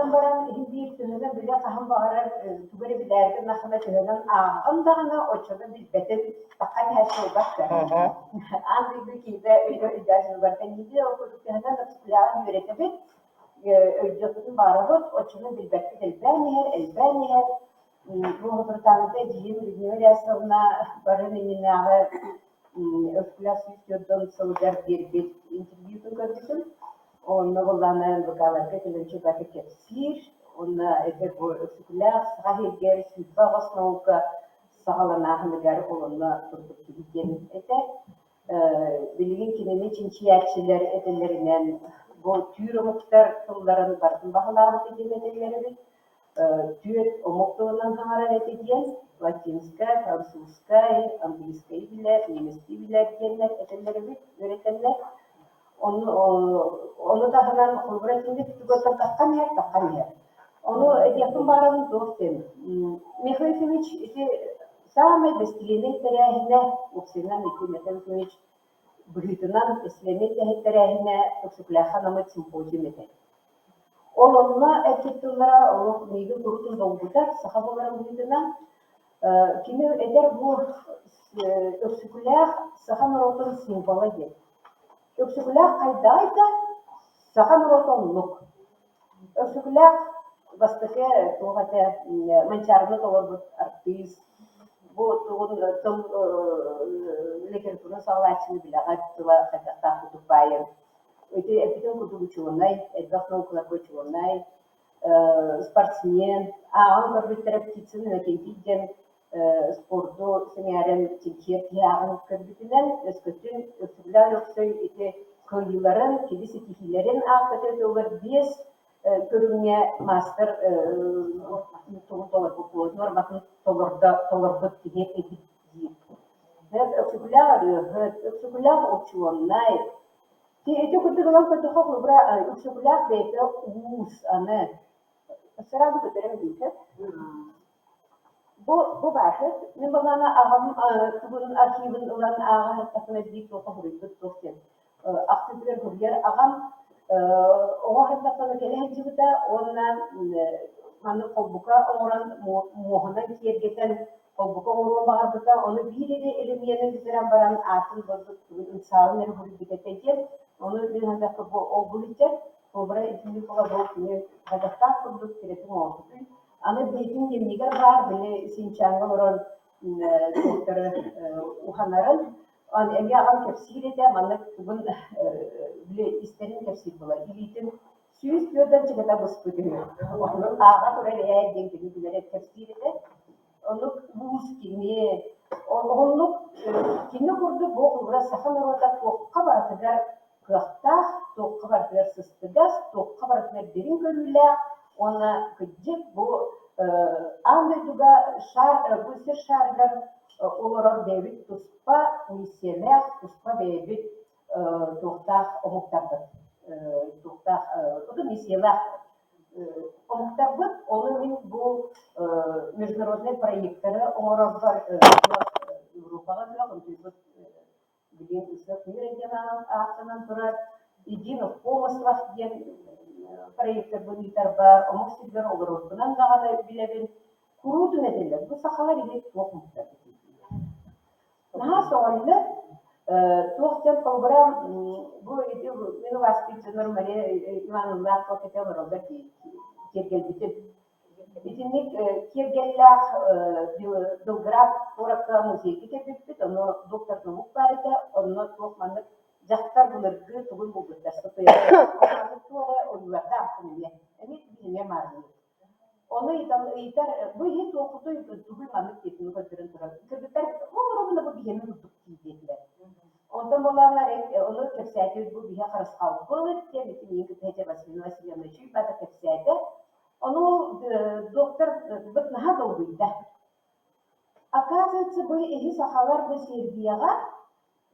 гынан баран иһин биир төһөнөн билэ хаһан баҕарар тугу эрэ билээри гыннаххына төһөнөн ааҕаҕын даҕаны оччону билбэтин таххан иһээччи буолбат да. Аан дойду киһитэ өйө өйдөөн барыта ниитин ол курдук төһөнөн өксөкүлээҕин үөрэтэбит, өйдүөхпүтүн баҕарабыт, оччону билбэппит элбээн иһэр, элбээн иһэр. Бу соторутааҕыта эдьиийим Людмила Ильясовна барын иннинээҕи Өксөкүлээх 104 сылыгар биэрбит интервьютун көрбүтүм. Онно былаана НВК-ларга кэлэн бары кэпсиир. Уонна этэ бу Өксөкүлээх Саха сиригэр 28 наука саҕаланааһыныгар олонно турбут киһи диэн этэ. Билигин кинини чинчийээччилэр этэллэринэн бу түүр омуктар тылларын барытын баһылаабыта диэн этэллэр эбит. Түөрт омук тылынан саҥарар этэ диэн латинскай, французскай, английскай билэр, немецкий билэр диэннэр этэллэр эбит, үөрэтэллэр. Ону, ону таһынан холобура итинник тугуттан таххан иһэр, таххан иһэр. Ону этиэхпин баҕарабын туох диэн, Михаил Ефимович ити саамай бэстилиэнэй тэрээһинэ, уопсайынан ити Михаил Ефимович быһыытынан бэстилиэнэй тэрээһинэ Өксөкүлээххэ анаммыт симпозиум этэ. Ол онно эппит тыллара олох миигин курутун долгутар, саха буоларын быһыытынан. Кини эдэр бу Өксөкүлээх саха норуотун символа диэн. Өксөкүлээх хайдаҕый да, саха норуота оннук. Өксөкүлээх бастакы туох этэ Манчаарыны толорбут артыыс, бу тугун тыл литератураны саҕалааччыны билэҕит, тыла хайдахтаах курдук баайын. Ити эппитим курдук учуонай, элбэх наукаларга учуонай, спортсмен, ааҕан көрбүттэрэ Птицын Иннокентий диэн спорду сэҥээрэн чинчийэр киһи ааҕан көрбүтүнэн, өскөтүн Өксөкүлээх Өлөксөй ити кыайыыларын, кини ситиһиилэрин аахпыта тылыгар биэс көрүҥҥэ маастар тугун толорбут нуорматын толордо толорбут киһи эбит диир. Өксөкүлээх ырыаһыт, Өксөкүлээх учуонай. Ити курдук ылан көрдөххө, холобура, Өксөкүлээх бэйэтэ уус, аны сразу көтөрөн диэхэ. Бу бу баар Мин былаана аҕам тугун архивын ылан ааҕа сыттахпына биир туохха суруйбут туох диэн ахтыытыгар суруйар аҕам оҕо сырдахпына кэлэ сылдьыбыта уонна маннык холбука оҥорон муоһунан киэргэтэн холбука оҥоруон баҕарбыта ону биир эрэ элэмиэнин бүтэрэн баран аатын барбыт ынсаалын эрэ суруйбут этэ диэн ону мин санаатахха бу ол бу сылдьар холобура итинник бу кини хайдахтаах курдук кэрэтин оҥорбутуй Аны бэйэтин дневнигэр баар, били Синчаҥҥа олорон туохтары уһанарын, аны эмиэ аҕам кэпсиир этэ, маннык тугун били истэрин кэпсиир буолар, илиитин 104 чыгыта быспыт үһү. Ону ааҕа турар ээ диэн кини билэрэ кэпсиир этэ. Оннук уус кини, оннук кини курдук бу холобура саха норуота туохха барытыгар кыахтаах, туохха барытыгар сыстыгас, туохха барытыгар дириҥ көрүүлээх уонна кырдьык бу аан дойдуга шар бу сир шарыгар олорор бэйэбит туспа миссиялээх, туспа бэйэбит туохтаах омуктарбыт, туохтаах миссиялаах омуктарбыт. Ону мин бу международнай проектары оҥорорбор Европаҕа кыах ынтыйбыт Билигин Исаак Мира диэн ааттанан турар Единых помыслов диэн проектарбын ыытарбар, омук сиригэр олорорбунан даҕаны билэбин. Куруутун этэллэр, бу сахалар иһит туох омуктарбыт дииллэр. Наһаа сөҕөллөр. Туох диэн холобура бу ити мин убаастыыр дьоннорум Мария Ивановналаах туох этэ олороллор дии киэргэлбитин Итинник киэргэллээх Белград куоракка музейга кэлбиппит, ону доктор наук баар этэ, онно туох маннык дьахтар былыргы тугун булбуттар статуэткатын туох эрэ ойуулардаахпын эмиэ, эмиэ билиҥҥэ маарынныыр. Ону ыйытан ыйытар, бу иһит туоххутуй, тугуй маннык диэтин көрдөрөн турар. Кыргыттар ол оруобуна бу биһиэнэ курдук дии диэтилэр. Онтон буоллаҕына ону кэпсээтибит бу биһи харысхалбыт диэн ити миигин кытта этэ Василина Васильевна Чуйбата кэпсээтэ. Ону доктор быт наһаа долгуйда. Оказывается, бу иһи сахалар бу Сербияҕа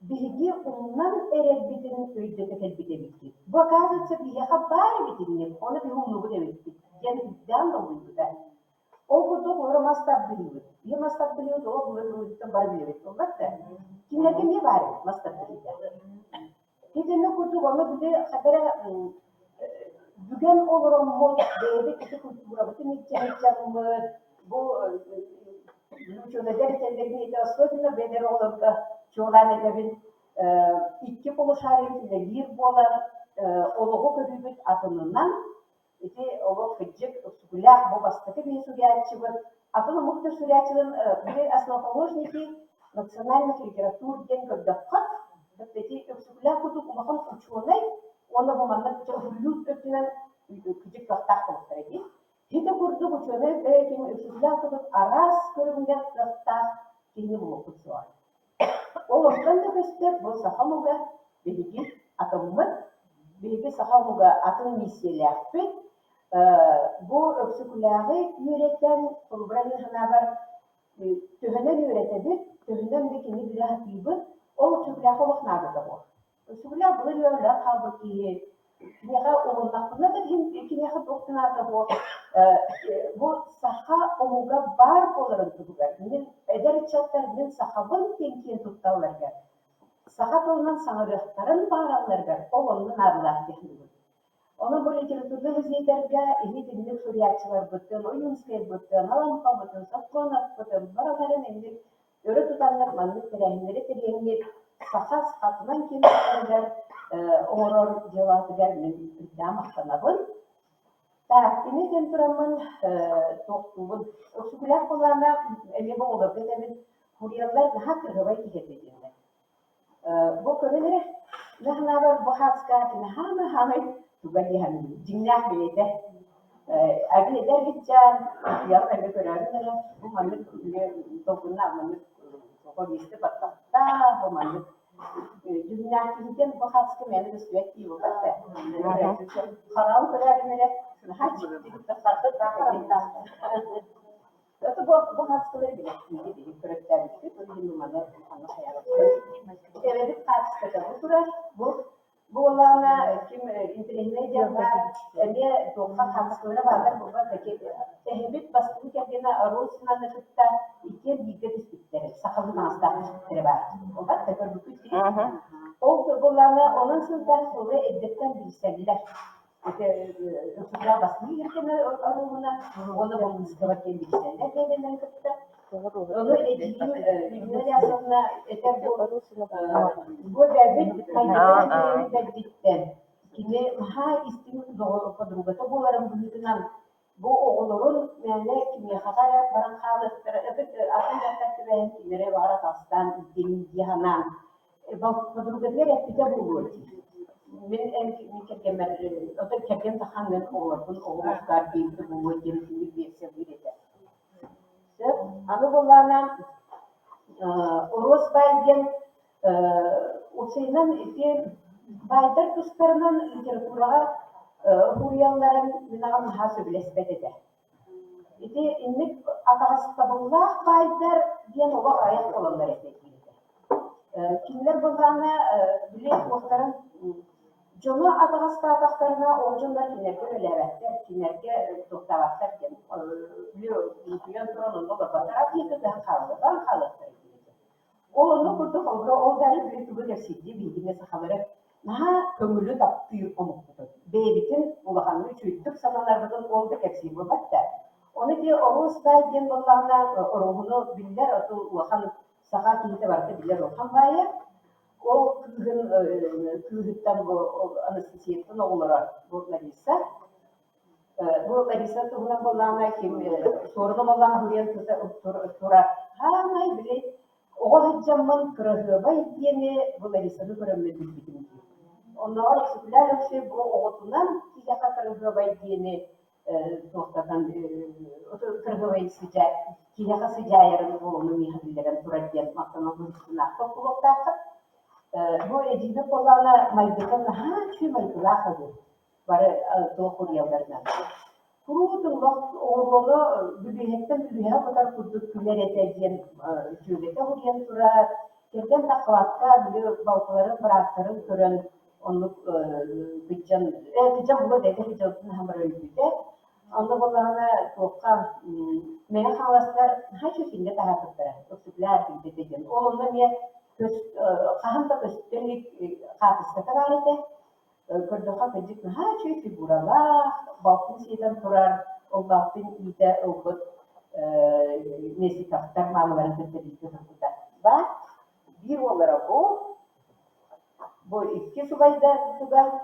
биһиги умнан эрэрбитин өйдөтө кэлбит эбиккит. Бу оказывается биһиэхэ баар эбит инник, ону биһи умнубут эбиппит диэн үрдээн долгуйбута. Ол курдук олору мас тардыһыыбыт. Биһи мас тардыһыыбыт олох былыр-былыргыттан бары билэбит буолбат да. Кинилэргэ эмиэ баар эбит мас тардыһыыта. Итинник курдук ону били хата эрэ бүгүн Бүгэн олороммут, бэйэбит ити культурабытын илдьэ сылдьаммыт, бу учуонайдар этэллэрин этэ, особенно бэйэлэр оҕолорго чуолаан этэбин, икки полушарие үлэлиир буолан, олоҕу көрүүбүт атынынан ити олох кырдьык Өксөкүлээх бу бастакы биһи суруйааччыбыт, атын омук да суруйааччыларын били основоположники национальных литератур диэн көрдөххө, ити Өксөкүлээх курдук улахан учуонай уонна бу маннык суруйуу өттүнэн кырдьык кыахтаах буолуохтара дии. Ити курдук учуонай ким Өксөкүлээх курдук араас көрүҥҥэ кыахтаах киһини булуохпут суоҕа. Ол онтон да көстөр, бу саха омуга биһиги атыммыт, биһиги саха омуга атын миссийэлээхпит. Бу Өксөкүлээҕи үөрэтэн, холобура мин санаабар, төһөнөн үөрэтэбит, төһөнөн да кини билэ сатыыбыт, ол Өксөкүлээххэ олох наадата суох. Өксөкүлээх былыр үйэлээх хаалбыт киһи киниэхэ уһуннахпына да киниэхэ туох да наада буо бу саха омуга баар буоларын туһугар мин эдэр ыччаттар мин сахабын диэн киэн тутталларыгар саха тылынан саҥарыахтарын баҕаралларыгар ол онно наадалаах дии саныыбын. Онон бу литературнай музейдарга иһит-инник суруйааччыларбытын, Ойуунскайбытын, Алампабытын, Софроновпытын барыларын инник өрө тутаннар маннык тэрээһиннэри тэрийэҥҥит саха сахатынан киэн туттарыгар оҥорор дьыалаҕытыгар мин үрдээх махтанабын. Так, ини диэн тураммын туохтуубун. Өксөкүлээх буоллаҕына эмиэ бу оҕолорго этэбин, Курьерлар наһаа кыраһыабай киһи этэ дииллэр. Бу көрөн эрэ, мин санаабар бу хаацкаат наһаа-наһаамай туга дии саныыбын, дьиҥнээх бэйэтэ. Agi эдэр киччээн, утуйаҕын эмиэ көрөөрүн эрэ, бу маннык толкуннаах маннык тоҕо миэстэ баттахтаах, бу маннык дьүһүннээх киһитин бу хаацка мээнэ көстүбэт дии буолбат да. Хараҕын көрөөрүн эрэ, наһаа дьиктитик харахтаах. Это бу бу хаартыскалары билэттииги биһиги көрөттөөбүппүт, ол иһин маны ханна хайаабаппыт. Эбэбит хаартыската бу турар, бу бу буоллаҕына ким интэриэһинэй диэн баар, эмиэ туохха хаартыскалара бааллар буолбат да эһэбит бастакы кэргэнэ Росинаны кытта иккиэн бииргэ түспүттэр, сахалыы таҥастаах түспүттэрэ баар. Буолбат да көрбүккүт дии. Ол буоллаҕына онон сылтаан суолу эрдэттэн билсэллэр. Өксөкүлээх бастыҥ кэргэнэ оруолуна уонна Булгунского диэн билсэллэр бэйэлэрин кытта. Ону эдьиийим Людмила Рясовна этэр бу бу эбээбит майгыта бэрдиттэн кини наһаа истиҥ подругата буоларын быһыытынан бу оҕолорун мээнэ кимиэхэҕэ эрэ баран хаалыахтара атын дьахтар түбэһэн кинилэри баҕар атаҕастаан илдьиҥ дии санаан Подругатыгар эппитэ буолуо дии. Мин эн мин кэргэммэр оттон кэргэн таххан мин оҕолорбун оҕом оскар диэбитэ буолуо диэн итинник версиялыыр этэ. Сөп. Аны буоллаҕына Оруос баай диэн уопсайынан ити баайдар тустарынан литератураҕа суруйалларын мин аҕам наһаа сөбүлэспэт этэ. Ити инник атаҕастабыллаах баайдар диэн олох аҕыйах буолаллар этэ диэбитэ. Кинилэр былаана били туохтарын дьону атаҕастаатахтарына ол дьоннор кинилэргэ үлэлээбэттэр, кинилэргэ туохтаабаттар диэн били утуйан туран онно олорботтор, атын кытыһан хаалаллар, баран хаалыахтара диэбитэ. Ол оннук курдук холобура ол да били тугу кэпсиирдии биһигини сахалары наһаа көҥүлү таптыыр омукпутун, бэйэбитин улаханнык үчүгэйдик сананарбытын ол да кэпсиир буолбат да. Ону ити Оруос баай диэн буоллаҕына Оруоһуну биллэр оту улахан саха киһитэ барыта биллэр улахан баайа. Ол кыыһын кыыһыттан бу Анастасияттан оҕолоро бу Лариса Бу Лариса туһунан буоллаҕына ким суоруна буоллаҕына суруйан турар хаамай били оҕо сылдьаммын кыраһыабай диэни бу Ларисаны көрөммүн билбитим дии. Оннооҕор Өксөкүлээх Өлөксөй бу оҕотунан киһиэхэ кыраһыабай диэни туохтатан кыраһыабай сыдьаа киһиэхэ сыдьаайарын буолуну миэхэ биллэрэн турар диэн махтанал быһыытынаахха буолуохтааххыт. Бу эдьиийбит буоллаҕына майгыта наһаа үчүгэй майгылаах үһү. бары туох суруйалларынан. Куруутун оҕуруону бүлүүһэттэн бүлүүһэҕэ кутар курдук күлэр этэ диэн дьүөгэтэ уһуйан турар. Кэргэн таххыбакка били балтыларын, бырааттарын көрөн оннук кыдьан, кыдьан буолуо да этэ кыдьалтын аһан баран өлбүтэ. Онно буоллаҕына туохха Мэҥэ Хаҥаластар наһаа үчүгэй кинигэ таһаарбыттара Өксөкүлээх килбэтэ диэн. Ол онно эмиэ хаһан да көстө илик хаартыската баар этэ. Көрдөххө кырдьык наһаа үчүгэй фигуралаах, балтын сиэтэн турар, ол балтын иитэ ылбыт Местниковтар маамаларын кытта бииргэ турбута баар. Биир уоллара бу, бу икки субайда туга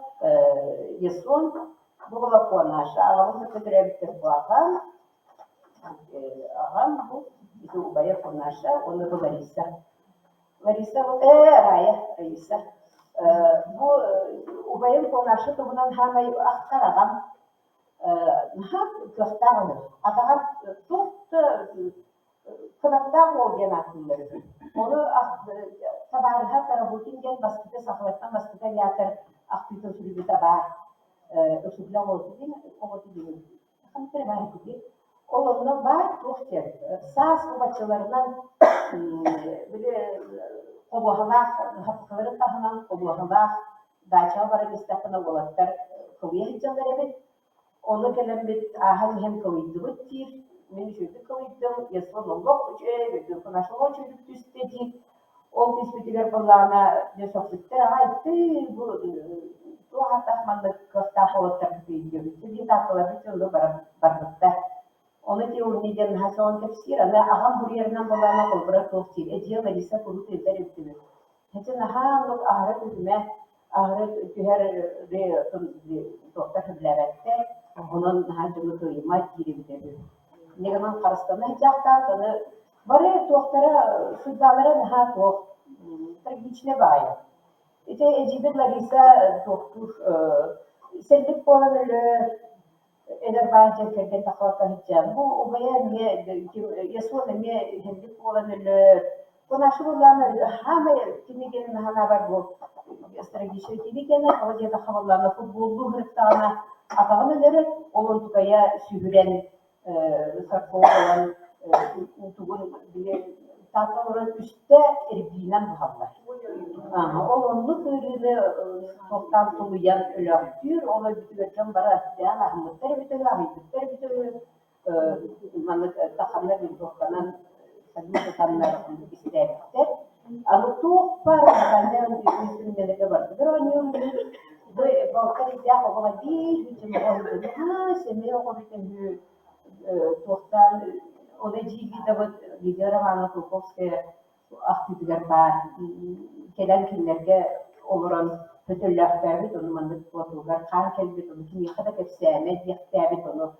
Ясон, бу Балаконаша, аҕабын кытта төрөөбүттэр бу аҕам, аҕам бу ити убайа Конаша уонна бу Лариса. Лариса Рая, Раиса. Бу убайым Конаша туһунан саамай ахтар аҕам наһаа кыахтаах үһү. Атаҕар туох да кынаттаах уол диэн ааттыыллар үһү. Ону табаарыһа Тарабукин диэн бастакы сахалартан бастакы авиатор ахтыытын суруйбута баар. Өксөкүлээх оҕото диэн Ол онно баар туох диэн саас убаччыларынан били холуоһалаах хаппыкыларын таһынан холуоһалаах даачаҕа баран истэххинэ уолаттар кылыйа сылдьаллар эбит. Ону кэлэммит ааһан иһэн кылыйдыбыт диир. Мин үчүгэйдик кылыйдым, Ясон олох үчүгэй, Афанасьев үчүгэйдик түстэ диир. Ол түспүтүгэр былаана дьэ сөхпүттэр аҕай тыы бу туох ааттаах маннык кыахтаах уолаттарбыт диэбит диэтааккаларбыт дьонно барбыттар. Ону ити Уни диэн наһаа сөҕөн кэпсиир. Аны аҕам буруйарынан былаана холобура туох диир. Эдьиийэ Лариса куруук ыйытар эбитин. Ити наһаа оннук аһара түһүмэ, аһара түһэр туохтар сөбүлээбэттэр. Онон наһаа дьону кыайымат диир эбитэ үһү. Инньэ гынан харыстана сылдьаахтаан, аны Бары туохтара судьбалара наһаа туох трагичнай баҕайы. Ити эдьиийбит Лариса туохтуур сэллик буолан өлөр, эдэр баай дьон кэргэн тахсыбакка сылдьан, бу убайа эмиэ Ясон эмиэ сэллик буолан өлөр. Наша буоллаҕына хаамай кинигэнин наһанаабар бу трагичнай кинигэнэ тоҕо диэтэххэ буоллаҕына футболлуу сырыттаҕына атаҕын өлөрөр, ол онтукайа сүһүрэн саркоо ылан тугун били таата олорон үстэ эрбиинэн быһаллар. Ол оннук ыарыыны туохтаан тулуйан өлөөхтүүр, ол өлбүтүгэр дьон бары астыан аһыммыттар эбитэ үһү, аһыйбыттар эбитэ үһү маннык саханнар винтовканан салют ытаннар истээбиттэр. Аны туох баар инструментарга барытыгар оонньуур Бу балта эрэйдээх оҕоҕо биир бүтүн оҕо сэмэй оҕо эбитэ үһү туохтаан ол эдьиий Лидабыт Лидия Романовна Кулаковская ахтыытыгар баар кэлэн кинилэргэ олорон көтөллөөхтөөбүт ону маннык платогар хаан кэлбит ону кимиэхэ да кэпсээмэ диэхтээбит ону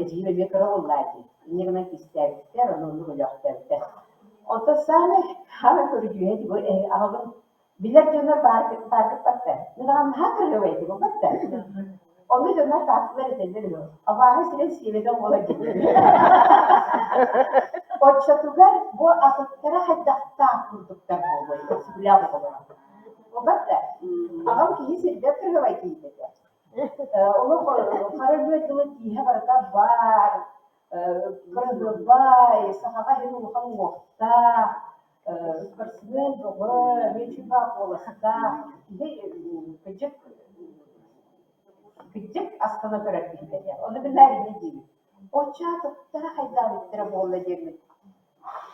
эдьиийим эмиэ кыра уоллаа дии инньэ гынан кистээбиттэр ону оннук өлөөхтөөбүттэр онтон саамай саамай көрүдьүөһэ бу аҕабын Билэр дьоннор бааргыт Мин аҕам наһаа кыраһыабай этэ буолбат Ону дьоннор таатталар этэллэр үһү. Абааһы сирин сиэбэтэх уола дииллэр. Оччотугар бу атыттара хайдахтаах курдуктар буолуой, өксүгүлээх оҕолоро. Буолбат да? Аҕам киһи сирбэт кыраһыабай киһитэ этэ. Олох хара бүө дылы тииһэ барыта баар, кыраһыабай, сахаҕа иһин улахан уҥуохтаах, спортсмен бөҕө, эмиэ чугаах куоластаах киһи кырдьык кырдьык астына көрөр киһитэ этэ. Ону билээр инньэ диибин. Оччо атыттара хайдаабыттара буолла диэммит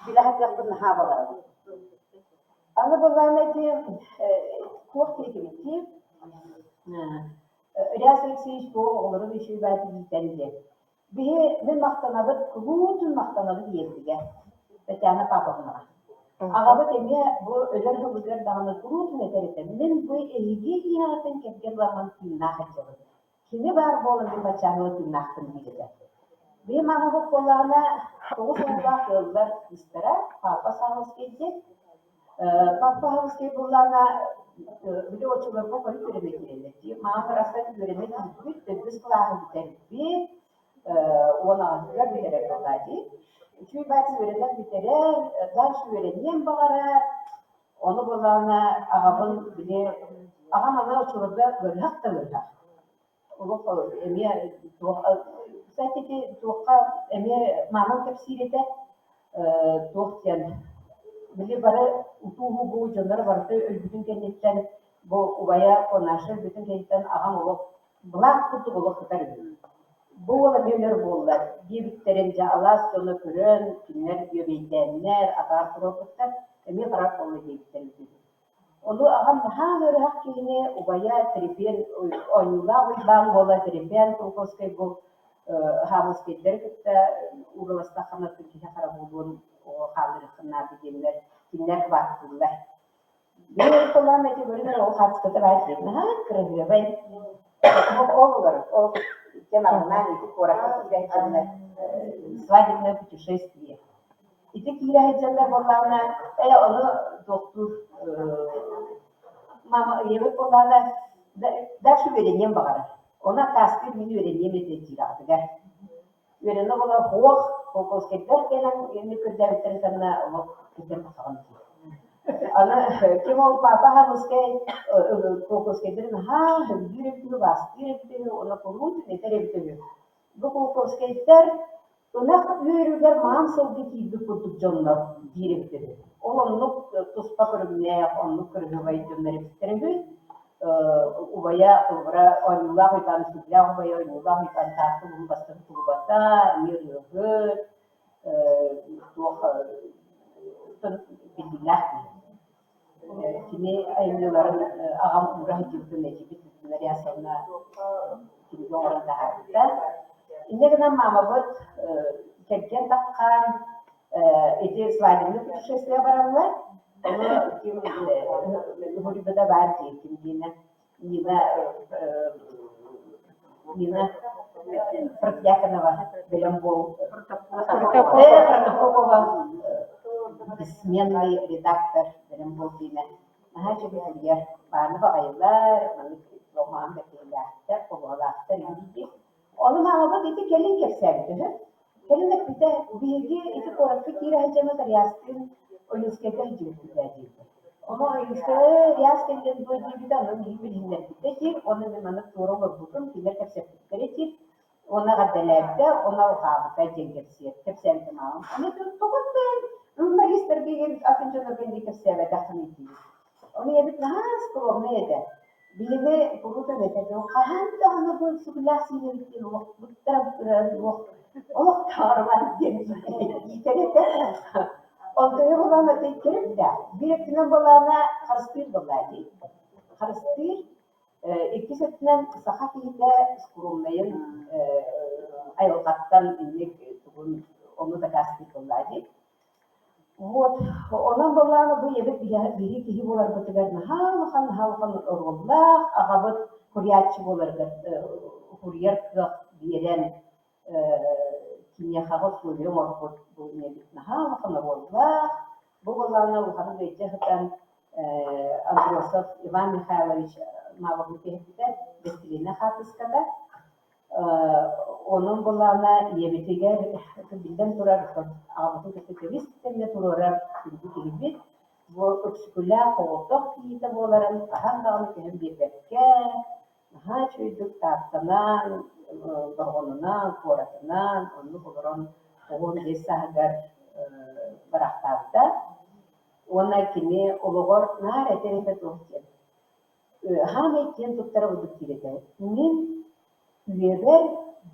билэ сатыахпын наһаа баҕарабын. Аны былаана ити туох диэтибит Реас Алексеевич бу оҕолорун үчүгэй баайдык иитэн диэн Биһи мин махтанабыт, куруутун махтанабыт ийэбитигэр Татьяна Павловнаҕа. Аҕабыт эмиэ бу өлөр сылыгар даҕаны куруутун этэр этэ, мин бу эһиги ийэҕитин кэргэн ыламмын тыыннаах сылдьабын. Кини баар буолан мин баччааҥҥа тыыннаахпын диир этэ. Биһи маамабыт буоллаҕына 9 оҕолоох ыаллар кыыстара Папа Савовский диэн. Папа Савовский буоллаҕына били оччолорго хойут үөрэнэ киирэллэр дии. Маама барахсан үөрэнэ киирбит, төрдүс кылааһы бүтэрбит, 18-ар бүтэрэр буоллаа дии. Үчүгэй баайы үөрэнэн бүтэрэр, дальше үөрэниэн баҕарар. Ону буоллаҕына аҕабын били аҕам аны оччолорго ыарыһах да ыарыһах. Олох эмиэ туох кстати ити туохха эмиэ маамам кэпсиир этэ туох диэн били бары утуу-убуу дьонноро барыта өлбүтүн кэнниттэн бу убайа Конаша өлбүтүн кэнниттэн аҕам олох былаах курдук олох сытар үһү. Бу уол эмиэ өлөр буолла диэбиттэрин дьэ алаас дьоно көрөн кинилэр бүөбэйдээннэр атаҕар туруорбуттар эмиэ барар буолла диэбиттэр үһү. Ону аҕам наһаа ыарыһах киһини убайа Трипен оонньуулаах Уйбаан уола Трипен Кулаковскай бу Хаабылскайдары кытта уураластаххына киһи хара буолуон оҕо хаалларыаххын наада диэннэр кинилэр кыбааттыыллар. Мин ортолоон эти көрүн эрэ ол хаачыстыбата баар диэн наһаа кыраһыабай. Ол олорор, ол иккиэн аҕынаан ити куоракка киирэ сылдьаннар свадебное путешествие. Ити киирэ сылдьаннар буоллаҕына, ээ ону туохтуур мама ийэбит буоллаҕына дальше үөрэниэн баҕарар. Ону аккаастыыр мин үөрэниэм этэ диир аҕатыгар. Үөрэнэ буола суох, холкуоскайдар кэлэн инник көрдөөбүттэрин санна олох кырдьан тахсаҕын дии. Аны ким ол папа Ханыскай Кулаковскайдары наһаа сөбүлүүр эбит үһү, убаастыыр эбит үһү, уонна куруутун этэр эбит үһү. Бу Кулаковскайдар ынах үөрүгэр маан сылгы киирбит курдук дьоннор диир эбит үһү. Ол оннук туспа көрүҥнээх, оннук кырыһыбай дьоннор эбиттэр үһү. Убайа Ылбыра Оонньуулаах Уйбаан Үсүллээх убайа Оонньуулаах Уйбаан Таатта улууһун бастакы кулубата, эмиэ ырыаһыт, туох биллиилээх киһи. Кини айымньыларын аҕам уура сылдьыбытын этибит Нарясовна кинигэ оҥорон таһаарбыта. Инньэ гынан маамабыт кэргэн таххан ити свадебный путешествие бараллар. Ону ким уһуруйбута баар дии, ким диэнэ Нина Нина Протодьяконова бэлэм буол Протопопова бессменный редактор бэлэм буол диэнэ наһаа үчүгэй суруйар бааны баҕайылар маннык лоҥоон бэркиһилээхтэр холуһалаахтар дии Ону маамабыт ити кэлин кэпсээбит үһү. Кэлин эппитэ, биһиги ити куоракка киирэ сылдьаммыт Ариастыын Ойуунскайга сылдьыбыппыт ээ диэбитэ. Ону Ойуунскай ээ Ариас кэллин дуо диэбитэ, ону миигин билиһиннэрбитэ диир, уонна мин маннык туора олорбутум, кинилэр кэпсэппиттэрэ диир, уонна эҕэрдэлээбитэ, уонна алҕаабыта диэн кэпсиир, кэпсээбитэ маамам. Ону тоҕо журналистарга атын дьоннорго инник кэпсээбэтэххиний диир. Ону ийэбит наһаа скромнай этэ. Биһиги куруутун этэрбин хаһан даҕаны бу сүгүлээх сиинэбит диэн олохпуттара олох таҕарыман диэн иитэр этэ. Онтуйа буолан ити төрүт да биир өттүнэн буоллаҕына харыстыыр буоллаа дии. Харыстыыр, иккис өттүнэн саха киһитэ скромнайын айылҕаттан инник тугун ону дакаастыыр буоллаа дии. Вот, онон буоллаҕына бу ийэбит биһиги киһи буоларбытыгар наһаа улахан, наһаа улахан оруоллаах, аҕабыт суруйааччы буоларыгар суруйар кыах биэрэн киниэхэҕэ условия оҥорбут бу ийэбит наһаа улахан оруоллаах. Бу буоллаҕына улаханнык ыалдьа сытан Андросов Иван Михайлович Мавров киһиппитэ Бэстилиэнэ хаартыската. Онон буоллаҕына ийэбитигэр биллэн турар аҕабытын кытта көмүс тэҥҥэ туруорар күндү киһибит. Бу Өксөкүлээх оҕотох киһитэ буоларын хаһан даҕаны түһэн биэрбэккэ, наһаа үчүгэйдик Тааттанан, Бороҕонунан, куоратынан оннук олорон 15 сааһыгар бараахтаабыта. Уонна кини олоҕор наар этэр этэ туох диэн Хаамай киэн туттара ордук диир этэ. Мин үйэбэр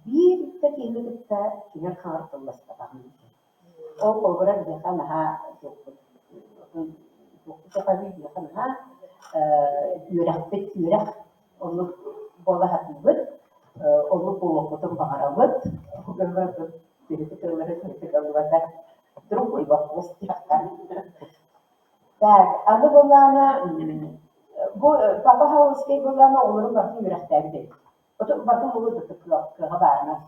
биир да киһини кытта киҥэр-хаҥар тылласпатаҕым диэн. Ол холобура биһиэхэ наһаа туохпут туохпут биһиэхэ наһаа үөрэхпит үөрэх оннук буола сатыыбыт, оннук буолуохпутун баҕарабыт. Төрүкү тыллары төрүкү тыллыбата другой вопрос диэххэ. Так, аны былаана бу Папа Хаулскай былаана оҕолорун барытын үөрэхтээбит эбит. Оту барытын булу кыаҕа баарынан.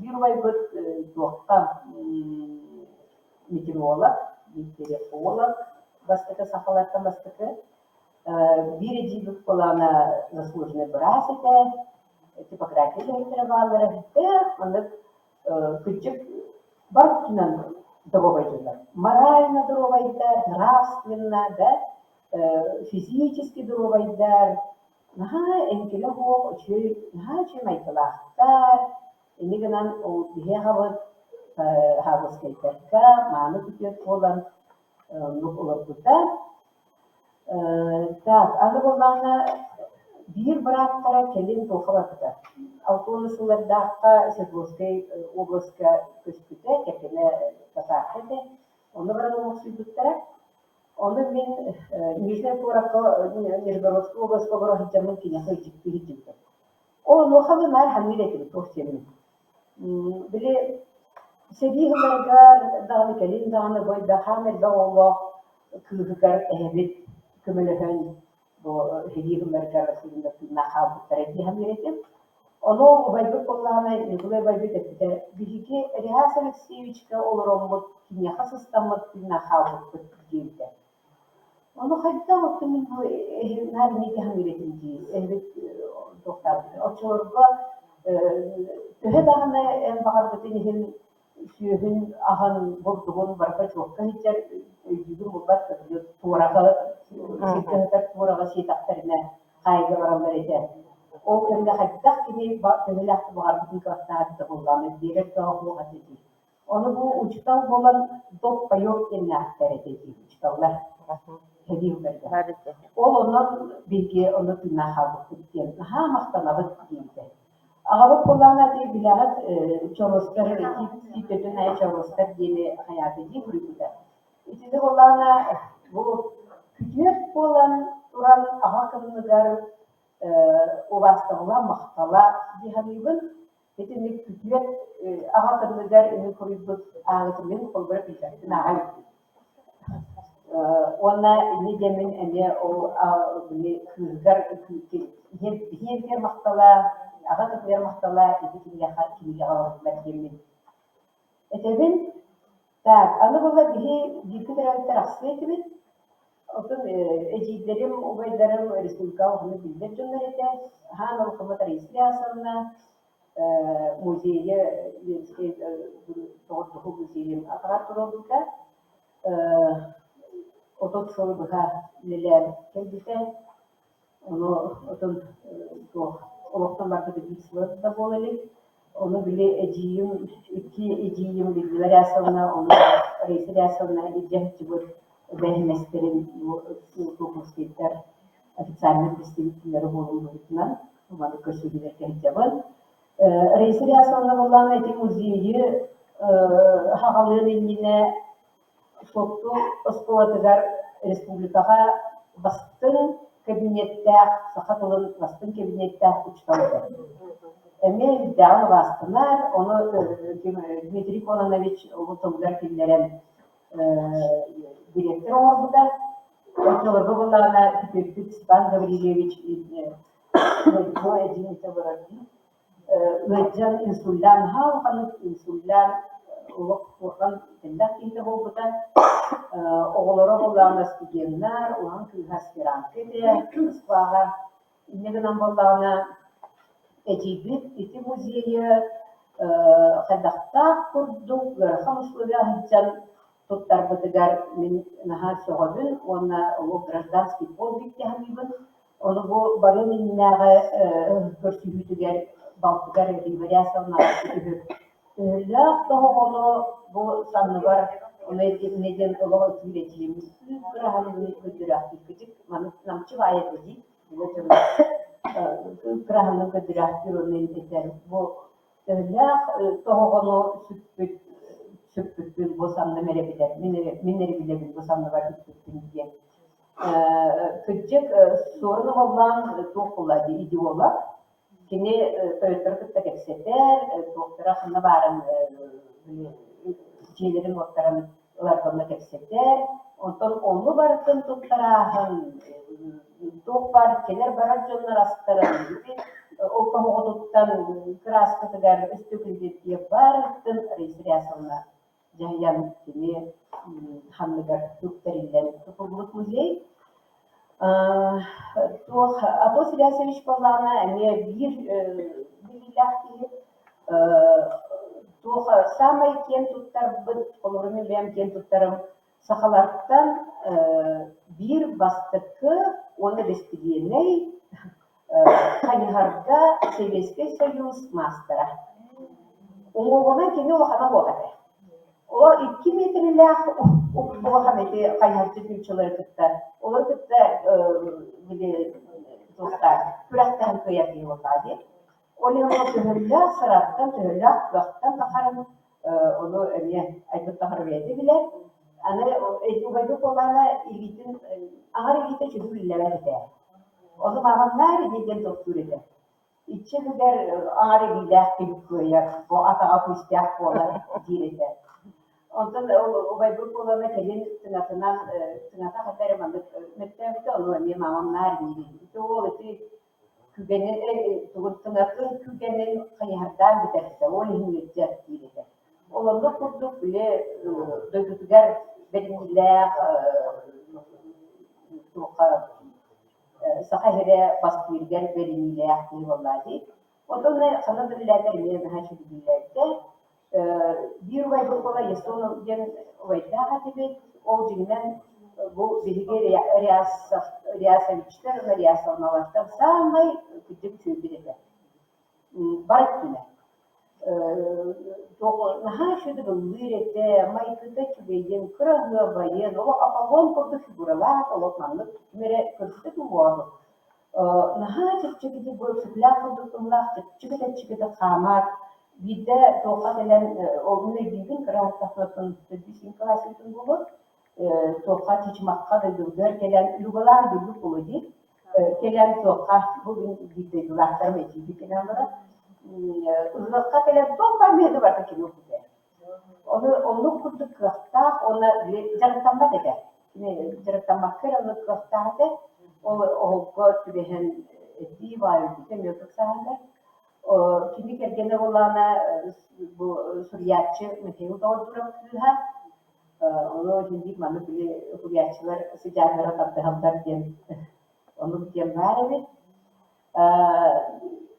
Биир убайбыт туохха метеоролог, метеоролог бастакы сахалартан бастакы. Биир эдьиийбит былаана заслуженный быраас этэ, типография үлэһиттэрэ бааллара эбит. Маннык кырдьык бар өттүнэн доруобайдылар. Морально доруобайдар, нравственно, да, физически доруобайдар, наһаа эҥкилэ суох үчүгэй, наһаа үчүгэй майгылаахтар. Инньэ гынан ол биһи аҕабыт Хаабыскайдарга мааны күтүөт буолан оннук олорбута. Так, аны буоллаҕына биир бырааттара кэлин туохха барбыта? 60 сыллардаахха Свердловскай областка көспүтэ, кэргэнэ казахка этэ. Онно баран олохсуйбуттара. Ону мин Нижнэй куоракка Нижегородскай областка олоро сылдьаммын киниэхэ илдьиттии сылдьыбытым. Ол онуоха наар саныыр этим туох диэммин. Били сэрии сылларыгар даҕаны кэлин даҕаны бу элбэх хаан элбэх оҕолоох кыыһыгар эһэбит көмөлөһөн бу сэрии сылларыгар тыыннаах хаалбыттара дии саныыр этим. Ону убайбыт буоллаҕына Николай убайбыт эппитэ: «Биһиги Реас Алексеевичка олороммут киниэхэ сыстаммыт тыыннаах хаалбыппыт» диэбитэ. Ону хайдах оттон мин бу наар инники саныыр этим дии, эһэбит туохтаабыт. Оччолорго төһө даҕаны эн баҕарбытын иһин сүөһүн аһын, бурдугун барыта чуокка сылдьар өйдүүгүн булбат туораҕы сиргэ сытар туораҕы сиэтэхтэринэ хаайга бараллар этэ. Ол кэмҥэ хайдах кини төһөлөөх баҕарбытын кыахтаах эбитэ буоллаҕына биэрэр кыаҕа суох этэ дии. Ону бу учуутал буолан доп-паёк диэннээхтэр этэ дии учууталлар сэрии Ол онон биһиги ону тыыннаах хаалбыппыт диэн наһаа махтанабыт диэбитэ. Аҕабыт буоллаҕына ити билэҕит чоруостар тиит аайы чоруостар диэни хайаата дии суруйбута. Итини буоллаҕына бу күтүөт буолан туран аҕа кынныгар убаастабыла, махтала дии саныыбын. Итинник күтүөт аҕа кынныгар ини суруйбут ааҕытын мин холборо билбэппин ааҕа иликпин. Уонна инньэ диэммин эмиэ ол били кыыһыгар ийэбитигэр махтала, аҕа кытыгар махтала ити кинигэҕэ кинигэҕэ олордулар диэммин этэбин. Так, аны буолла биһи бииргэ төрөөбүттэр ахсыы этибит. Оттон эдьиийдэрим, убайдарым республикаҕа улаханнык биллэр дьоннор этэ. Хаан Олохоммут Раиса Ильясовна, музейа Ленскэй доҕордоһуу музейын атаҕар туруорбута. 30 сылы быһа үлэлээбит кэлбитэ. Ону отон туох олохтон барбыта биир сыла да буола илик. Ону били эдьиийим, икки эдьиийим Людмила Рясовна, ону Раиса Рясовна илдьэ сылдьыбыт эбээһинэстэрин бу Туоховскайдар официальнай представителлэрэ буолан быһыытынан маннык көрсүһүүлэргэ сылдьабын. Раиса Рясовна буоллаҕына ити музейы аҕалыан иннинэ Суотту оскуолатыгар республикаҕа бастыҥ кабинеттээх, саха тылын бастыҥ кабинеттээх учуутал этэ. Эмиэ үрдээҕин убаастанар, ону Дмитрий Кононович ол тылыгар киллэрэн дириэктэр оҥорбута. Оччолорго буоллаҕына күтүөппүт Степан Гаврильевич эдьиийитэ олорор дии. Ыалдьан инсуллян наһаа улаханнык инсуллян олох улахан элбэх киһитэ буолбута. Оҕолоро буоллаҕына студеннар, улахан кыыһа аспирантка этэ Москваҕа. Инньэ гынан буоллаҕына эдьиийбит ити музейы хайдахтаах курдук ыарахан условияҕа сылдьан туттарбытыгар мин наһаа сөҕөбүн уонна олох гражданский подвиг дии саныыбын. Ону бу барыан иннинээҕи көрсүһүүтүгэр балтыгар Рима Рясовнаҕа үһү. Төһөлөөх тоһоҕону бу санныбар ону инньэ диэн олох ытыыр эдьиийим кыраһаммын көрдөрөөхтүүр маны намчы баайа этэ дии кыраһаммын көрдөрөөхтүүр уонна этэр бу Төһөлөөх тоһоҕону сүкпүт сүкпүппүн бу санным эрэ билэр, мин эрэ, мин эрэ билэбин бу санныбар сүкпүппүн диэн. Кырдьык, Суорун Омоллоон туох буолла дии идеолог. Кини тойоттору кытта кэпсэтэр, туохтара ханна баарын дьиэлэрин-уоттарын ыларга кэпсэтэр. Онтон ону барытын туттарааһын, туох баар кэлэр-барар дьоннор астарын ити ол тоһоҕотуттан кырааскатыгар өстөкүлүтүө барытын Раиса Рясовна дьаһайан кини ханныгар үктэриллэн тутуллубут музей. Туох Атос Ильясович буоллаҕына эмиэ биир билиилээх киһи туох саамай киэн туттарбыт, холобура мин бэйэм киэн туттарым Сахалартан биир бастакы уонна бэстибиэнэй хайыһарга Сэбиэскэй Сойуус маастара. Уҥуоҕунан кини улахана суох этэ. Ол 2 миэтэрэлээх улахан ити хайыһарчы нууччалары кытта, олору кытта били туохтаах күрэхтэһэн кыайар киһи буоллаҕа дии. Ол иһин ол төһөлөөх сыраттан, төһөлөөх кыахтан тахарын ону эмиэ айбыт таҥара бэйэтэ билэр. Аны убайбыт буоллаҕына илиитин аҥар илиитэ чугу биллэрэр этэ. Ону маҕаннаар ини диэн тохтуур этэ. Иччи үлүгэр аҥар илиилээх киһи кыайар, бу атаҕа күүстээх буолар диир этэ. Онтон ол убайбыт буоллаҕына кэлин тыҥатынан тыҥата хата эрэ маннык мөттөөбүтэ, ону эмиэ маамам наар диир. Ити уол ити күгэнин тугун тыҥатын күгэнин хайыһардаан бүтэрбитэ, ол иһин ыалдьар диир этэ. Ол оннук курдук били дойдутугар бэриниилээх туохха Саха сирэ бастыырыгар бэриниилээх киһи буоллаа дии. Оттон ханна да үлэлээтэр эмиэ наһаа үчүгэйдик Биир убайбыт буола Ясонов диэн убайдаах этибит. Ол дьиҥинэн бу биһиги Рясовичтар уонна Рясовналартан саамай кырдьык үчүгэйбит этэ. Бар өттүнэн. Туох наһаа үчүгэйдик ыллыыр этэ, майгыта үчүгэйин, кыраһыабайын, олох Аполлон курдук фигуралаах, олох маннык ким эрэ көрбүтэ дуу Наһаа чэпчэкитик бу Өксөкүлээх курдук тыллаах чэпчэки-чэпчэкитик хаамар. Биирдэ туохха кэлэн ол мин өйдүүбүн кыра ортотунан төрдүс классикын буолуо туохха Чычымахха дойдубутугар кэлэн Люгалаах дойдубут буолуо дии кэлэн туохха бу мин биир дойдулаахтарым этиибит кэлэн баран ыһыахха кэлэн туох баар мүөтэ барыта кини ылбыта. Ону оннук курдук кыахтаах уонна дьарыктаммат этэ. Кини дьарыктаммакка эрэ оннук кыахтаах этэ. Ол оһолго түбэһэн этии баай өлбүтэ эмиэ ыксаһарыгар. Кини кэргэнэ буоллаҕына бу суруйааччы Михаил Доҕордуров кыыһа. Ону иһин маннык били суруйааччылар сыдьааннара тардыһаллар диэн оннук диэн баар эбит.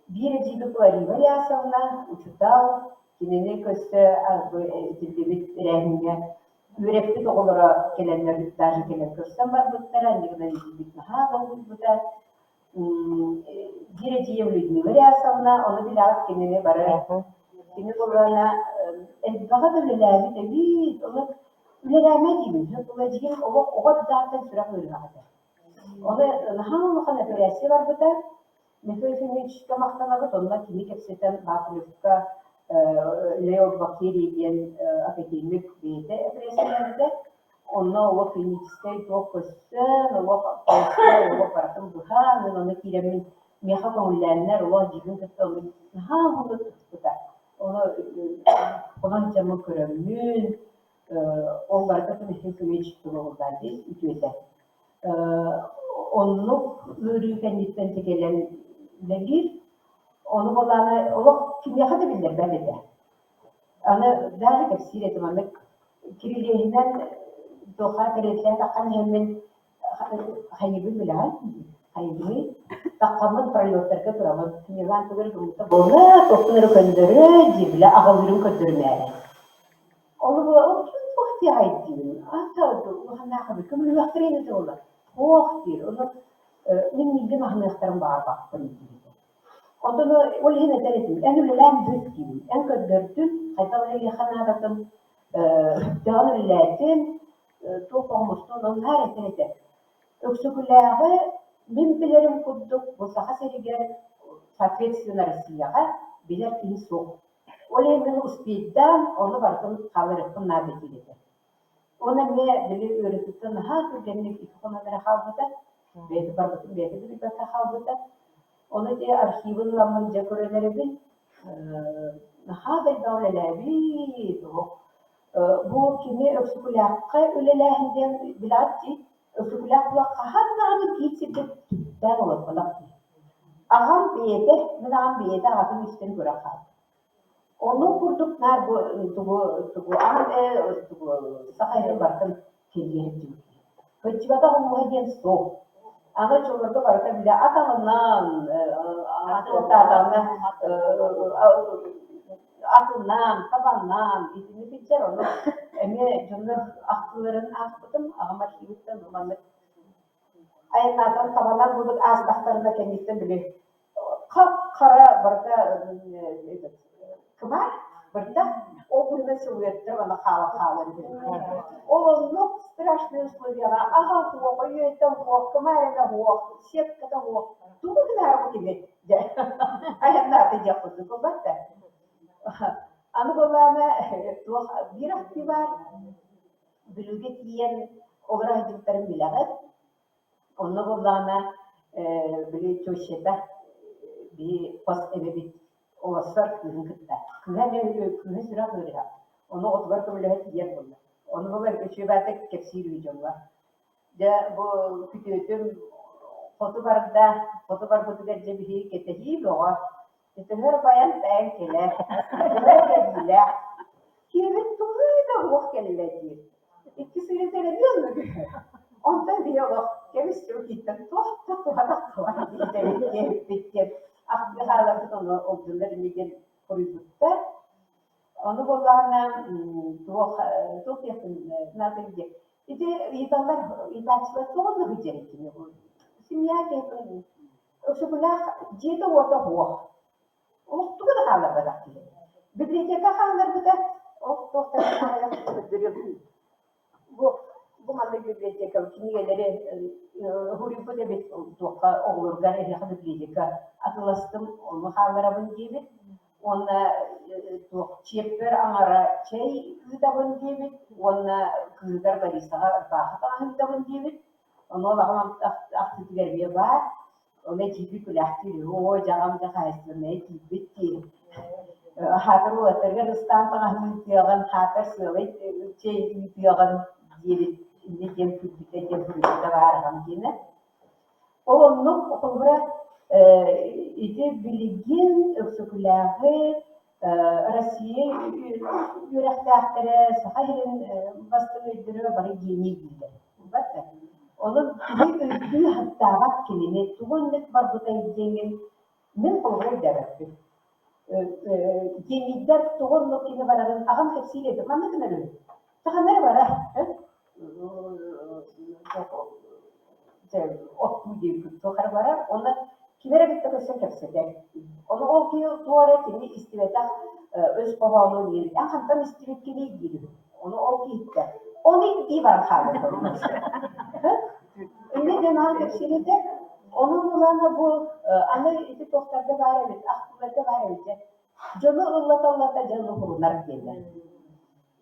Биир эдьиийбит Ларива Рясовна, учуутал, кинини көрсө этиллибит тэрээһиҥҥэ үөрэппит оҕолоро кэлэннэр даже кэлэн көрсөн барбыттара, инньэ гынан эдьиийбит наһаа долгуйбута. Биир эдьиийим Людмила Рясовна, ону билэҕит кинини бары кини буоллаҕына элбэҕи да үлэлээбит эбит, ону үлэлээмэ диибин, ол эдьиийим олох оҕо эрдэҕиттэн сүрэх ыарыһах этэ. Ону наһаа улахан эпэрээссийэ барбыта. Михаил Ефимовичка махтанабыт, онно кини кэпсэтэн Бакулевка Лео Бакерий диэн академик бэйэтэ эпэрээссийэлээбитэ. Онно олох клиническэй туох көстөн, олох олох барытын быһаан, мин онно киирэммин миэхэ көҥүллээннэр олох дьиибин кытта ону наһаа уһуннук туппута. Ону онон дьоммун көрөммүн, ол барыта Михаил Ефимович туруоруллар дии үтүөтэ. Оннук ыарыы кэнниттэн кэлэн үлэлиир. Ону буоллаҕына олох кимиэхэ да биллэрбэт этэ. Аны даже кэпсиир этим маннык кирилиэһинэн туохха кэриэтилээн таххан иһэммин хайыыбын билэҕин хайыыбыный таххаммын пролеттарга турабын Милан тугу эрэ гыммыта буолла туохпун эрэ көннөрө дии бile аҕалыырын көрдөрүмээри Ол туох диэҕэй диибин, ата улаханнаах эбит, көмөлөһүөхтэрэ ини буолла. Туох диир, ону мин миигин аһыныахтарын баҕарбаппын диибин. Онтон ол иһин этэр этим, эн үлэлээн бүт диибин, эн көрдөрдүн, хайдах үлэлиэххэ наадатын, сүрдээҕин үлэлээтин, туох оҥостон, ол наар этэр этэ. Өксөкүлээҕи мин билэрим курдук бу Саха сиригэр, соответственно Россияҕа билэр киһи суох. Ол иһин мин успейдаан, ону барытын хаалларыахпын наада диир этэ. Уонна эмиэ били ыарыытыттан наһаа түргэнник икки хонон эрэ хаалбыта. Бэйэтэ барбытын бэйэтэ билбэккэ хаалбыта. Ону ити архивын ыламмын дьэ көрөн эрэбин. Наһаа да элбэҕи үлэлээбит, олох. Бу кини Өксөкүлээххэ үлэлээһин диэн билэҕит дии, Өксөкүлээх була хаһан даҕаны биир сиргэ түптээн олорботох дии. Аҕам бэйэтэ, мин аҕам бэйэтэ аҕатын истэн көрөн хаалбыт. Оннук курдук наар бу тугу тугу аҕам ээ тугу саха иһин барытын кэрийэ сылдьыбыт киһи. Кырдьыбатах омуга диэн суох. Аны оччолорго барыта бile атаҕынан, туохтаатаҕына атынан, табанан итини сылдьар. Ону эмиэ дьоннор ахтыыларын аахпытым, аҕам архивыттан маннык айаннаатан табанан курдук аастахтарына кэнниттэн били хап-хара барыта этот кымар барыта ол быһынан силуэттэр аны хаала хаалан Ол оннук страшный условияҕа аҕа суох, өйүөтэ суох, кымаарына суох, сетката суох тугу гынаары бу кини дьэ айаннаата диэх курдук буолбат да. Аны буоллаҕына туох биир ахтыы баар. Бүлүүгэ тиийэн олоро сылдьыбыттарын билэҕит. Онно буоллаҕына били тещата биһи хос эбэбит олорсор кыыһын кытта. Кыыһа эмиэ кыыһа сүрэх ыарыһах. Ону оҕотугар көмөлөһө тиийэр буолла. Ону буолар үчүгэй баҕайытык кэпсиир үһү дьоҥҥо. Дьэ бу күтүөтүм хоту барда, хоту барбытыгар дьэ биһиги кэтэһии бөҕө. Төһөр байан тэйэн кэлэр, төһөр кэлиилээх. Киһибит тугу да уох кэллэ диир. Икки сырыыта эрэ оннук үһү. Онтон биһи олох кэбис чуукиттан туох да туһа тахсыбат диэбиппит диэн ахтыы хааларбыт ону ол дьоннор инньэ диэн хоруйбуттар. Ону буоллаҕына туох туох диэхпин наада диэ. Ити ыйыталлар ыйытааччылар тоҕо оннук диэн кини семья киһитин Өксөкүлээх дьиэтэ-уота суох. Олох тугу да хаалларбатах киһи. Библиотека хаалларбыта, ол туохтан көрдөрүөм. Бу бу маннык библиотека кинигэлэри уһуруйбут эбит туохха оҕолоругар эһиэхэ библиотека атыыластым, ону хаалларабын диэбит. Уонна туох чиэппэр аҥара чэй ыытабын диэбит уонна кыыһыгар Ларисаҕа ырбаахы таҥаһы ыытабын диэбит. Ону аҕам ахтыытыгар эмиэ баар. Ону этиибит күлээхтиир оо дьаҕам дьэ хаһаайыстыбаннайа тиийбит дии. Хаатар уолаттарыгар ыстаан таҥаһын ыытыаҕын, хаатар сыалай чэй ыытыаҕын диэбит инньэ диэн күлбүтэ диэн суруйбута баар аҕам диэнэ. Ол оннук холобура ити билигин Өксөкүлээҕи Россия үөрэхтээхтэрэ Саха сирин бастыҥ өйдөрө бары гений дииллэр. Буолбат да? Онон киһи өйдүү сатаабат кинини тугу оннук барбытай диэҥҥин мин холобура өйдөөбөппүн. Генийдэр тоҕо оннук кини барарын аҕам кэпсиир этэ. Маннык гынар үһү. Ханна эрэ барар оттуу диэбит туох эрэ барар уонна кими эрэ кытта көрсөн кэпсэтэр. Ону ол киһи туох эрэ кини истибэтэх өс хоһоонун диир. Эн хантан истибиккиний диир үһү. Ону ол киһиттэн. Ону дии баран хаалар. Инньэ диэн аҕам кэпсиир этэ. Онон ылана бу аны ити туохтарга баар эбит, ахтыыларга баар эбит дьэ. Дьону ыллата-ыллата дьону уһурунар дииллэр.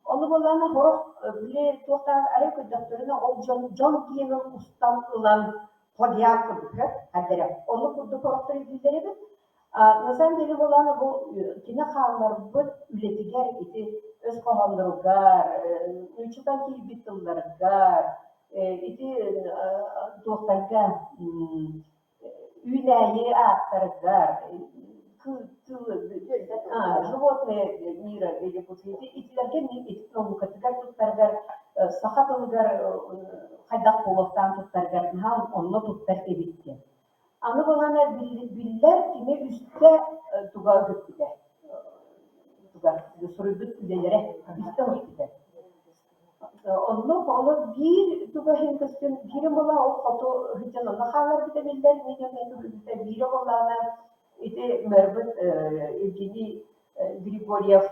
Ону буоллаҕына сорох били туохтаах арай көрдөхтөрүнэ ол дьон дьон киэнин устан ылан плагиат курдук сөп эрэ. Ону курдук сорохтор өйдүүллэр эбит. А на самом деле буоллаҕына бу кини хаалларбыт үлэтигэр ити өс хоһоонноругар, нууччатан киирбит тылларыгар, ити туохтарга үүнээйи ааттарыгар животные мира итилэргэ ити наукатыгар туттарыгар саха тылыгар хайдах буолуохтаан туттарыгар наһаа онно туттар эбит диэн. Аны буоллаҕына биллэр кини үстэ туга үһүппүтэ туга суруйбут үлэлэрэ үстэ үһүппүтэ. Оннук ону биир туга иһин көстөн биирэ буолла ол хоту сылдьан онно хаалларбыта биллэр биирэ буоллаҕына ити мэрбыт Евгений Григорьев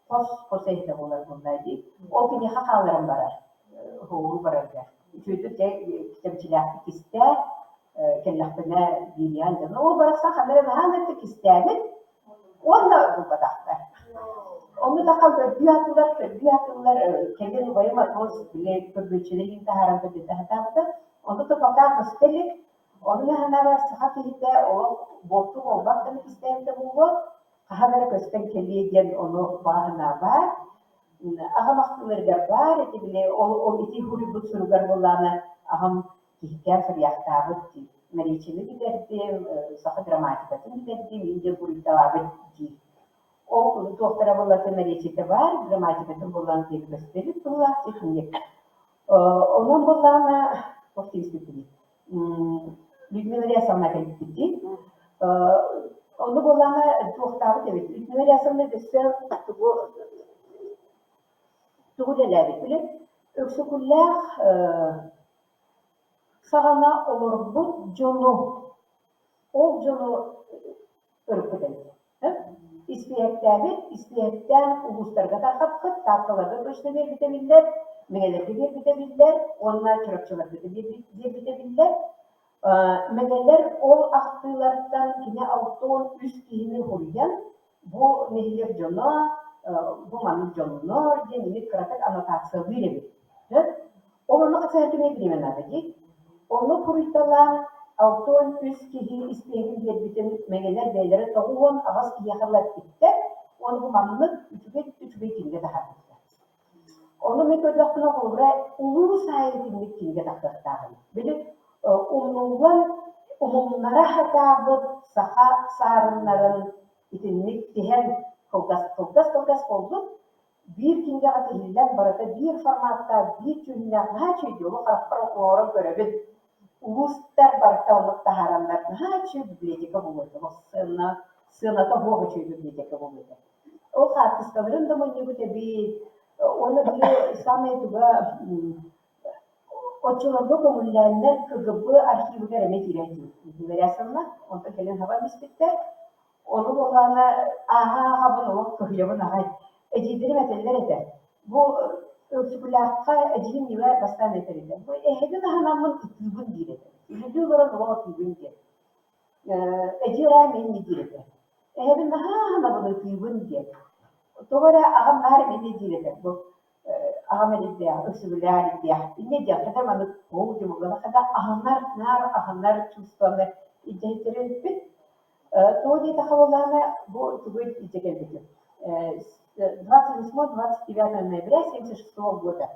хос хос эһэтэ буолар буолла дии. Ол киниэхэ хаалларан барар уһугу барарга. Үчүгэйдик дьэ кэмчилээхтик кистээ кэллэхпинэ биэриэҕин дьон. Ол барахсан ханна эрэ наһаа ынырык кистээбит Уонна булбатахтар. Ону да көрдүү атылар, көрдүү атылар, кэлин убайым Атос били көрбүөччүлэриин таһааран көрдөртө сатаабыта. Ону да пока көстө илик. Ону мин санаабар саха киһитэ олох буолту буолбат гына кистээбитэ буолуо. Хаһан эрэ көстөн кэлиэ диэн ону баҕа санаа баар. Аҕам ахтыыларыгар баар ити били ол, ол ити суруйбут суругар буоллаҕына аҕам киһикээн суруйаахтаабыт дии. Наречиены бүтэрдим, саха грамматикатын бүтэрдим, мин диэн буруйдаабыт дии. Ол туохтара буоллата наречиета баар, грамматикатын буоллаан диэн көстөбүт быһыылаах техник. Онон буоллаҕына, туох тиийиспиппиний? Людмила Рясовна кэлбиппит дии. Ону буоллаҕына туохтаабыт эбит. Людмила Рясовна өссө тугу тугу үлэлээбит билин Өксөкүлээх саҕана олорбут дьону, ол дьону ырыппыт эбит. Испииһэктээбит, испииһэктээн улуустарга тарҕаппыт, Таатталарга точно биэрбитэ биллэр, Мэҥэлэргэ биэрбитэ биллэр уонна Чурапчыларга биэрбитэ биллэр. Мэҥэлэр ол ахтыыларыттан кини 63 киһини уһуйан, бу нэһилиэк дьоно, бу маннык дьоннор диэн ини кыратык аннотациялыыр эбит. Сөп? Ол онно хасыһар кэмэ бириэмэ наада дии. Ону буруйдалаан 63 киһи испииһэгин биэрбитин мэҥэлэр бэйэлэрэ 98 киһиэхэ ыла эппиттэр уонна бу маннык үчүгэй үчүгэй кинигэ таһаарбыттар. Ону мин көрдөхпүнэ, холобура, улуус аайы итинник кинигэ тахсыахтаах эбит. Били умнуллан умуннара сатаабыт саха саарыннарын итинник тиһэн кылгас кылгас кылгас буолбут биир кинигэҕэ тиһиллэн барыта биир форматтаах, биир дьүһүннээх наһаа үчүгэй олох харахпар оҥорон көрөбүн. Улуустар барыта оннук таһаараннар наһаа үчүгэй библиотека буолуо этэ. Сыана, сыаната суох үчүгэй библиотека буолуо этэ. Ол хаартыскаларын да мунньубут эбит. Уонна били самай туга оччолорго көҥүллээннэр КГБ архивыгар эмиэ киирэн киирбит. Онтон кэлин хабан испиттэр. Ону буоллаҕына ааһа-ааһабын олох кыһыйабын аҕай. Эдьиийдэрим этэллэр этэ, бу Өксөкүлээххэ эдьиийим Мила бастаан этэр этэ, бу эһэбин аһынаммын ытыыбын диир этэ. Үлэлии олорон олох ытыыбын диэн. Эдьиий Рая инньэ диир этэ. Эһэбин наһаа аһынабын ытыыбын диэн. Тоҕо эрэ аҕам наар инньэ диир этэ. Бу аҕам эрийдээх, Өксөкүлээх эрийдээх. Инньэ диэх хата маннык ол дьыбыллана хата аһынар, наар аһынар чувствоны илдьэ эбиппит. Тоҕо диэтэххэ буоллаҕына, бу тугу илдьэ кэлбитим. 28-29 ноября 76 года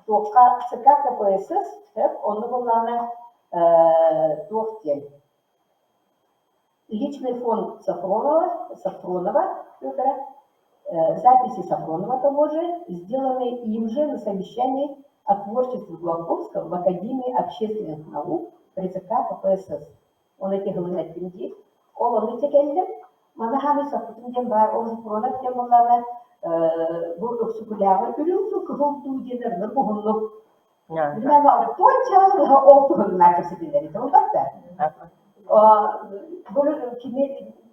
туохха ЦК КПСС онно буоллаҕына туох диэн личный фонд Сафронова, Сафронова Петра, записи Сафронова того же, сделанные им же на совещании о творчестве Главковского в Академии общественных наук при ЦК КПСС. Ол ити һылын эттим дии. Ол ону ити кэллим. Маны хаамый соппутум диэн баар. Ол Сафронов диэн буоллаҕына бу Өксөкүлээҕи үрүҥ дуу, кыһыл дуу диэн ырыныр уһуннук. Билмээн туонча быһа ол туһуннар кэпсэтиллэр этэ буолбат да. Бу кини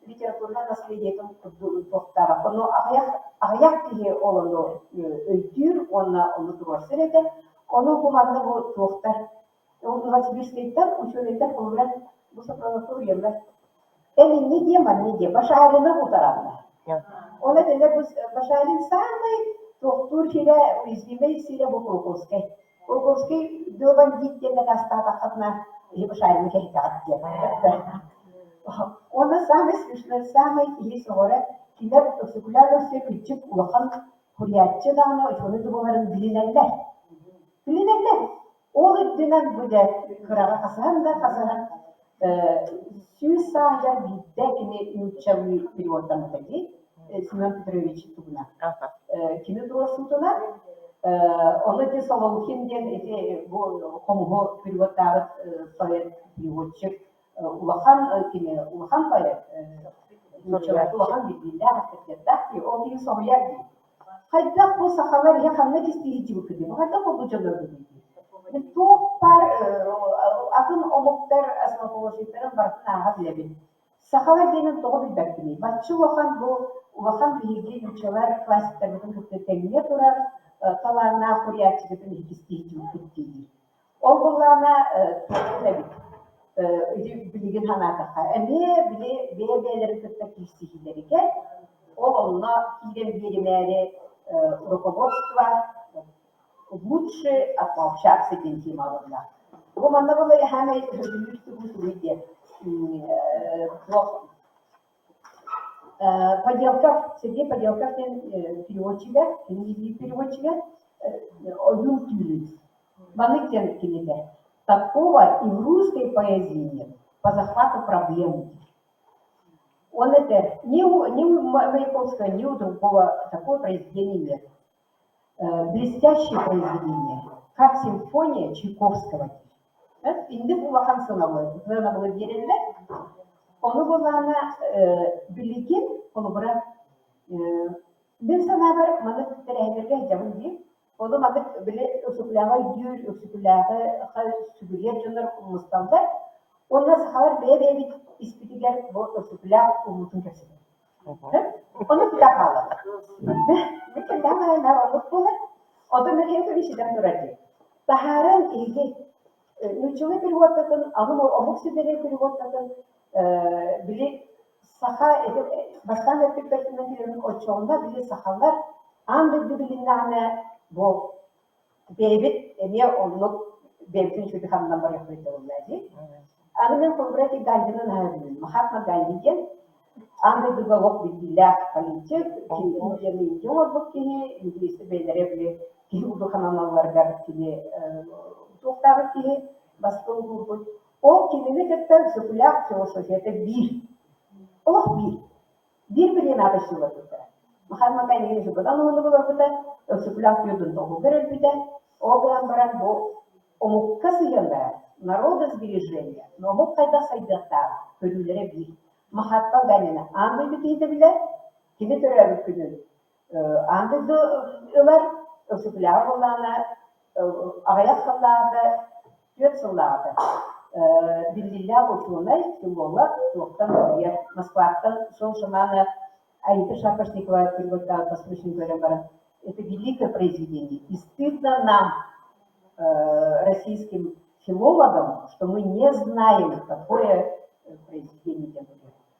литературнай наследиетын курдук туохтаабак. Ону аҕыйах аҕыйах киһи ол ону өйдүүр уонна ону туруорсар этэ. Ону бу манна бу туохтар Новосибирскайтан учуонайдар холобура бу сопроводтуур Эн инньэ диэ, манньа диэ, Башарина утараннар. Ол этэлэр бу Башарин самый туохтуур сирэ, уязвимый сирэ бу Кулаковскай. Кулаковскай до бандит диэн дакаастаатаххытына, киһи Башарины кэһитэҕит диэн. Уонна самый смешной, самый киһи сөҕөрө, кинилэр Өксөкүлээх Өксөй кырдьык улахан суруйааччы даҕаны учуонай да буоларын билинэллэр. Билинэллэр. Ол үрдүнэн бу дьэ кыраҕа хасыһан да хасыһан 100 сааһыгар биирдэ кини нууччалыы переводтаммыта дии Семен Петрович тугуна. Кини туруорсуутунан ону ити Солоухин диэн ити бу хомуһу переводтаабыт поэт переводчик улахан кини улахан поэт нууччаларга улахан биллиилээх авторитеттаах дии ол киһи соһуйар дии Хайдах бу сахалар ийэ ханна кистииһиччибиккитий? Бу хайдах бу дьонноргутуй дии. Туох баар атын омуктар основоположниктарын барытын ааҕа билэбин. Сахалар диэнин тоҕо билбэппиний? Бачча улахан бу улахан биһиги нууччалар классиктарбытын кытта тэҥҥэ турар талааннаах суруйааччыбытын иккистииһиччибиккит диир. Ол буоллаҕына туохпут эбит ити билигин санаатахха эмиэ били бэйэ-бэйэлэрин кытта киирсиһиилэригэр ол онно киирэн биэримээри руководство лучше отмолчаться диэн тема ылынна. Бу манна була хаамай сөбүлүүр тугу тугуй диэн туох Поделков, Сергей Поделков диэн переводчига, кини переводчига ойуун түүнүн Маннык диэн кинигэ «Такого и в русской поэзии нет по захвату проблем» диир. Он этэр ни у, ни у Маяковского, ни у другого такого произведения нет. Блестящее произведение, как симфония Чайковского диир. Инник улахан сыанабылы сыанабылы биэрэллэр. Ону буоллаҕына билигин холобура мин санаабар маннык тэрээһиннэргэ сылдьабын дии. Ону маннык били Өксөкүлээҕи өйдүүр, Өксөкүлээҕи сүгүрүйэр дьоннор мусталлар. Уонна сахалар бэйэ-бэйэбит испитигэр бу Өксөкүлээх улуутун кэпсэтэбит. Ону билэ хаалаллар. Мин кэмнээх аҕайнаар оннук буолар. Онтон Михаил ситэн турар дии. Таһааран эһиги нууччалыы переводтатын, аны омук сирдэрин переводтатын били саха ити бастаан эппиппэртинэн билэбин оччоҕуна били сахалар аан дойду билиннэҕинэ бу. Бэйэбит эмиэ оннук бэйэбитин үчүгэйдик хамнан барыахпыт буолла дии. Аны мин холобура ити Гандины наһаа билэбин. Махатма Ганди диэн аан дойдуга олох биллиилээх политик, Индияны Индия оҥорбут киһи, индийцы бэйэлэрэ били киһи курдук хананалларыгар кини туохтаабыт киһи, бастыҥ уурбут. Ол кинини кытта Өксөкүлээх философията биир. Олох биир. Биир бириэмэҕэ көссүүлэрбиттэрэ. Михаил Макарьевич быдан уһуннук олорбута, Өксөкүлээх түөрдүн тоҕугар өлбүтэ. Ол гынан баран бу омукка сыһыаннара, народосбережение, омук хайдах сайдыахтааҕа көрүүлэрэ биир. Махатма Ганина аан дойду киһитэ билэр, кини төрөөбүт күнүн аан дойду ылар, Өксөкүлээҕи буоллаҕына аҕыйах сыллааҕыта, түөрт сыллааҕыта биллиилээх учуонай, филолог туохтан суруйар Москваттан Шон Шамана Аита Шапошникова переводтаабыт Восточный көрөн баран это великое произведение и стыдно нам, российским филологам, что мы не знаем такое произведение диэн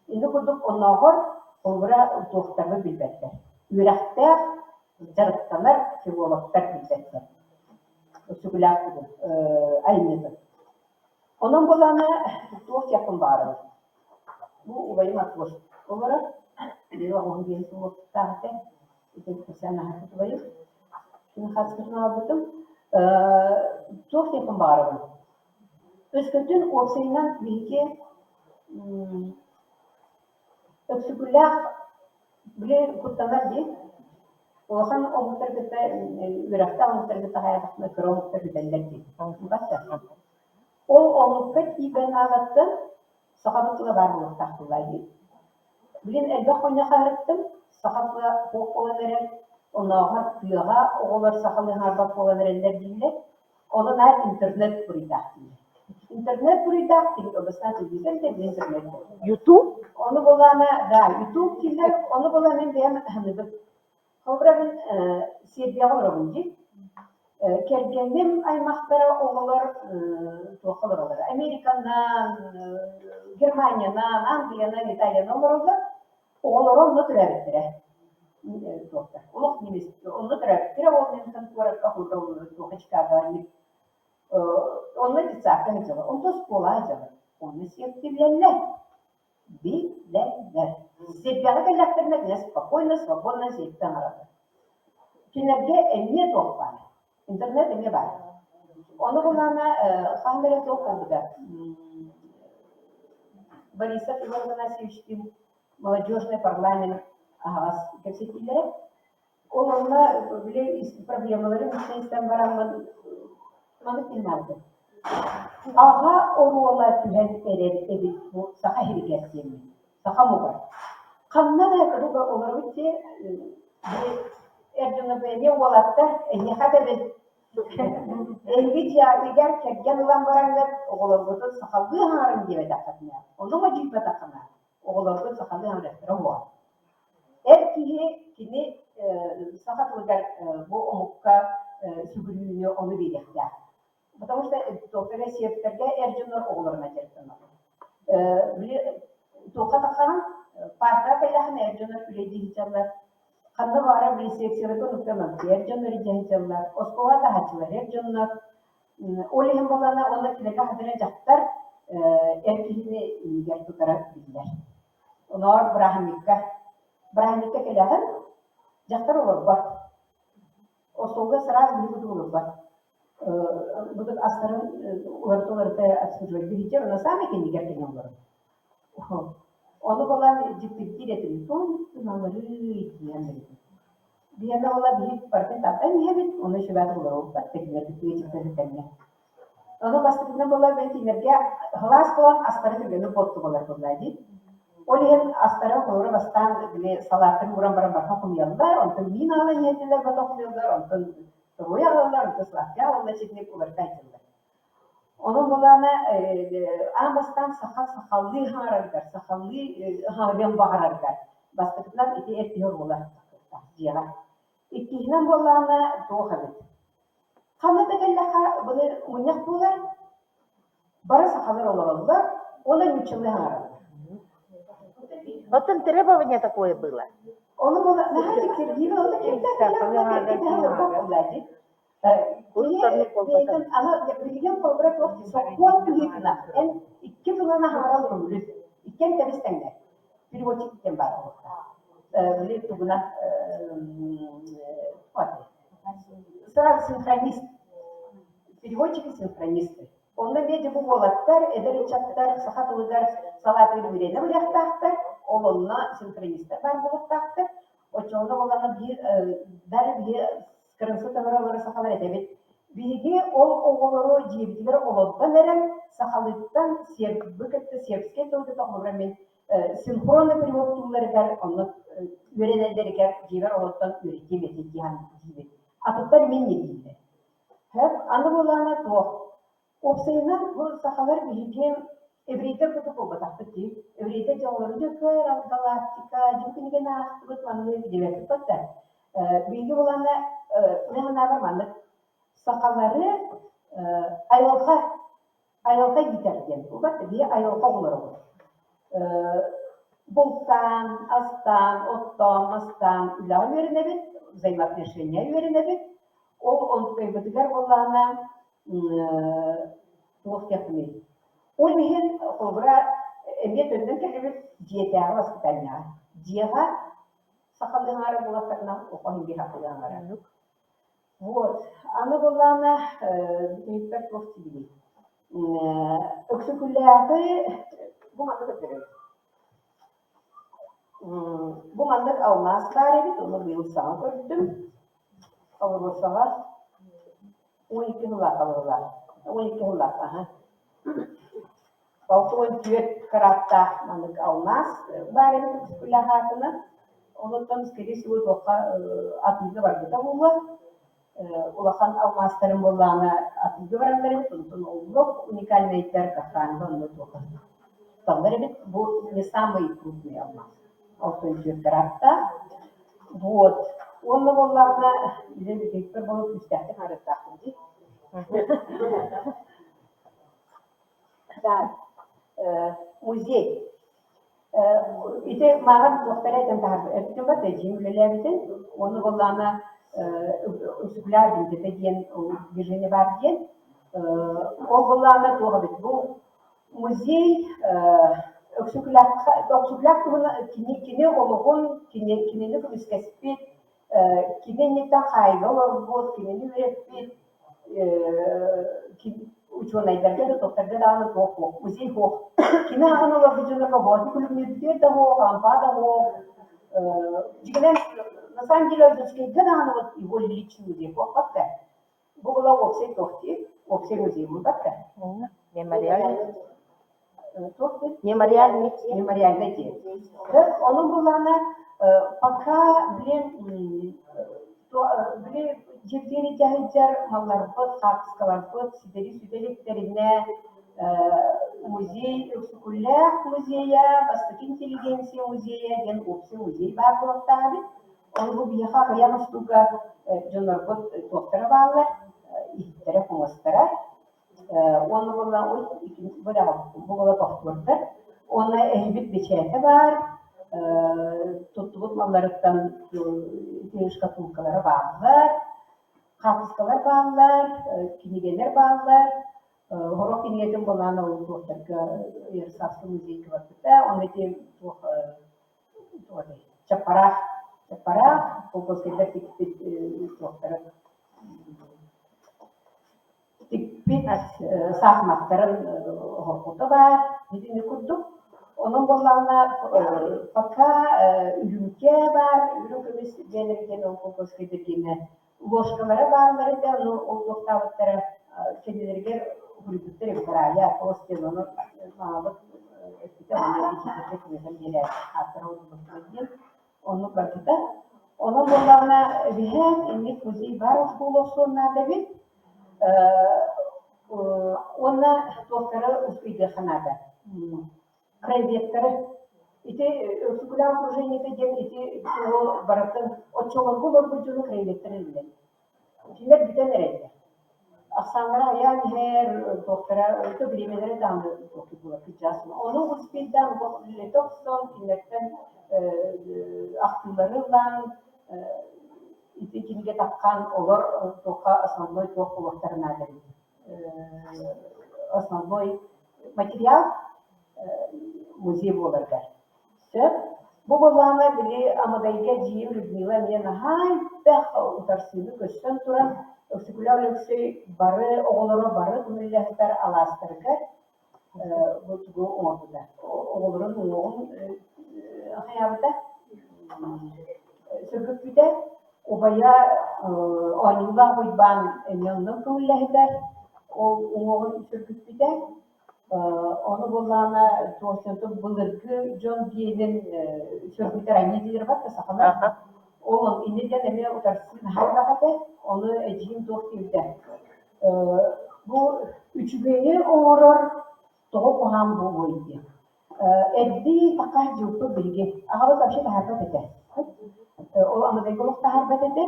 Ини курдук оннооҕор холобура туохтарбы билбэттэр. Үөрэхтээх дьарыктанар филологтар билбэттэр. Өксөкүлээх бүгүн айымньытын. Онон буоллаҕына туох диэхпин баҕарабын. Бу убайым Артур олорор. Били оҕом диэн суолтаах этэ. Ити кэпсээн аһарбыт убайым. Кини хаскытын аҕалбытым. Туох диэхпин баҕарабын. Өскөтүн уопсайынан биһиги Өксөкүлээх били куттанар дии. Улахан омуктары кытта үөрэхтээх омуктары кытта хайаатахпына кыра омуктар бүтэллэр дии. Бачча. Ол омукка тиийбэн ааҕаттан сахабыт тыла баар буолуохтаах буоллаа дии. Билин элбэх мунньах аһарыттым, саха тыла суох буолан эрэр, оннооҕор тыаҕа оҕолор сахалыы аҥаарбат буолан эрэллэр дииллэр. Ону наар интернет буруйдаах дииллэр. Интернет буруйдаах областная телевизор интернет. Ютуб? Ону буоллаҕына, да, Ютуб дииллэр, ону буолла мин бэйэм аһыныгын. Холобура мин Сербияҕа олоробун дии. Кэргэним аймахтара оҕолор туохха олороллор? Американан, Германиянан, Англиянан, Италиянан олороллор. Оҕолоро онно төрөөбүттэрэ. Туохтар. Олох немец онно төрөөбүттэрэ ол Мюнхен куоракка туохха Чикагоҕа Онно детсадка сылдьаллар, онто оскуолаҕа сылдьаллар. Онно сиэптилэллэр, билэллэр. Сиргэҕэ кэллэхтэринэ кинилэр спокойно, свободно сиэпти аҥараллар. Кинилэргэ эмиэ туох баар, интернет эмиэ баар. Ону булаана хаһан эрэ туох буолбута Борисов Иван Афанасьевичтыын молодежный парламент аһаҕас кэпсэтиилэрэ. Ол онно били проблемаларын истэн бараммын маннык тыыннаабытым. Аҕа оруола түһэн эрэр эбит бу саха иһигэр диэммин, саха омугар. Ханна да куруук олоробут дии, эр дьоно эмиэ уолаттар, эһиэхэ этэбин, эһиги дьиэҕитигэр кэргэн ылан бараҥҥыт оҕолоргутун сахалыы аһаарыҥ диэбэтэххитинэ, ону модьуйбатаххына, оҕолоргут сахалыы аһарыахтара уо. Эр киһи кини саха тылыгар бу омукка сүгүрүйүүнү ону биэриэхтээх. Потому что туохха эрэ сиэптэргэ эр дьоннор оҕолорунан дьарыктаналлар. Били туохха тахсаҕын, паркаҕа кэллэххинэ эр дьоннор үлэлии сылдьаллар. Ханна баҕарар били секцияларга оннуктан эр дьоннор илдьэ сылдьаллар. Оскуолаҕа таһааччылар эр дьоннор. Ол иһин буоллаҕына уонна кинилэргэ ханна эрэ дьахтар эр киһини иннигэр тутара биллэр. Оноор бырааһынньыкка бырааһынньыкка кэлэҕин, дьахтар олорбот. Остуолга сразу биһиги курдук олорбот. Будут астарын уларыта-уларыта обслуживать биһиги онно саамай кэннигэр кэлэн олорор. Ону булан дьиктиргиир этим, туох гыналарый диэн эбит. Биһиэнэ буолла биһи барытын тардан иһэбит, ону үчүгэйдик олоробуппат, кинилэрбит тыа тэҥҥэ. Ону бастакытынан буолла мен кинилэргэ сылаас буолан астары түргэнник буоттубалар буолла дии. Ол иһин астары холобура бастаан били салааттарын ууран баран барыта хомуйаллар, онтон миин аҕалан иһэллэр бото хомуйаллар, онтон торуой аҕалаллар, онтон сладкий аҕалаллар ситинник уларыта сылдьаллар. Онон буоллаҕына аан бастаан саха сахалыы хаҥарарыгар, сахалыы хаҥарыан баҕарарыгар бастакытынан ити эр киһи оруола дьиэҕэ. Иккиһинэн буоллаҕына туох эбит Ханна да кэллэххэ, былыр мунньах буолар, бары сахалар олороллор, уонна нууччалыы саҥараллар. Оттон требование такое было. Ону буола наһаа дьиктиргиибин, ол да кимтэн Киһи бэйэтин аны билигин холобура туох сокуон быһыытынан эн икки тылынан аһарар көҥүлүн иккиэн тэбис тэҥнэр переводчик диэн баар буолуохтаах. Били тугунан сразу синхронист переводчики синхронисты. Онно эмиэ дьэ бу уолаттар, эдэр ыччаттар саха тылыгар салаатыгар үөрэнэ барыахтаахтар, ол онно синхронистар баар буолуохтаахтар. Оччоҕуна буоллаҕына биир даже биһи кырымсык олорор сахалар этэбит. Биһиги ол оҕолору дьиэбитигэр олордон эрэн сахалыыттан сербы кытта сербскэй тылы кытта холобура мин синхронно переводтуулларыгар онно үөрэнэллэригэр дьиэбэр олортон үөрэтиэм этэ диэн диибит. Атыттар мин не дииллэр. Сөп, аны буоллаҕына туох Уопсайынан, бу сахалар биһиги еврейдэр курдук буолбатахпыт дии. Еврейдэр дьоҕуларын дьөккөр, галактика, дьин кинигэни аахтыбыт, маннык диэбэппит батта. Биһиги буоллаҕына, мин санаабар маннык сахалары айылҕа айылҕа иитэр диэн буолбат биһи айылҕа оҕолоробут. Бултаан, астаан, оттоон, мастаан үлэҕэ үөрэнэбит, взаимоотношения үөрэнэбит. Ол онтукайбытыгар буоллаҕына туох диэхпиний Ол иһин холобура эмиэ төннөн кэллибит дьиэтээҕи воспитанияҕа. Дьиэҕэ сахалыы аҥаара буолаттарына оҕо иһин биир сахалыы аҥаара. Вот. Аны буоллаҕына бүтүнүкпэр туох диибиний Өксөкүлээҕи бу манна көрдөрөбүт. Бу маннык алмаас баар эбит, ону быйыл саҥа көрдүм. Алросаҕа 12 сыллаах алролаах. 12 сыллаах, аһа. 64 караттаах маннык алмаас баар эбит Өксөкүлээх аатынан. Онуттан, скорее всего, туохха атыыга барбыта буолуо. Улахан алмаастарын буоллаҕына атыыга бараллар эбит, онтон олох уникальнайдар Кафранга онно туохха тутталлар эбит. Бу не самый крупный алмаз. 64 караттаах. Вот. Уонна буоллаҕына, илэ бүтэһикпэр буолуп күүстээхтик арыттаахпын дии. Так, музей. Ити мааҕын туохтара этэн таһаарбыт эппитим бар эдьиийим үлэлээбитин уонна буоллаҕына Өксөкүлээх билгэтэ диэн движение баар диэн ол буоллаҕына туох эбит бу музей Өксөкүлээххэ Өксөкүлээх туһунан кини кини олоҕун кини кинини көмүскэспит Кини инниттэн хаайыыга олорбут, кинини үөрэппит учуонайдарга да, туохтарга даҕаны туох суох, музей суох. Кини ааҕан олорбут дьоннорго бооту күлүмнүүрбүтүгэр да суох, Алампаа да суох. Дьиҥинэн, на самом деле Ойуунускайга даҕаны вот его личный музей суохпат да. Бу была уопсай туох дии, уопсай музей буолбат да. Мемориальный. Туох дии? Мемориальный. Мемориальный дии. Ону буллаҕына, пока блин, били дьиктири дьаһайдьар малларбыт, хаартыскаларбыт ситэри сүтэ иликтэринэ музей Өксөкүлээх музейа, Бастакы интеллигенция музейа диэн уопсай музей баар буолуохтаах эбит. Ол бу биһиэхэ аҕыйах устууга дьоннорбут туохтара бааллар, иһиттэрэ-хомуостара. Уонна буолла ой бу буола повтордар. Уонна эһибит бэчээтэ баар, туттубут малларыттан ити шкатулкалара бааллар, хаартыскалар бааллар, кинигэлэр бааллар. Сорох кинигэтин былаан ол туохтарга Ярославскай музейга барбыта. Онно ити туох Чаппараах, чаппараах, холкуоскайдар тикпит туохтара тикпит саахыматтарын оһоххута баар итини курдук. Онон буоллаҕына пока үрүүмкэ баар, үрүҥ көмүс дьиэлэригэр ол холкуоскайдар гиэнэ ложкалара бааллар этэ, ону ол туохтаабыттара кэннилэригэр уһуйбуттар эбит Рая Атос диэн ону маамабыт эппитэ уонна итиитэргэ түбэһэн биэрээт ааттара уурбуттара диэн оннук барбыта. Онон буоллаҕына эбиһээт инник музей баар буолуох охсуон наада эбит. Уонна туохтары успуйдуохха наада. Краеведтары ити Өксөкүлээх окружениета диэн ити тугу барытын оччолорго олорбут дьону краеведтар этилэр. Кинилэр бүтэн эрэллэр. Ахсааннара аҕыйаан иһэр, туохтара то бириэмэлэрэ даҕаны туох буолар кырдьаҕас Ону успейдаан үлэлэтэ охсон, кинилэртэн ахтыылары ылан ити кинигэ сиргэ таххан олор туохха основной туох буолуохтарын наада эбит. Основной материал музей буоларыгар. Сөп. Бу былаана били Амыдайга эдьиийим Людмила эмиэ наһаа элбэх утарсыыны көрсөн туран, Өксөкүлээх Өлөксөй бары оҕолоро бары көмүллэ сытар алаастарыгар бу тугу оҥорбута. Оҕолорун уҥуоҕун хайаабыта, сөргүппүтэ. Убайа Оонньуулаах Уйбаан эмиэ онно көҥүллэ сытар, ол уҥуоҕун сөргүппүтэ. Ону буоллаҕына туох былыргы дьон диэнин сөргүтэр аньыы дииллэр да сахалар. Ол инньэ диэн эмиэ утарсыы наһаа элбэх этэ. Ону эдьиийим туох диэбитэ бу үчүгэйи оҥорор тоҕо куһаҕан буолуой диэн. Эрдии такай дьылпыт биһиги. Аҕабыт вообще таһаарбат этэ. Ол аныгыйга олох таһаарбат этэ.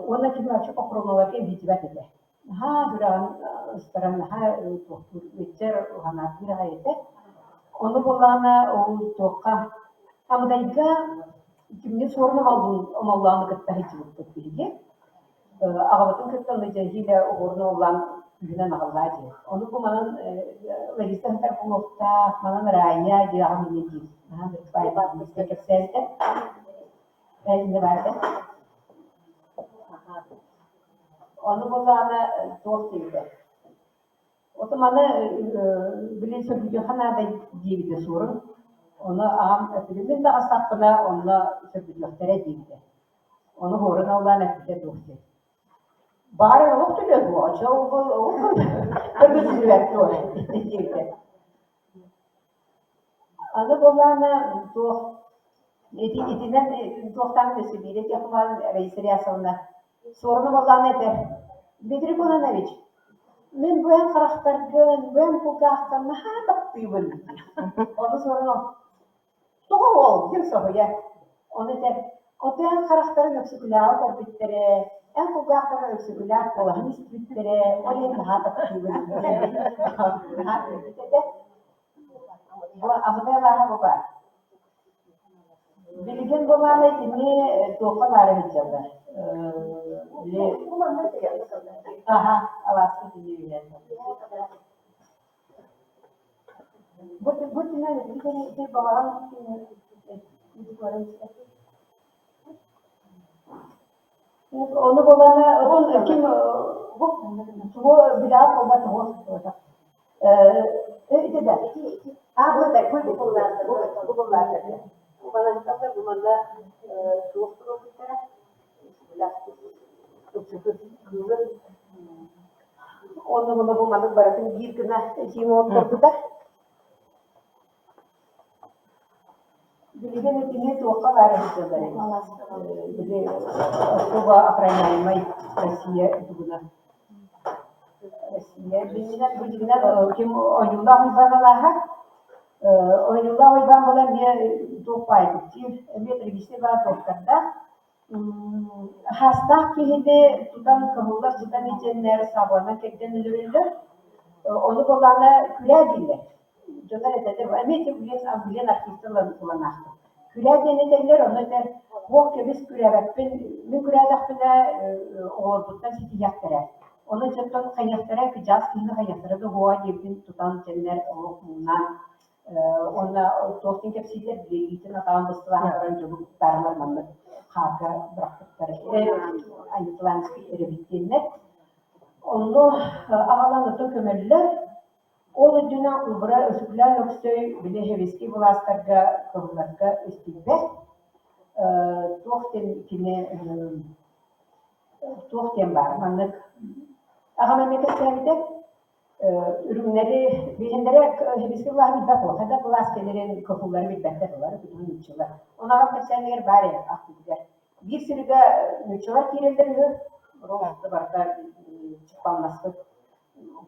Уонна кини вообще похороноларга илдьибэт этэ. Наһаа сүрэҕин ыстаран наһаа туохтуур үөччэр уһанааттыыр аҕай этэ. Ону буоллаҕына ол туохха Амыдайга кимҥэ суорун омоллоону кытта сылдьыбыппыт биһиги. Аҕабытын кытта онно дьэһиилэ уһуурун уоллаан күүһүнэн аҕаллаа диэн. Ону бу манан Лариса сытар буолуохтаах, манан Рая диэн аҕам инньэ диир. Наһаа кэпсээбитэ. Инньэ баар этэ. Ону буоллаҕына туох диэбитэ. Ото маны били сөргүтүөххэ наада диэбитэ суорун. Ону аҕам эппитэ мин таҕыстахпына онно сөргүтүөхтэрэ диэбитэ. Ону уһуурун аллаан эппитэ туох диэн. Баҕар олох төлүө дуо, оччо сөргүтүллүбэт дуо диэбитэ. Аны буоллаҕына туох ити итинэн туохтаан өссө биирэ этиэх Раиса Рясовна Суорун буоллаҕына этэр Дмитрий Кононович мин бу эн харахтаргын, бу эн кулгааххын наһаа таптыыбын. Ону Суорун тоҕо уол диэн соһуйар. Ону этэр Ото эн харахтарын Өксөкүлээҕи көрбүттэрэ, эн кулгаахтарын Өксөкүлээх куолаһын истибиттэрэ, ол иһин наһаа таптыыбын. Наһаа күлбүт этэ. Бу Амыдай алааһа бу баар. Билигин былаана итини туохха баара сылдьаллар. Били Аха, алааска итини үүнэн. Бу бу түмэн ити балаҕан Ону буоллаҕына отон ким бу тугу билэҕит буолбат тугу ити да аа бу бу бу буллаатар бу манна туох туруорбуттара Онно була бу маннык барытын биир гына этиим оҥотторбута. Билигин итини туохха баар сылдьаллар эбит. Били особо охраняемай Россия тугунан. Россия билигинэн бу дьиҥинэн ким ойуулаах Уйбаан алааһа ойуулаах Уйбаан була эмиэ туох баайбыт диир эмиэ трагичный баар туохтардаах Хаастаах киһини тутан кыһыллар сытан итиэннэр саабыланан кэргэн өлөрөллөр. Ону буоллаҕына күрээ дииллэр. Дьоннор этэллэр эмиэ ити Ангелина архивтан ылан аахтым. Күрээ диэн этэллэр, ону этэр туох кэбис күрээбэппин, мин күрээтэхпинэ оҕолорбуттан ситиһиэхтэрэ. Ону дьонтон хайыахтара, кыдьаас киһини хайыахтара да уһуоҕа диэбитин тутан кэннэр олох муҥнаан Уонна туох диэн кэпсииллэр, билиитин атаҕын быстылаан баран дьону куттаарылар маннык хаарга бырахпыттар Атлантский эрэбит диэннэр. Онно аҕалан ото көмөллөр. Ол үрдүнэн Убра Өсүклээн Өксөй били сэбиэскэй былаастарга кылларга истибэт. Туох диэн кини туох диэн баар маннык аҕам эмиэ кэпсээбитэ Үрүҥнэри биһиэннэрэ сэбиэскэй былааһы билбэт буолла, хайдах былаас кэлэрин, кыһыллары билбэттэр булар, бүтүн нууччалар. Ону аҕам кэпсээнигэр баар ээ, ахтыытыгар. Биир сиргэ нууччалар киирэллэр үһү, роста барыта чыппаҥнаспыт,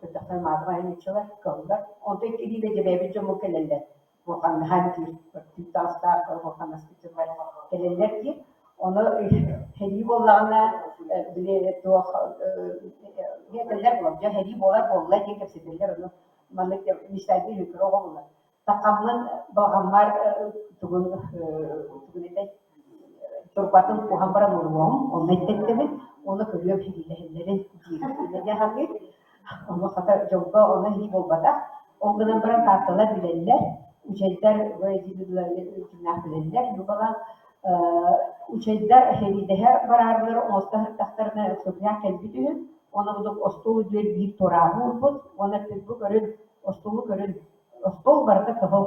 көтөхтөн маатымай нууччалар, кыһыллар. Онтон иккилиилэ дьэбээбит дьоммут кэлэллэр. Бурханнаһан диир, түүт таҥастаах бурханнаспыт дьоннор кэлэллэр диир. Ону сэрии буоллаҕына, били туох этэллэр буолар, дьэ сэрии буолар буолла диэн кэпсэтэллэр, ону маннык мечтайдыы үһү оҕо буолар. Тахаммын балаҕаммар тугун тугун этэй? Турбатын куһан баран уруоҕум, онно эттэттибит, уонна көрүөм иһиллэһэллэрин диир. Инньэ саныыр. Ону хата дьолго ону иһии буолбатах. Ол гынан баран таатталар билэллэр, учайдар кимнээх билэллэр. Бу учайдар сэриидэһэ бараарылар оҥосто сырыттахтарына Өксөкүлээх кэлбит үһү. Уонна курдук остуол үрдүгэр биир турааҕы уурбут уонна эппит бу көрүн, остуолу көрүн, остуол барыта кыһыл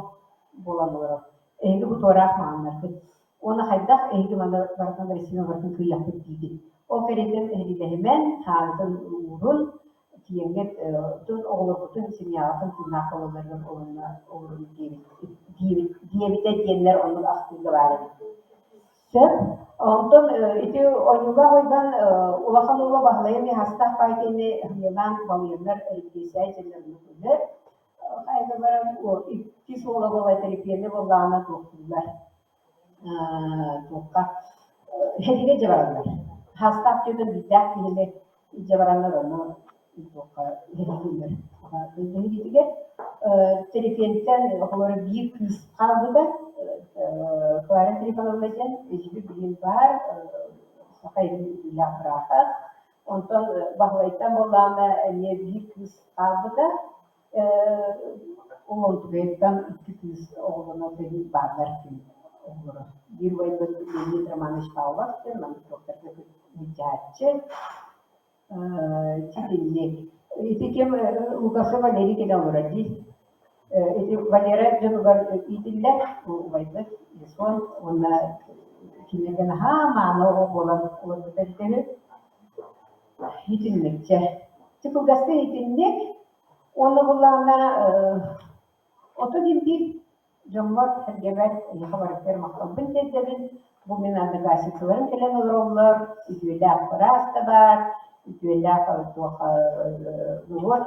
буолан олорор. Эһиги бу туораах маҕаннаргыт. Уонна хайдах эһиги маны барытын Россияны барытын кыайыахпыт диигит. Ол кэриэтин эһиилэһимэн, хаалытын уурун, тиийэҥҥит тун оҕолоргутун, семьяҕытын тыыннаах буолалларыгар олорунна олорун диэбит диэбит диэбитэ диэннэр оннук ахтыыга баар эбит. Сөп. Онтон ити ойуулаах ойбон улахан уола Баһылайа Миһастаах баай киһини ымыылаан балыйаннар репрессия дьэннэр үлэр. Хайда баран иккис уола буола тэрипиэнэ буоллаҕына туохтууллар туохха сэриигэ дьэ бараллар. Хаастаах түөтэн биирдээх киһини илдьэ бараннар ону туохха сэриилииллэр. Сэриитигэр Тэрипиэнтэн оҕолоро биир кыыс хаалбыта Клара Трифоновна диэн эдьиийбит билигин баар саха илин үтүөлээх быраата. Онтон Баһылайтан буоллаҕына эмиэ биир кыыс хаалбыта. Ол онтукайыттан икки кыыс оҕолоно сэрии бааллар диэн оҕолоро. Биир убайбыт Леонид Романович Павлов диэн маннык туохтарга илдьээччи. Итинник. Ити ким Лукасов Валерий кэлэ олорор дии. Ити Валера дьонугар иитиллэр убайбыт Ясон уонна кинилэргэ наһаа мааны оҕо буолан олорбута эбитэ үһү. Итинникчэ. Чэ кылгастык итинник. Уонна буллаҕына отут биир Дьоммор-сэргэбэр эйиэхэ барытыгар махталбын тиэрдэбин. Бу мин одноклассницаларым кэлэн олороллор, үтүөлээх быраас да баар, үтүөлээх туох норуот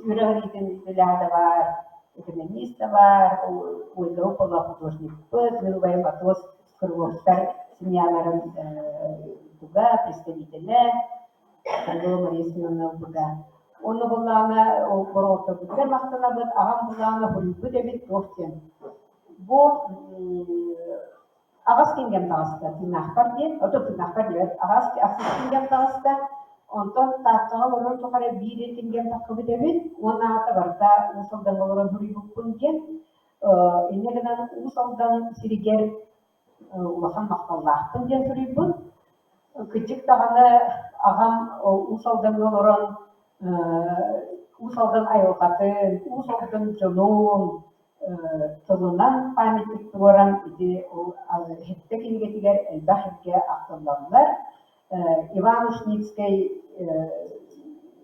үөрэҕириитин үтүөлээҕэ да баар, экономист да баар, Ольга Упола художникпыт, мин убайым Атос Крыловтар семьяларын туга, представителэ, Крылова Мария Семеновна ылбыта. Уонна буоллаҕына ол бороҕотторбутугар махтанабыт, аҕам буоллаҕына суруйбут эбит туох диэн. Бу аҕыс кинигэм таҕыста тыыннаахпар диэн, ото тыыннаахпар диэбэт, аҕыс ахсыс кинигэм таҕыста. Онтон Тааттаҕа олорор тухары биир кинигэм таххыбыт эбит, уонна аата барыта Уус Алдаҥҥа олорон суруйбуппун диэн. Инньэ гынан Уус Алдан сиригэр улахан махталлаахпын диэн суруйбут. Кырдьык даҕаны аҕам Уус Алдаҥҥа олорон Уус Алдан айылҕатын, Уус Алдан дьонун тылынан памятник туруоран ити ол сэттэ кинигэтигэр элбэх сиргэ ахтыллаллар. Иван Ушницкай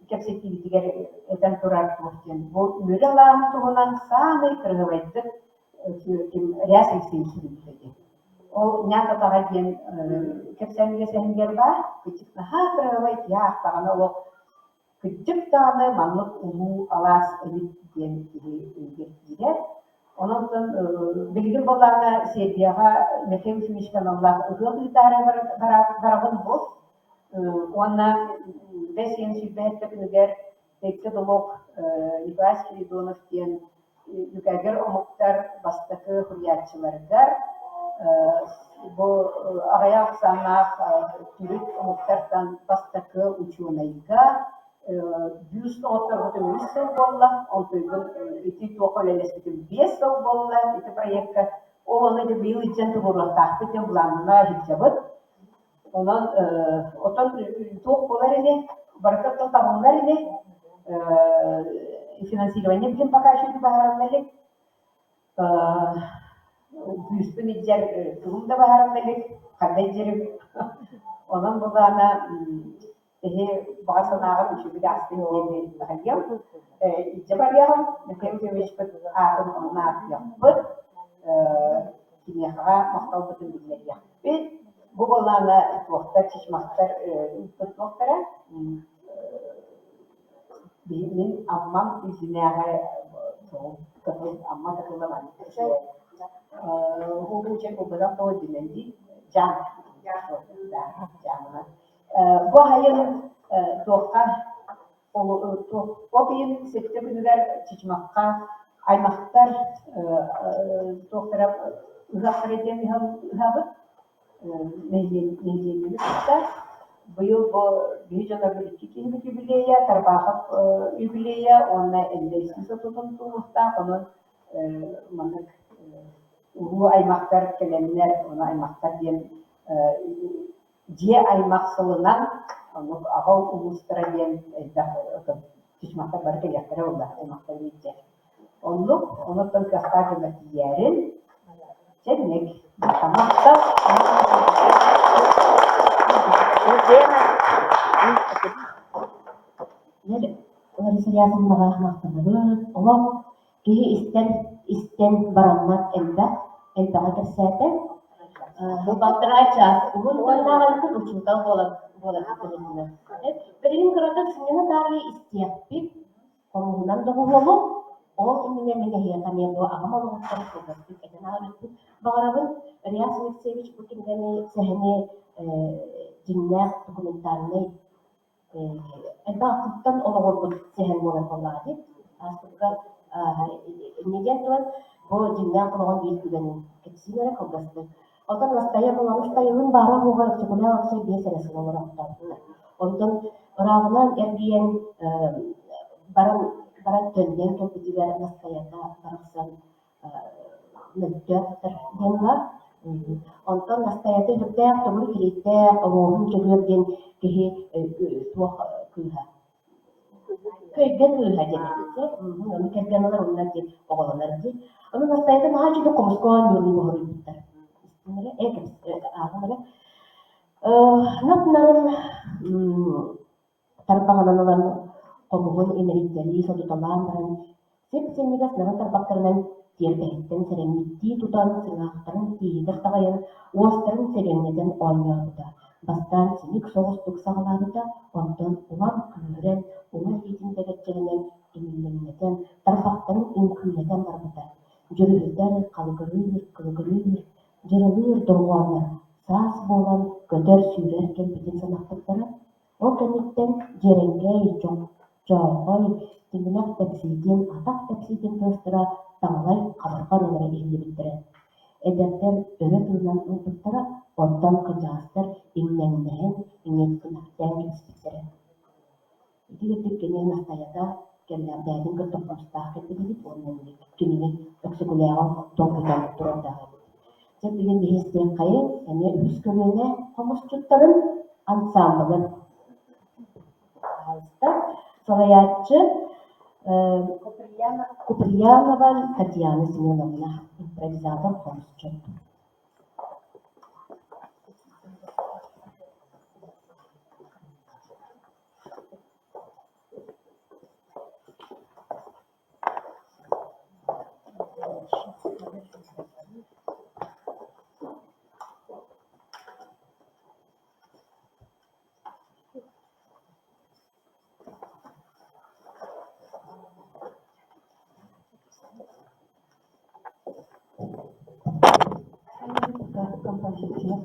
кэпсэтиибитигэр этэн турар туох диэн бу үөрэ алааһын туһунан саамай кырыһыбайдык ким Реас Алексеевич суруйбута диэн. Ол Ньаат атаҕа диэн кэпсээнигэ сэһэнигэр баар, кырдьык наһаа кыраһыабай киһи аахтаҕына олох кырдьык даҕаны маннык улуу алаас эбит диэн киһи өйүгэр киирэр. Онон билигин буоллаҕына Сербияҕа Михаил Ефимович аналлаах ыһыах ыытаары барабын бу. Уонна бэс ыйын 27 күнүгэр Тэттэ Долок Николай Спиридонов диэн Дьүкээгир омуктар бастакы суруйааччыларыгар бу аҕыйах ахсааннаах төрүт омуктартан бастакы учуонайга бюст оҥотторбутум үс сыл буолла, онтуйбун ити туохха үлэлэспитим биэс сыл буолла ити проекка. Ол ону ити быйыл илдьэн туруоруохтаахпыт диэн былааннана сылдьабыт. Онон отон туох буолар ини, барыта оттон табыллар ини, финансирование билин пока еще баһаралла илик. Күүспүн илдьэр тугум да баһаралла илик, ханна илдьэрим. Онон былаана Эһи баҕа санааҕын үчүгэй астын диэн биэриэххайыам. Илдьэ барыаҕым, Михаил Ефимовичпыт аатын онно ааттыахпыт, киниэхэҕэ махталбытын биллэриэхпит. Бу былаана туохтар, чычмахтар ыыппыт туохтара. Мин Аммам үрдүнээҕи кытыл Амма кытыла маннык Уһуучай буолбатах тоҕо динэн дии дьаам дьаамынан Бу аһайын туохха от ыйын сэттэ күнүгэр Чычымахха аймахтар туохтара ыһыахтара диэн ыһабыт. Нэһилиэнньэни кытта быйыл бу биһи дьоннорбут икки киһибит юбилейа, Тарбахов юбилейа уонна Эллэй сотутун туолуохтаах, онон маннык уруу аймахтар кэлэннэр, ону аймахтар диэн дьиэ аймах сылынан оннук аҕа улуустара диэн элбэх чычымахтар бары кэлиэхтэрэ буолла аймахтар биирдэ. Оннук, онуттан кыахтаах дьоно тиийээрин, чэнник, махтал. Лариса Яковлевнаҕа махтанабыт. Олох киһи истэн истэн бараммат элбэх, элбэҕи кэпсээтэ. Бу балтараа чаас уһун уоннаах эбиппит учуутал буолан буоларбыт быһыытынан. Билигин кыратык сынньана таарыйа истиэхпит, хомуһунан доҕуһуолу, ол иннинэ мин эһиэхэ эмиэ бу аҕам олоҕуттан кылгастык этэн ааҕыахпын баҕарабын. Реас Алексеевич бу кинигэни сэһэни дьиҥнээх документальнай элбэх ахтыыттан олоҕурбут сэһэн буолар буоллаҕа дии. Ааспытыгар инньэ диэн туран бу дьиҥнээх олоҕун биир түгэнин кэпсиир эрэ кылгастык. Оттон Настайа Балаҕаныстайылыын баара-суоҕа Өксөкүлээх Өксөй 5 эрэ сыл олороохтообуттар. Онтон ырааҕынан эргийэн баран баран төннөн кэлбитигэр Настайата барахсан мөлтөөхтөр диэн баар. Онтон Настайата үрдээх төгүрүк илииттээх, оҥоһун Дьөгүөр диэн киһи туох кыыһа Көйгө кыыһа диэн эбит. Ону кэргэн ылар уонна диэн оҕолонор дии. Ону Настайата наһаа үчүгэй хомуска оонньуурун буһуруйбуттар. Истин эрэ, ааҕан эрэ. Нап-нарын тарбаҕынан ылан хомуһун имэрийтэлии сотуталаан баран Сип-синньигэс нарын тарбахтарынан тиэрбэһиттэн сэрэммиттии тутан, сыҥаахтарын тииһигэр таҕайан, уостарын сэгэҥнэтэн оонньообута. Бастаан симик соҕустук саҕалаабыта, онтон улам күүһүрэн, уҥа илиитин бэгэччэгинэн имиллэҥнэтэн, тарбахтарын үҥкүүлэтэн барбыта. Дьүрүһүтэр, халыгырыыр, кылыгырыыр, дьырылыыр дорҕооннор саас буолан көтөр-сүүрэр кэлбитин санаппыттара. Ол кэнниттэн Дьиэрэҥкэй, Чоохой, тиминэх тэпсиитин, атах тэпсиитин тыастара таҥалай хабарҕа ырыалара иһиллибиттэрэ. Эдэрдэр өрө тыынан ылбыттара, оттон кырдьаҕастар иҥнэҥнэһэн, иҥиэттимэхтээн кэбиспиттэрэ. Ити курдук кини Настайата кэллэҕдээтин кытта куустаах кэлбит эбит уонна кинини Өксөкүлээҕи долгутан турардаах эбит. Дьэ билигин биһи истиэххэйиҥ, эмиэ үһүс көлүөнэ хомусчуттарын ансаамбылын. Пожалуйста. Салайааччы Куприянова Татьяна Семеновна, импровизатор хомусчут. Композиция.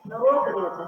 Норуот ырыата.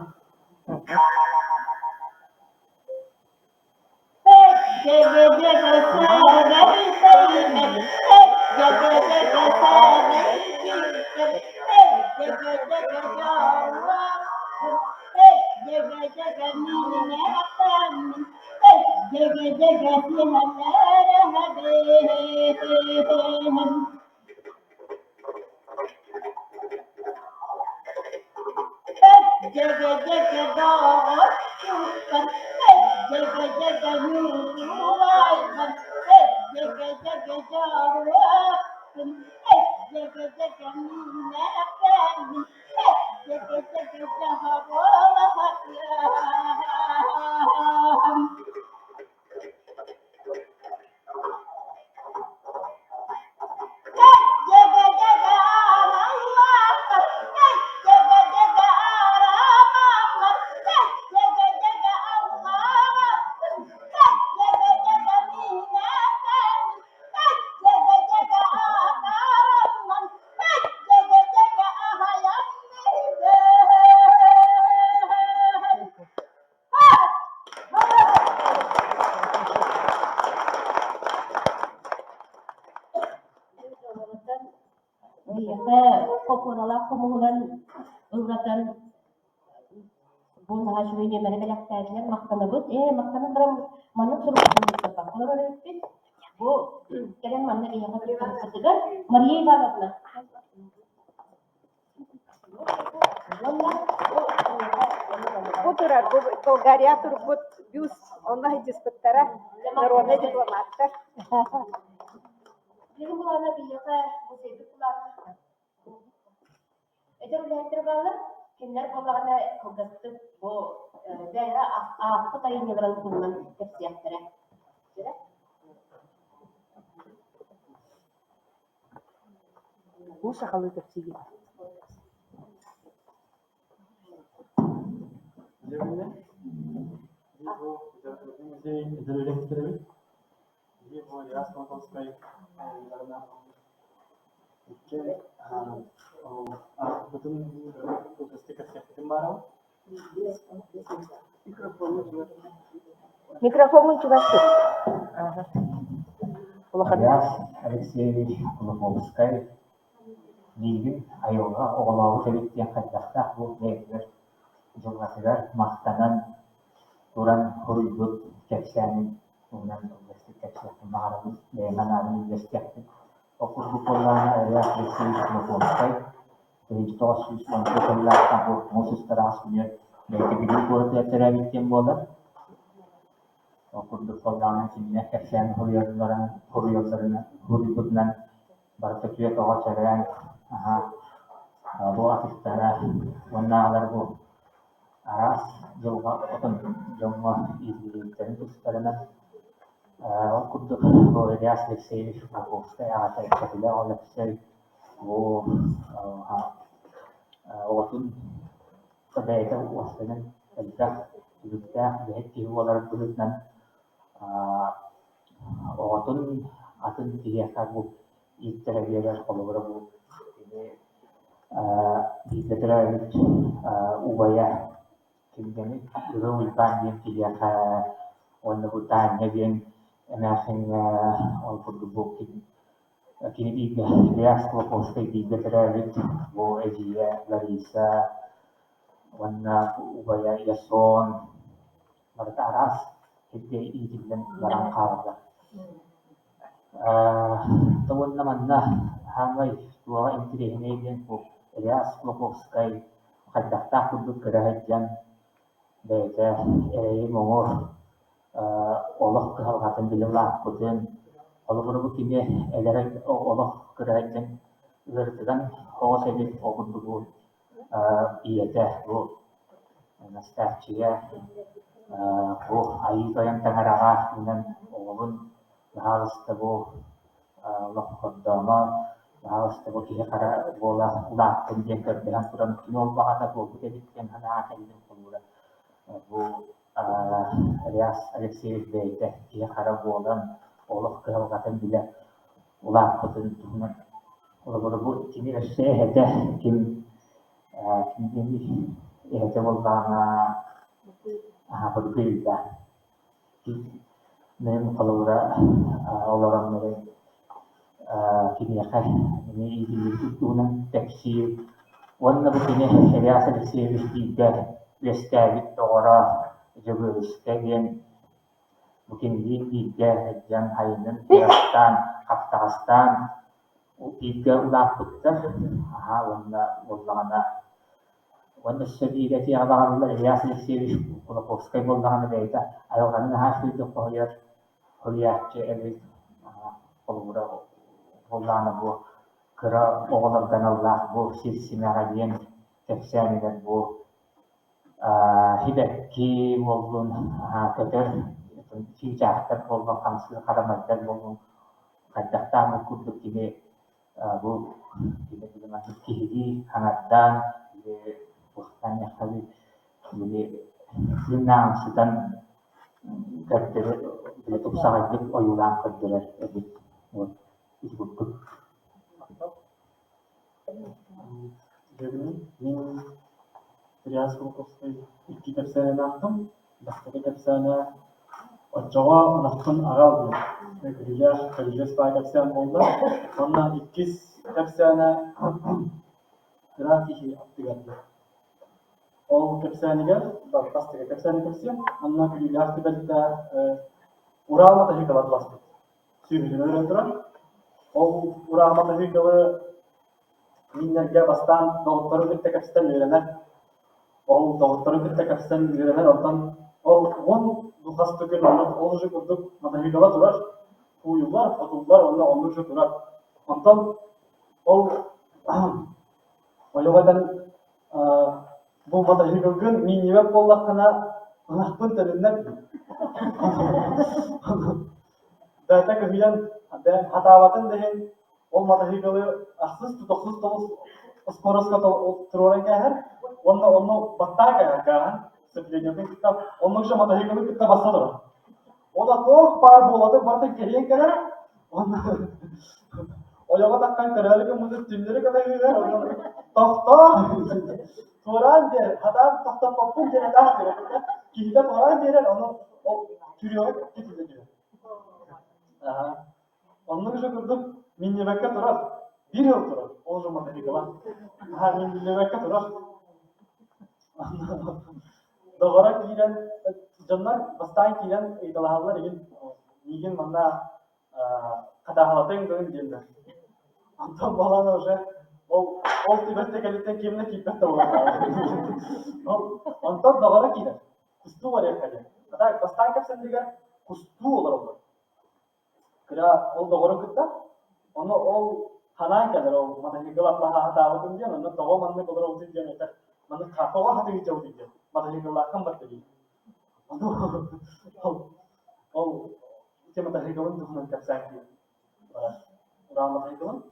Биһиэхэ хоппуоналаах хомуһунан ыллатан бу наһаа үчүгэй нүөмэри бэлэхтээтилэр, махтанабыт. Ээ, махтанан баран маннык суруктарбакка олорор эбиппит. Бу кэлэн манна биһиэхэ кыттыбыккытыгар Мария Ивановна Бу турар, бу Болгария турбут бюст, онно сылдьыспыттара. Народнай дипломаттар. Билигин былаана биһиэхэ музейбыт былаана Эдэр үлэһиттэр бааллар, кинилэр буоллаҕына кылгастык бу бэйэлэрэ аахпыт айымньыларын туһунан кэпсиэхтэрэ. Уу сахалыы кэпсиигин. Дьэбинэ, бу литературный музей эдэр үлэһиттэрэбит. Биһиги бу Реас Колокольскай айымньыларынан икки аахпытын кылгастык кэпсиэхпитин баарабыт. Микрофоҥҥун чугас тут. Улахан Реас Алексеевич Кулаковскай миигин айылҕа оҕолообут эбит диэн хайдахтаах бу бэйэтигэр дьылҕатыгар махтанан туран суруйбут кэпсээнин туһунан кылгастык кэпсиэхпин баҕарабын, бэйэм санаабын үллэстиэхпин. Ол курдук буоллаҕына, Реас Алексеевич Кулаковскай 1914 сыллаахха бу муус устар аҕыс күнүгэр бэйэтэ Бүлүү куоратыгар төрөөбүт диэн буолар. Ол курдук буоллаҕына кинилэр кэпсээн суруйалларынан, суруйалларынан, суруйбутунан барыта түөрт оҕо төрөөн, аһа, бу атыттара уоннааҕылар бу араас дьылҕа отон дьоҥҥо иитиллибиттэрин тустарынан ол курдук бу Ильяс Алексеевич Кулаковскай аҕата Өксөкүлээх Өлөксөй бу оҕотун бэйэтэ уопсайынан элбэх түбүктээх үлэһит киһи буоларын быһыытынан оҕотун атын киһиэхэ бу ииттэрэ биэрэр холобура бу кини бииргэ төрөөбүт убайа кинигэни Ырыа Уйбаан диэн киһиэхэ уонна бу Таанньа диэн эмээхсиҥҥэ ол курдук бу кини бииргэ Илья Склоповскай бииргэ төрөөбүт бу эдьиийэ Лариса уонна убайа Ясон барыта араас сиргэ иитиллэн баран хаалла. Уонна манна саамай туоҕа интириэһинэй диэн бу Илья Склоповскай хайдахтаах курдук көрө сылдьан бэйэтэ эрэйи-муҥу олох кыһалҕатын билэ улааппытын, холобура бу кини эдэр олох кыра сылдьан ыарытыган оҕо эбит ол курдук ийэтэ бу Настааччыйа бу Айыы Тойон таҥараҕа үнэн оҕобун баһаалыста бу олоххордоомо, баһаалыста бу киһи-хара буола улааттын диэн көрдөһөн туран кини ол баҕата туолбут эбит диэн санааҕа кэллим холуура бу Реас Алексеевич бэйэтэ киһи-хара буолан олох кыһалҕатын билэ улааппытын туһунан холобура бу кини өссө эһэтэ ким ким диэний эһэтэ буоллаҕына аһаабыргы ыйда Мин холобура олорон эрэ киниэхэ эмиэ иитиллибитин туһунан кэпсиир уонна бу кини Реас Алексеевич бииргэ үөскээбит доҕоро Дьөгүөрүскэ диэн бу кинилиин бииргэ сылдьан айанын куораттаан, хаптаҕастаан бииргэ улааппыттар аһаа уонна буоллаҕына уонна өссө биир этиэҕэ баҕарыллар Ильяс Алексеевич Кулаковскай буоллаҕына бэйэтэ айылҕаны наһаа үчүгэйдик хоһуйар хоһуйааччы эбит холобура буоллаҕына бу кыра оҕолорго аналлаах бу сир симэҕэ диэн кэпсээнигэр бу Сибэкки буоллун, көтөр чыычаахтар буоллун, хамсыыр харамайдар буоллун хайдахтаах курдук кини бу кини маннык киһилии хаҥардаан туохтаан диэххэ били тыыннааҕын сытан көрдөрөр били тупсаҕайдык ойуулаан көрдөрөр эбит вот ити курдук. Дьөгүнү мин Реас Кулаковскай икки кэпсээнин аахтым. Бастакы кэпсээнэ «Оччоҕо ынахпын аҕал» диэн күлүүлээх көрүдьүөс баай кэпсээн буолла. Уонна иккис кэпсээнэ «Кыра киһи аттыгар» диэн. Ол кэпсээнигэр бастакы кэпсээни кэпсиэм. Онно күлүүлээх түбэлтэ Урал матаһыыкала атыласпыт. Сүөһүтүн өлөрөн туран, ол Урал матаһыыкалы Мииннэргэ бастаан доҕотторун кытта кэпсэтэн үөрэнэр. Ол доҕотторун кытта кэпсэтэн үөрэнэр, онтон ол 10 Бу хас да күн онно ол уже курдук матаһыыкала турар, кууйуллар, отуллар уонна оннук же турар. Онтон ол ойоҕо этэн бу матаһыыкылгын миинньибэт буоллаххына ынахпын төнүннэр дии. Бэйэтэ кыһыйан хатаабатын да иһин ол матаһыыкалы ахсыс тохсус тоҕус скоростка туруоран кээһэр уонна онно баттаа кээһэр гааһын сцеплениетын кытта оннук же матаһыыкалы кытта басса турар. Уонна туох баар буолатын барытын кэрийэн кэлэр уонна ойоҕо таххан көрөөрү гыммытын түннэри көтөһүүгэр тохтоо туораан биэр хатаан тохтоппоппун диэн этаах биэрэр киһитэ туораан биэрэр ону ол күрүөҕэ кэтиллэ түһэр. Оннук же курдук минньибэккэ турар. Биир сыл турар. Ол же мотоцикла. Аха минньибэккэ турар. Доҕоро киирэн, дьоннор бастаан киирэн ыйыталаһаллар игин миигин манна хатааһылатыаҥ дын диэннэр. Онтон буолан уже ол ол түбэлтэ кэлиттэн ким да киирбэт да буолан Ол онтон доҕоро киирэр. Кустуу барыахха диэн. Бастаан кэпсэннигэр кустуу олороллор. Кыра ол доҕорун кытта, ону ол ханаан кэлэр ол матаһыыкыл атлаһаатаабытым диэн, онно тоҕо маннык олоробутуй диэн этэр, маннык тоҕо хатыгыйдьабытый диэн, матаһыыкыллааххын барда дии. Ону ол ол ити матаһыыкылын туһунан кэпсээн киирэн барар. Ураа матаһыыкылын.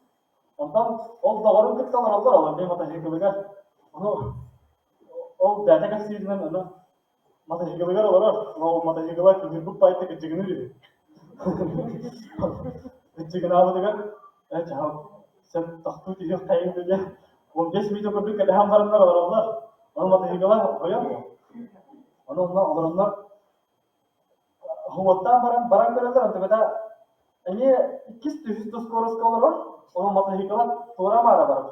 Онтон ол доҕорун кытта олороллор, ол эмиэ матаһыыкылыгар. Ону ол бэйэтэ кэпсииринэн ону Матаһыыкылыгар олорор, ол матаһыыкыла кыһырбыт баайта кыдьыгыныыр үһү. Кыдьыгынаабытыгар ээ чаһыл сөп тохтуу түһүөххэйиҥ диэн 15 мүнүүтэ курдук кэтэһэн бараннар олороллор. Ону матаһыыкыла хойон ону онно олороннор уоттаан баран баран көрөллөр онтуката эмиэ иккис үһүс да скороска олорор, ону матаһыыкыла туора-маара барар.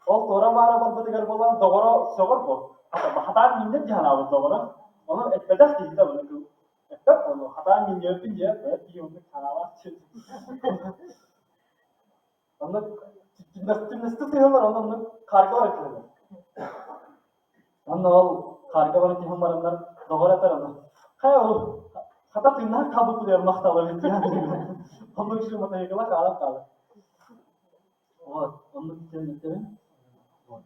Ол туора-маара барбытыгар буолан доҕоро сөҕөр буол. Хатаан мииннэр дии санаабыт доҕоро. Ону эппэтэх киһитэ ону эппэт ону хатаан миинньиэппин диэт, бэйэт киһи оннук санаалаах Оннук түмнэстик сыһаллар, онно оннук хаарга баран түһэллэр. Онно ол хаарга баран түһэн бараннар доҕор этэр ону хайа ол хата тыыннаах хаалбыппытыгар махталабыт диэн оннук үчүгэй матайыкыла хаалан хаалар. Вот, оннук төннүттэбин. Вот.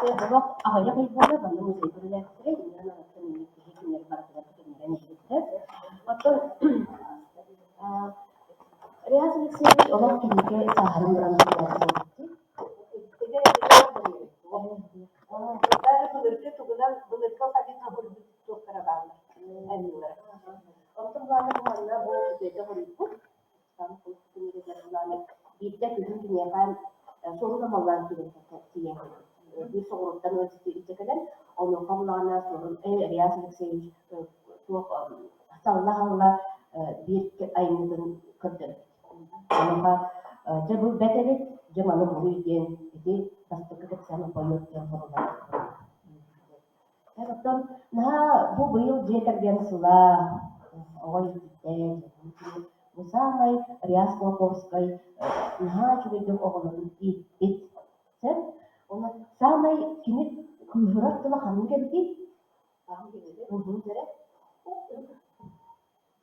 Олох аҕыйах ый буолла, манна музейга үлэлээбиттэрэ, иннинэн аҕаттан инник киһи кинилэри барытыгар кытыннаран иһиттэр. Оттон Реас Алексеевич олох кэнники сааһыран баран Былыргы тугунан былыргы алфавитынан суруйбут туохтара бааллар, айымньылара. Оттон былаана бу манна бу үтүөтэ суруйбут Биирдэ күһүн киниэхэ суорун омоллоон киирэн тиийэн кэлбит. Биир соҕурууттан ыалдьыттыы илдьэ кэлэн, онуоха булаҕына суорун Реас Алексеевич туох салла-салла биир айымньытын көрдөрбүт. Онуоха дьэ бу бэт эбит, дьэ маны буруй диэн ити бастакы кэпсээн поет диэн хоруйдаабыт. Оттон наһаа бу быйыл дьиэ кэргэн сыла, оҕо ииттэ, бу саамай Реас Кулаковскай наһаа үчүгэйдик оҕолорун ииппит. Сөп? Уонна саамай кини кыыһырар тыла ханнык эбитий?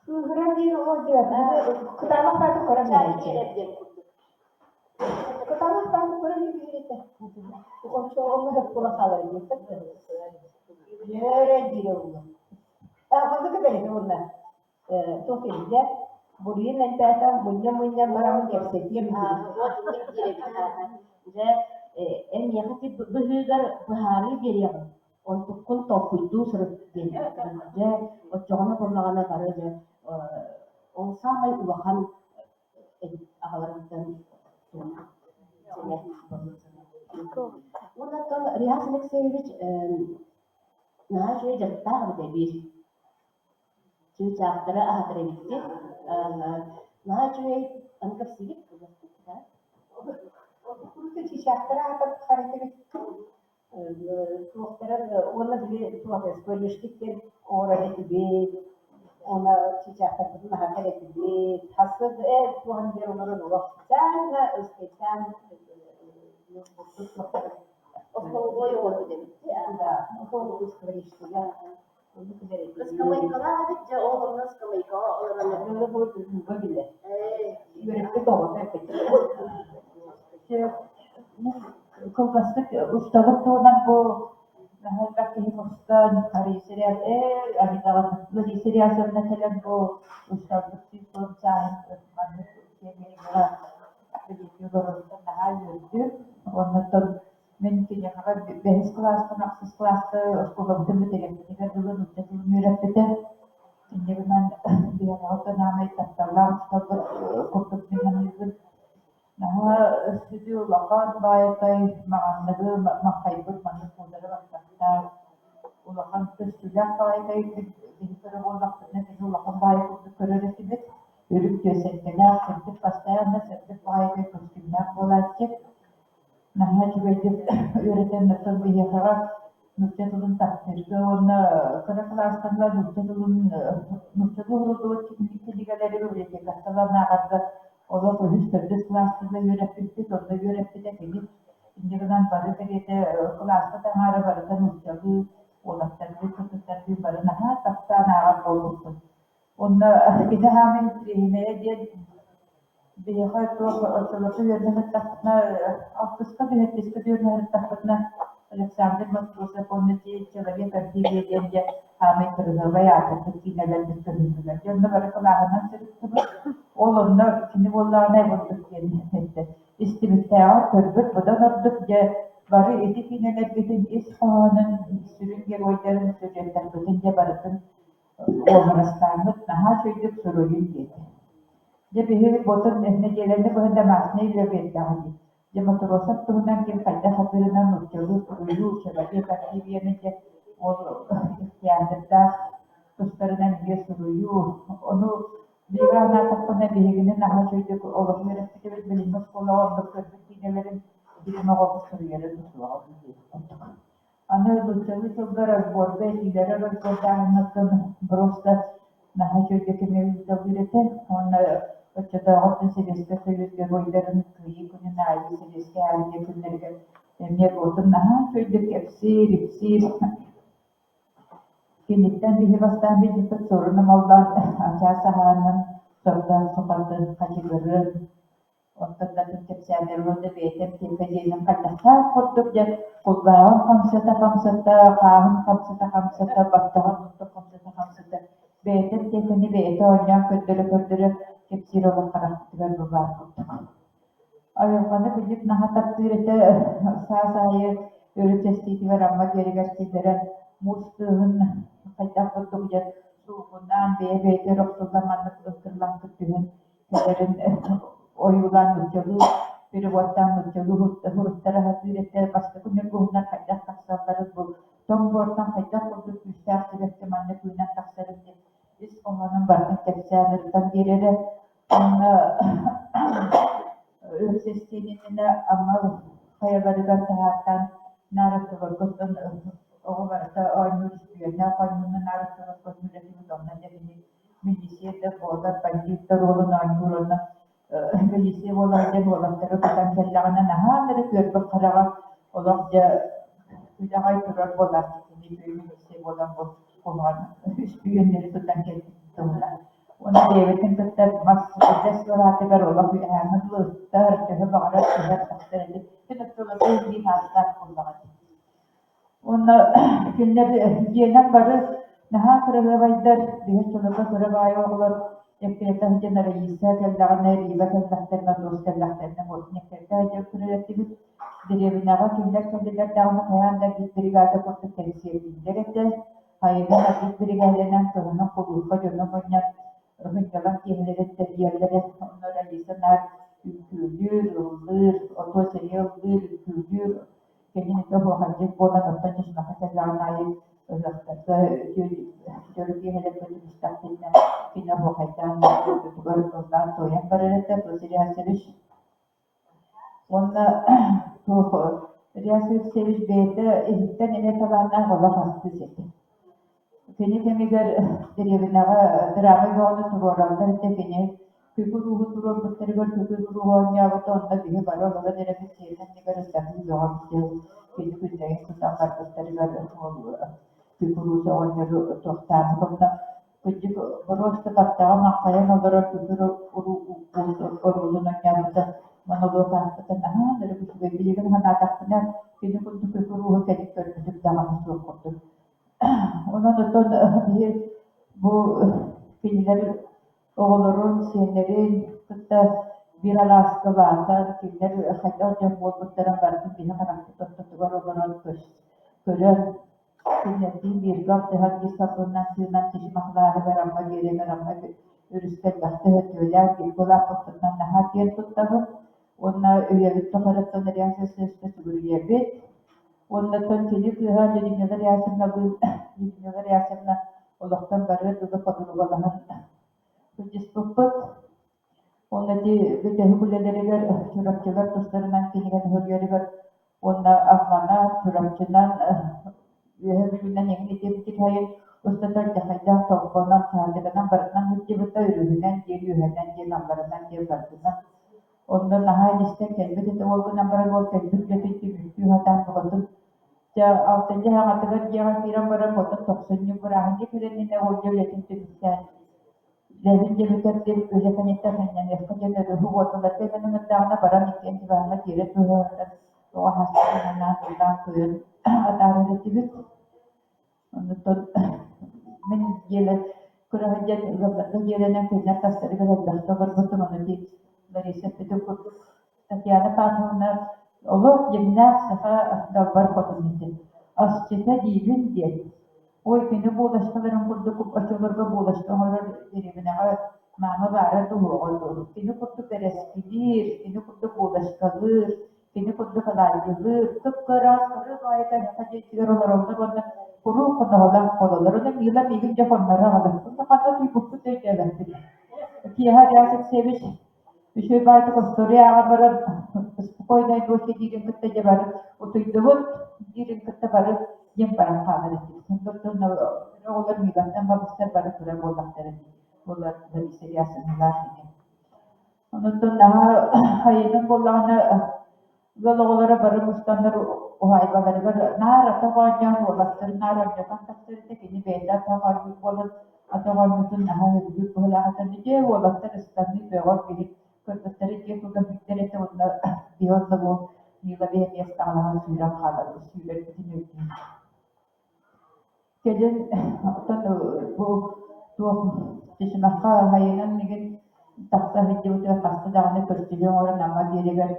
Кыыһырар диэн ол кытаанах баатын көрөн биэрэр диэн курдук. Кытаанах баатын көрөн биэрэр этэ. Оччо онно сөп буола хаалар Үөрэ диирэ уолу. Оннук этэ уонна туох диэбитэ буруйун элбээтэ мунньа-мунньа бараммын кэпсэтиэм диир. Дьэ, эн миэхэ ити быһыыгар быһаарыы биэриэҕиҥ. Онтуккун толкуйдуу сырыт диэн дьэ оччоҕуна буоллаҕына бары дьэ ол саамай улахан эбит аҕаларыттан Уонна оттон Реас Алексеевич наһаа үчүгэй дьарыктаах эбит эбиир. Чыычаахтары аһатар эбиккит. Наһаа үчүгэй аны кэпсиигит Чыычаахтары аһатар харитыбит Туохтара уонна били туох скворечник диэн оҥорор этибит, уонна чыычаахтарбытын аһатар этибит, хасыт ээ туоһун диэн олорон олох специально специально булбут туохтара. Остолобуой оҥорбут эбит Да, скворечнига. Ыскамыайкалаах эбит, дьэ ол онно ыскамыайкаҕа олорон билэр. Үөрэппит оҕото эппит. Кылгастык устабыт туһунан бу наһаа элбэх киһи мустан Лариса Рязовна кэлэн бу усталбыт 110 сааһын маннык киэҥ бэлиэтии олороруттан наһаа үөрдүм. Оннуттан мин киниэхэҕэ бэһис кылаастан ахсыс кылааска оскуолабытын бүтэриэхпитигэр дылы нуучча тылын үөрэппитэ. Инньэ гынан биһиэхэҕиттэн аамай тапталлаах учууталбыт курдук мин саныыбын. Наһаа сүдү улахан баайтай маҕанныгы маххайбыт маннык муудары баттахтаах улахан көстүүлээх баайтай биһи көрө буоллахпытына кини улахан баайы курдук көрөр этибит. Үрүҥ түөсэҥкэлээх, сырдык постоянно сырдык баайтай көстүүмнээх буолааччы. Наһаа үчүгэйдик үөрэтэн оттон биһиэхэҕэ нуучча тылын таптыырга уонна кыра кылаастан ыла нуучча тылын нууччалыы уһуллубут кинигэлэри библиотекаттан ааҕарга олох үһүс төрдүс кылааска үөрэппиппит, онно үөрэппитэ кини. Инньэ гынан бары кэриэтэ кылааспыт аҥаара барыта нууччалыы уолаттардыын, кыргыттардыын бары наһаа таптаан ааҕар буолбуппут. Онно кини хаамыы интэриэһинэйэ диэн биһиэхэ туох оччолорго үөрэнэ сырыттахпытына, алтыска түһэртискэ үөрэнэ сырыттахпытына Александр Матросов уонна Человек амфибия диэн дьэ хаамай кырыһыабай аатырбыт киинэлэрбит көһүннүлэр. Дьэ онно бары кылааһынан сырыттыбыт. Ол онно кини буоллаҕына бурдук диэн эттэ. Истибиттээҕэр көрбүт быдан ордук дьэ бары ити киинэлэргитин ис хоһоонун, сүрүн геройдарын, сюжеттарбытын дьэ барытын уобарастааммыт наһаа үчүгэйдик суруйун диэтэ. Дьэ биһиги ботун нэдиэлэни быһа домашнай үлэ биэрдэҕэ дии. Дьэ Матросов туһунан ким хайдах сатыырынан нууччалыы суруйуу, человек амфибияны дьэ ол ихтиандырдаах тустарынан эмиэ суруйуу. Ону биһиги анаатахпына биһигини наһаа үчүгэйдик олох үөрэппит эбит билиҥҥи оскуолаҕа оннук көрбүт киинэлэрин билим оҕобут суруйара да суоҕа диэбит курдук. Аны нууччалыы тылга разборга этиилэри разбордааһыннартан просто наһаа үчүгэйдик эмиэ ыыталыыр этэ уонна оччотооҕуттан Сэбиэскэй Союз геройдарын Кыайыы күнүн аайы Сэбиэскэй Армия күннэригэр эмиэ буотун наһаа үчүгэйдик кэпсиир, ипсиир. Киниттэн биһи бастаан билбиппит суорун омоллоон ачаас аһаанын, сордоон сухатын, хачыгырын, Онтон да атын кэпсээннэр уонна бэйэтэ аптека диэнин хайдахтаах курдук дьэ кулгааҕын хамсата-хамсата, хааһын хамсата-хамсата, баттаҕын муннук хамсата-хамсата бэйэтэ аптеканы бэйэтэ оонньоон көрдөрө-көрдөрө кэпсиир олох харахпытыгар бу баар курдук. Айылҕаны кырдьык наһаа таптыыр этэ, саас аайы өрүс эстиитигэр Амма биэрэгэр киллэрэн муус тыаһын хайдах курдук дьэ суугунаан бэйэ-бэйэтэ өрө охсуллан маннык ыккырылаҥкыр түһэн кэлэрин ойуулаан нууччалыы переводтаан нууччалыы суруттара сатыыр этэ. Бастакы ньургуһуннар хайдах тахсалларын бу тоҥ буортан хайдах курдук күүстээх сибэкки маннык үүнэн тахсарын диэн ис хоһоонун барытын кэпсээн ырытан биэрэрэ. Уонна өрүс эстиэн иннинэ Амма хайаларыгар таһаартаан наар оччолорго оҕо барыта оонньуур үспүйүөннээх оонньууну наар оччолорго оонньуур этибит онно дьэ кини милиция да буолар, бандьыыт да оруолун оонньуур уонна милиция буолар диэн уолаттары тутан кэллэҕинэ наһаа эрэ көрбөх хараҕа олох дьэ күлэҕэй турар буолааччы кини үчүгэй милиция буолан бу куһаҕан үспүйүөннэри тутан кэлбит туһунан. Уонна бэйэбитин кытта мас бэс салаатыгар олох үөһээҥҥи дылы ыттар, төһө баҕарар түһэр тахсар этэ. Син оччолорго биир ааттаах буоллаҕа дии. Уонна кинилэр дьиэнэн бары наһаа кыраһыабайдар, биһи оччолорго кыра баайы оҕолор Эккирэтэ сылдьан Раиса кэллэҕинэ, Рива кэллэхтэринэ, Туос кэллэхтэринэ буолтун эккирэтэ сылдьан көрөр этибит. Дэриэбинэҕэ кинилэр кэллилэр даҕаны хайаан да биир бригада курдук кэнсиэрдииллэр этэ. Хайыһын аргыт биригээдэнэн кыһынын кулуупка дьону мунньан сынньалаҥ киэһэлэрин тэрийэллэрэ. Онно Раиса наар үҥкүүлүүр, ыллыыр, отуо сэрии ыллыыр, үҥкүүлүүр Кэлин ити оһуохайдьыт буолан, оттон Чычымахха кэллэҕин аайы ыһыахтарга дьоро киэһэлэргэ түбүстэхпитинэ, кини оһуохайдаан дойдутугар ыллаан-туойан барар этэ Туос Реасович. Уонна туох Реас Алексеевич бэйэтэ иһиттэн эмиэ талааннаах олох артыыс этэ. Кини кэмигэр дэриэбинэҕэ драма бөҕөнү туруораллар этэ, кини күкүр ууһу туруорбуттарыгар күкүр ууһу оонньообута, онно биһи бары олорон эрэбит сиэтэ анныгар ытаһыы бөҕө бүтүө. кини күннэйин тутан барбыттарыгар ол кукуруза оҕонньору туохтаабыт онно кырдьык боруоста баттаҕа маҥхайан олорор күкүр оруулун оонньообута монолог аахпыта наһаа ынырык үчүгэй билигин санаатахпына кини курдук күкүр ууһу кэлин көрбүтүм даҕаны суох курдук. Онон оттон биһи бу кинилэр оҕолорун, сиэннэрин кытта биир алааска улаатан, кинилэр хайдах дьон буолбуттарын барытын биһи харахпыт ортотугар олорон көрөн, кинилэрдиин бииргэ алтыһан биир салгынынан тыынан Чычымах алааһыгар Амма биэрэгэр Амма өрүскэ элбэхтэ өтүөлээх бииргэ улааппыппытынан наһаа киэн туттабын уонна үйэбит тухары Реас СС-ка сүгүрүйэбит. Уонна кини кыыһа Людмила Реасовналыын Людмила Реасовна олохтон барыар дылы подругалаһан сылдьыспыппыт. Уонна ити бүтэһик үлэлэригэр Чурапчылар тустарынан кинигэни суруйарыгар уонна Амманан, Чурапчынан, Үөһэ Бүлүүнэн эҥин итиэбитик сайын устата алдьархайдаах Томпонон, Хаандыганан барытынан сылдьыбыта, өрүһүнэн диэн, үөһэнэн диэн, алларанан диэн барытынан. Онно наһаа илистэн кэлбит этэ, ол гынан баран уол кэлбит үлэтин түмүктүү сатаан букатын дьэ алтынньы саҥатыгар дьиэҕэ киирэн баран отон тохсунньу бырааһынньык кэлэнинэ ол дьэ үлэтин түмүктээн үлэбин дьэ бүтэрдим, үлэ кэнниттэн сынньаныахха диэн өрүһү уоталарга гынан ыҥырдаҕына баран иккиэн диваҥҥа тиэрэ түһэн оҕо хаспытын анаан ыллаан туйан атаарар этибит. Онтон мин дьиэлэр кыра сылдьан ыалларга дьиэлэнэн кинилэр тастарыгар элбэхтэ олорбутум. Ону ити Лариса эппитин курдук Татьяна Павловна олох дьиҥнээх саха далбар хотун этэ. Асчыта диибин диэн. Ой, кини булочкаларын курдук оччолорго булочка оҥорор дэриэбинэҕэ маама баара дуу, суоҕа дуу. Кини курдук бэрэскилиир, кини курдук булочкалыыр, Кини курдук алаадьылыыр, кып-кыараҕас кырыы баайыта эһэхэ дьиэтигэр олороллор уонна куруук хоноһолоох буолаллар. Онон Мила миигин дьэ хонноро аҕалар. Онно ханна утуйбуппут да өйдөөбөппүн. Киэһэ Реас Алексеевич үчүгэй баайдык остуоруйа ааҕан баран спокойной ночи диирин кытта дьэ бары утуйдубут диирин кытта бары диэн баран хаалар этибит. Онтон оҕолор Милаттан балыстар бары кыра буоллахтара дии. Буолар Лариса Ясовналаах ини. Онуттан наһаа хайыытын буоллаҕына ыал оҕолоро бары мустаннар уһаайбаларыгар наар атах оонньоон уолаттары наар оонньотон тахсар этэ, кини бэйэтэ атах оонньуур буолан атах оонньуутун наһаа сөбүлүүр быһыылаах этэ. Дьэ уолаттар ыстаныы бөҕө киһи кыргыттары дьиэ курдук бүттэр этэ уонна биһи онно бу Мила бэйэ эмиэ сүүрэн хааларбыт, сүүрэрбитин өйдүүр. Кэлин оттон бу туох Чычымахха хайынан мигин тахса сылдьыбытыгар хаста даҕаны көрсүһүү оҥорон Амма биэрэгэр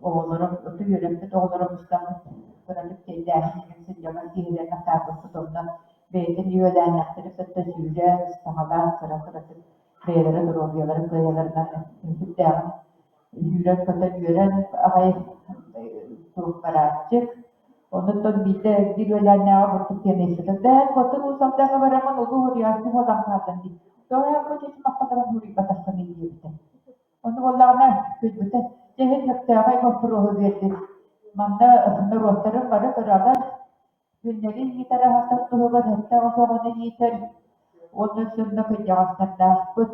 оҕолорум оту үөрэппит оҕолорум устаммыт кыратык чэйдээһин игин сынньалаҥ киһилэрин атаарбыппыт онно бэйэтин үөлээннэхтэри кытта сүүрэн ыстаҥалаан кыра-кыратык бэйэлэрэ доруобуйаларын кыайаларынан сүрдээҕин Үүрэн-көтөн үөрэн аҕай туох барааччы. Онуттан биирдэ биир үөлээннээҕэ бурдук пианиста «Бээн, хотун Уус Алдаҥҥа бараммын улуу суруйааччы буолан хааллым» дии. «Тоҕо эн бу чычымахха баран суруйбатаххыный» диэбитэ. Ону буоллаҕына күлбүтэ, «Дьэ иһин сөптөөҕөй боппуруоһу биэрдим. Манна норуоттарым бары кыралар, Күннэри иитэр аһатар туһугар сэттэ-аҕыс оҕону иитэр уонна сонно кырдьаҕастардаахпыт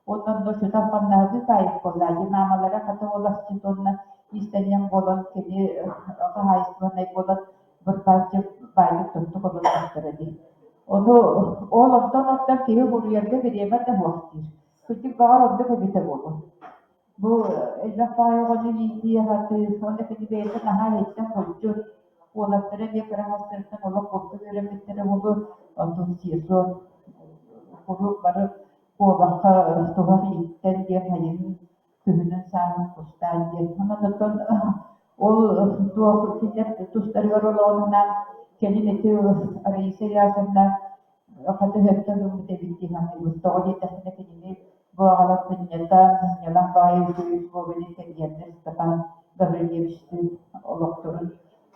уонна онно сытар хамнаһы таайык буолла дии маамалара хата уол асчыт уонна иистэнньэҥ буолан кини хаһаайыстыбаннай буолан бырбааччы баайдык тоттук олорбуттара дии. Ону ол онтон оттон киһи суруйарга бириэмэ да суох диир. Кырдьык баҕар оннук эбитэ буолуо. Бу элбэх баҕайы оҕону иитии аһатыы уонна кини бэйэтэ наһаа иһиттэн булчут, уолаттара эмиэ кыра саастарыттан олох булка үөрэммиттэрэ буолуо, онтон сезон куруук бары куобахха туһах ииттэн диэн сайынын күһүнүн сааһын кустаан диэн. Онон оттон ол туох кинилэр тустарыгар олоҕунан кэлин ити Раиса Яковлевна Хата өһөттөн ылбыт эбит дии саныыбын. Тоҕо диэтэхпинэ кинини бу аҕалан сынньатан, сынньалаҥ баҕайы үчүгэй условиены тэрийэннэр Степан Гаврильевичтыын олохторун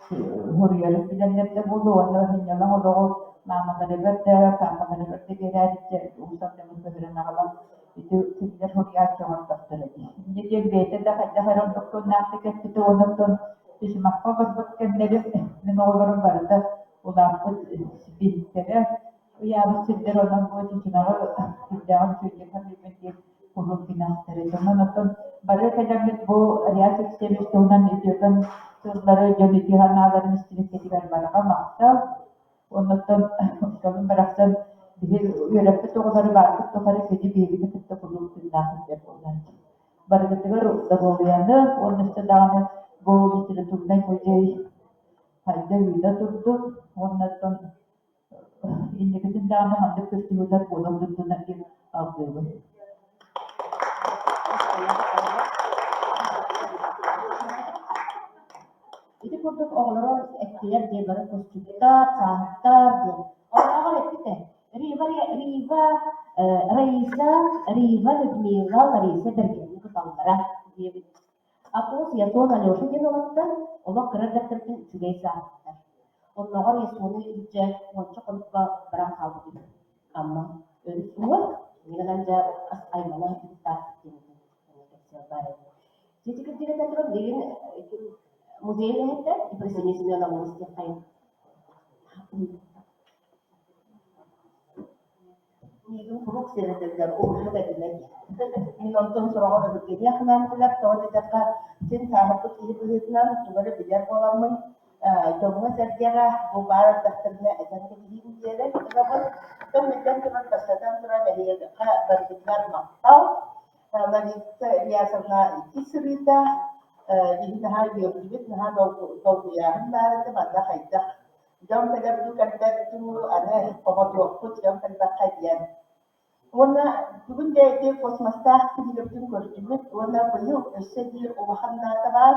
суруйарын билэннэр да буолуо уонна сынньалаҥ олоҕу маамаларыгар да, паапаларыгар да биэрээриттэр Уус Алданы көһөрөн аҕалан ити кинилэр суруйааччы оҥордохторо дии. Инньэ диэн бэйэтэ да хайдах эрэ оннук тыллаахтык эппитэ уонна оттон Чычымахха олорбут кэмнэрим мин оҕолорум барыта улааппыт биһиктэрэ ыйаабыт сирдэр онон бу Чычымаҕы сүрдээҕин үчүгэйдик саныыбын диэн куруук гинахтар этэ. Онон оттон бары кэлэммит бу Реас Алексеевич туһунан үтүөкэн тыллары дьон үтүө санааларын истибиккитигэр барҕа махтал. Оннуттан учууталым барахсан биһи үөрэппит оҕолору баарбыт тухары кини биһигини кытта куруук тыыннаах сылдьар буолааччы. Барыгытыгар доруобуйаны уонна өссө даҕаны бу литературнай музей сайда-үүнэ турдун уонна оттон инникитин даҕаны маннык көрсүһүүлэр буола турдуннар диэн алгыыбын. Ити курдук оҕолоро эттилэр диэн бары кусчуттар, сааһыттар диэн. Оннооҕор эппитэ Рива, Рива, Раиса, Рива, Людмила, Лариса бэргэнник ыталлара диэбит. Атос, Ясон, Алеша диэн уолаттар олох кыра эрдэхтэриттэн үчүгэй сааһыттар. Оннооҕор Ясону илдьэ уонча хонукка баран хаалбыт үһү. Амма өрүс уҥуор мин дьэ ас аймана сылдьыбыттаахпыт диэн кэпсээн баар эбит. Сити кырдьыгытан туран билигин музей үлэһиттэр Ефросинья Семеновна истиэххэйин. Миигин куруук сэрэтэллэр, уһуннук этимэ диэн. Мин онтон сороҕор өбүгэниэх гынаан тоҕо диэтэххэ, син сааһырбыт киһи быһыытынан тугу эрэ билэр буоламмын, дьоҥҥо-сэргэҕэ бу баар эрдэхтэринэ этэн кэбиһиим диэри ылабын. Оттон биллэн туран, бастатан туран, эһиэхэ барыгытыгар махтал. Лариса Ильясовна иккис сырыыта биһи наһаа үөрдүбүт, наһаа долгуйааһын баар этэ, манна хайдах дьон кэлэр дуу, кэлбэт дуу, аны хомотуохпут, дьон кэлбэххэ диэн. Уонна бүгүн да ити космостаах кинигэбитин көрдүбүт уонна быйыл өссө биир улахан даата баар.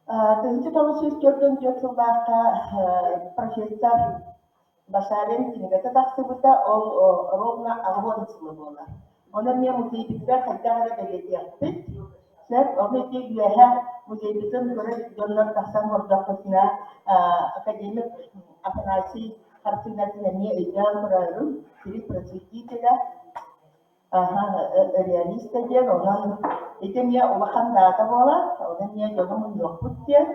1944 сыллаахха профессор Башарин кинигэтэ тахсыбыта, ол ровно 80 сыла буолар. Ону эмиэ музейбытыгар хайдах эрэ бэлиэтиэхпит. Сөп, ону ити үөһэ музейбытын көрө дьоннор тахсан көрдөххүтүнэ, академик Афанасий хартыынатын эмиэ өйдөөн көрөөрүҥ, сири просветителя реалиста диэн, онон ити эмиэ улахан даата буолар, ону эмиэ дьону мунньуохпут диэн.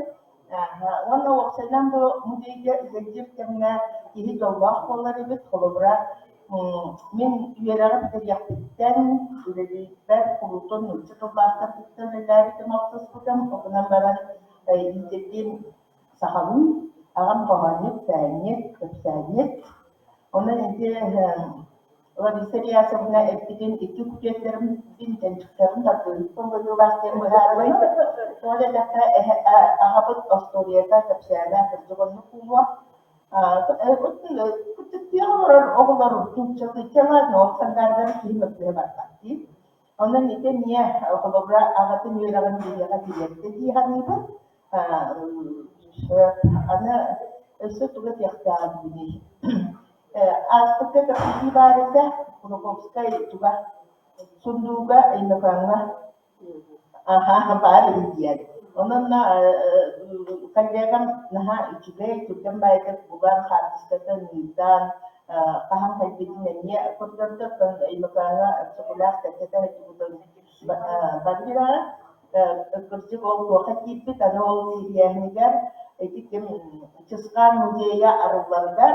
Уонна уопсайынан бу музейга үлэлиир кэмҥэ киһи дьоллоох буолар эбит. Холобура, мин үөрэҕи бүтэриэхпиттэн үлэлиирбэр куруутун нуучча тыллаахтар кытта үлэлээбитим, алтыспытым. Ол гынан баран иитиллиим сахалыы, аҕам хоһоонньут, тээнньит, кэпсээнньит. Онон ити Лариса Ильясовна эппитин икки күтүөттэрим тэнчиктэрин тардыһыппын быһыылаах диэн быһаарабын. Тоҕо диэтэххэ, аҕабыт остуоруйата, кэпсээнэ кырдьык оннук буолуо. Кырдьыктыах олорор оҕолор нууччалыы ладно, ол сандаарыгар киһи мөккүһэ барбат дии. Онон ити эмиэ холобура аҕатын үөрэҕин биһиэхэ тириэртэ дии саныыбын. Аны өссө тугу этиэхтээҕин Ааспыкка кэпсэтии баар этэ, Кулаковскай туга сундууга Өймөкөөҥҥө аһаа баар үһү диэн. Онон коллегам наһаа үчүгэй, түргэн баайытык булан, хаартыскатын ыытан, хаһан кэлбитин эмиэ көрдөрдө. Оттон Өймөкөөҥҥө Өксөкүлээх кэпсэтэ сылдьыбытын бары билэҕит. Кырдьык ол туохха киирбит, аны ол киирээһинигэр ити ким Чысхаан музейа арылларыгар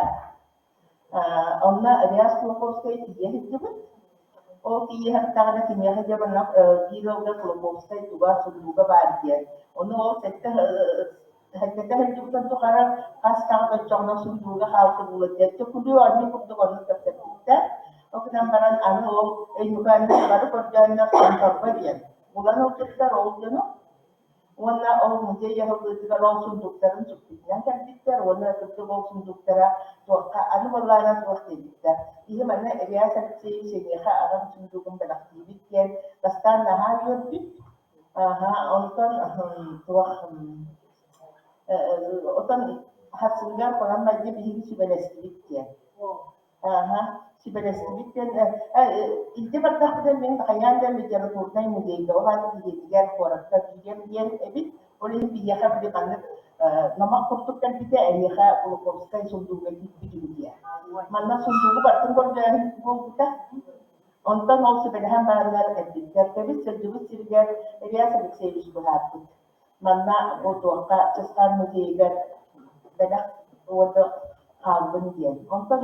онно Реас Кулаковскай тиийэ сылдьыбыт. Ол тиийэ сырыттаҕына киниэхэ дьэ манна биир ыалга Кулаковскай туга сундууга баар диэн. Ону ол сэттэ сэттэтэ сылдьыбытын тухары хас даҕаны оччоҕуна сундууга хаалта буолуо диэн төкүлүү оонньуу курдук оннук кэпсэппиттэр. Ол гынан баран аны ол Өймөкөөннөр бары көрдөөннөр Томторго диэн булан ылбыттар ол дьону уонна ол музей аһыллыытыгар ол сундуктарын сүкпүтүнэн кэлбиттэр уонна кырдьык ол сундуктара туохха аны буоллаҕына туох диэбиттэр киһи манна Ильяс Алексеевич эйиэхэ аҕам сундугун бэлэхтиибит диэн бастаан наһаа үөрбүт аха онтон туох отон хасыыгар хонон майгы биһиги сүбэлэстибит диэн Ааһа, сүбэлэстибит диэн илдьэ бардахпына мин хайаан да литературнай музейга, ол аата биһиэтигэр куоракка киириэм диэн эбит. Ол иһин биһиэхэ били маннык номох курдук кэлбитэ, эһиэхэ Кулаковскай сундууга киирбит үһү диye. Манна сундуугу барытын көрдөөһүн буолбута. Онтон ол сүбэлэһэн бараннар эппиттэр, кэбис сылдьыбыт сиригэр Ильяс Алексеевич быһаарбыт. Манна бу туохха Чысхаан музейыгар бэлэх уота хааллын диэн. Онтон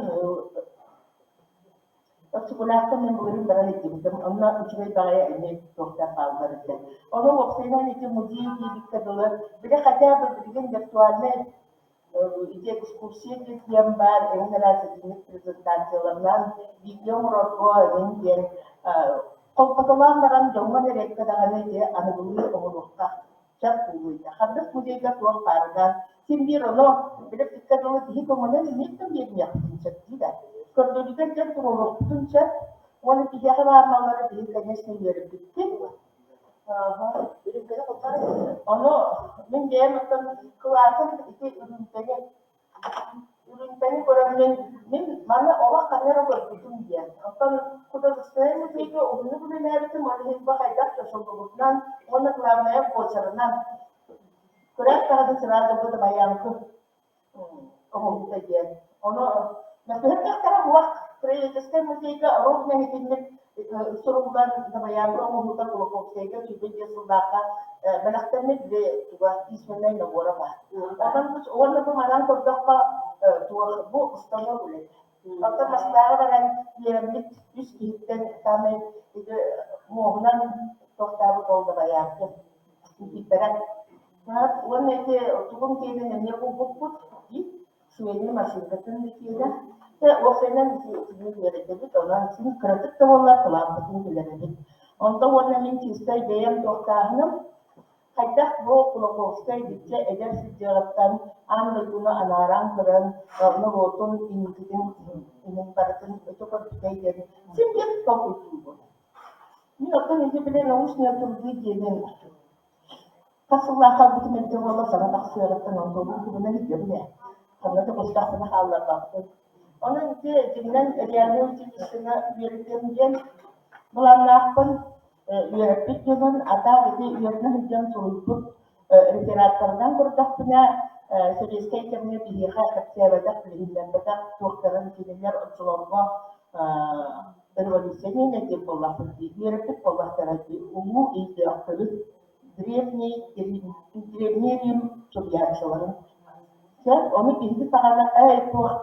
Өксөкүлээхтэн мин былырыын баран илдьибитим, онно үчүгэй баҕайы эмиэ туохтар бааллар этэ. Ону уопсайынан ити музей диэбиккэ дылы, били хотя бы билигин виртуальнай ити экскурсия диэн баар, эҥин араас итинник презентацияларынан видео оҥорорго эҥин диэн холботолоон баран дьоҥҥо нэрэккэ даҕаны ити аныгылыы оҥоруохха сөп буолуо Ханнык музейга туох баарынан син биир ону били икки дылы киһи көҥөнөн эмиэттэн биэриниэхпитин сөп дии да. Көрдөрүүгэ дьон туруоруохпутун сөп. Уонна киһиэхэ баар маллары биһи, конечно, үөрэппиппит. Ону мин бэйэм оттон кылаатым ити үрүүмкэни Үрүҥтэни көрөммүн, мин маны олох ханна эрэ көрбүтүм диэн. Оттон художественнай музейга уһуннук үлэлээбитим, ол иһин бу хайдах чочуллубутунан уонна главное буочарынан көрөөт даҕаны сразу бу дабайаҥкы оҥоһуута диэн. Ону мөккүһэр кыахтара суох. Краеведческай музейга ровно итинник суруллан дабайаҥкы оҥоһуута Кулаковскайга 25 сыллаахха бэлэхтэммит били туга письменнай набора баар. Онон уонна бу манан көрдөххө туох бу станок үлэтэ. Оттон Москваҕа баран үөрэммит үс киһиттэн саамай ити муоһунан туохтаабыт ол дабайааччы Никифоров. Уонна ити тугум киэнин эмиэ булбуппут дии швейнай машинкатын да киэнэ. Дьэ уопсайынан итинник үөрэтэбит, онон син кыратык да буоллар кылааппытын билэрэбит. Онтон уонна мин чистай бэйэм туохтааһыным Хайдах бу Кулаковскай иччэ эдэр сылдьыаҕыттан аан дойдуну анааран көрөн, норуотун инникитин иһин барытын өтө көрбүтэй диэн син биир толкуйдуубун. Мин оттон ити били научные труды диэнин хас сыллаахха ылбытым эбитэ буолла саҥа тахсыаҕыттан онтуобун тугунан илдьэбин ээ. Ханна да кустаахпына хаалларбаппын. Онон ити дьиҥинэн реальнай училищены үөрэтиэм диэн былааннаахпын. Үөрэппит дьонун атаах ити үөрэнэ сылдьан суруйбут рефераттарынан көрдөхпүнэ, сэбиэскэй кэмҥэ биһиэхэ кэпсээбэтэх, билиһиннэрбэтэх туохтарын кинилэр оччолорго революция диэн диир буоллахпыт дии, үөрэппит буоллахтара дии, улуу өйдөөхтөрүн древний древний Рим суруйааччыларын Сөп, ону биһиги саҕана ээ туох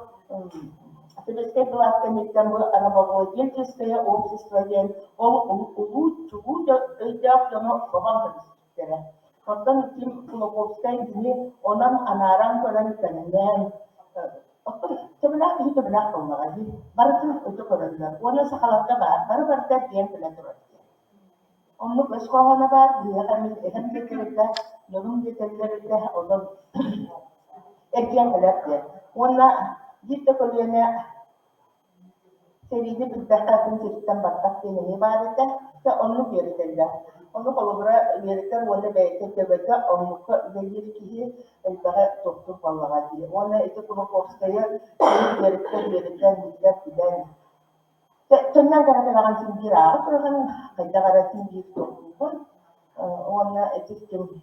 сэбиэскэй былаас кэнниттэн бу рабовладельческое общество диэн ол улуу чулуу өйдөөх дьону бобон кэбиспиттэрэ. Оттон Ким Кулаковскай кини онон анааран көрөн тэҥнээн оттон төбөлөөх киһи төбөлөөх буоллаҕа дии. Барытын өтө көрөллөр. Уонна сахаларга баар бары барыта диэн кэлэ турар диэн. Оннук өс хоһооно баар, биһиэхэ мин эһэм диэтэр этэ, дьонум диэтэллэр этэ, онон эргийэн кэлэр диэн. Уонна биир да көлүөнэ сэриини билбэххэ атын сириттэн барбат диэн эмиэ баар этэ. Дьэ оннук үөрэтэллэр. Ону холобура үөрэтэр уонна бэйэтэ төбөтө оннукка үлэлиир киһи элбэҕи тохтуур буоллаҕа дии. Уонна ити Кулаковскайы үөрэттэр үөрэтэн биллэр билэн Төннөн кэлэн кэлэҕин син биир ааҕа тураҕын, хайдах эрэ син биир туохтуубун уонна ити ким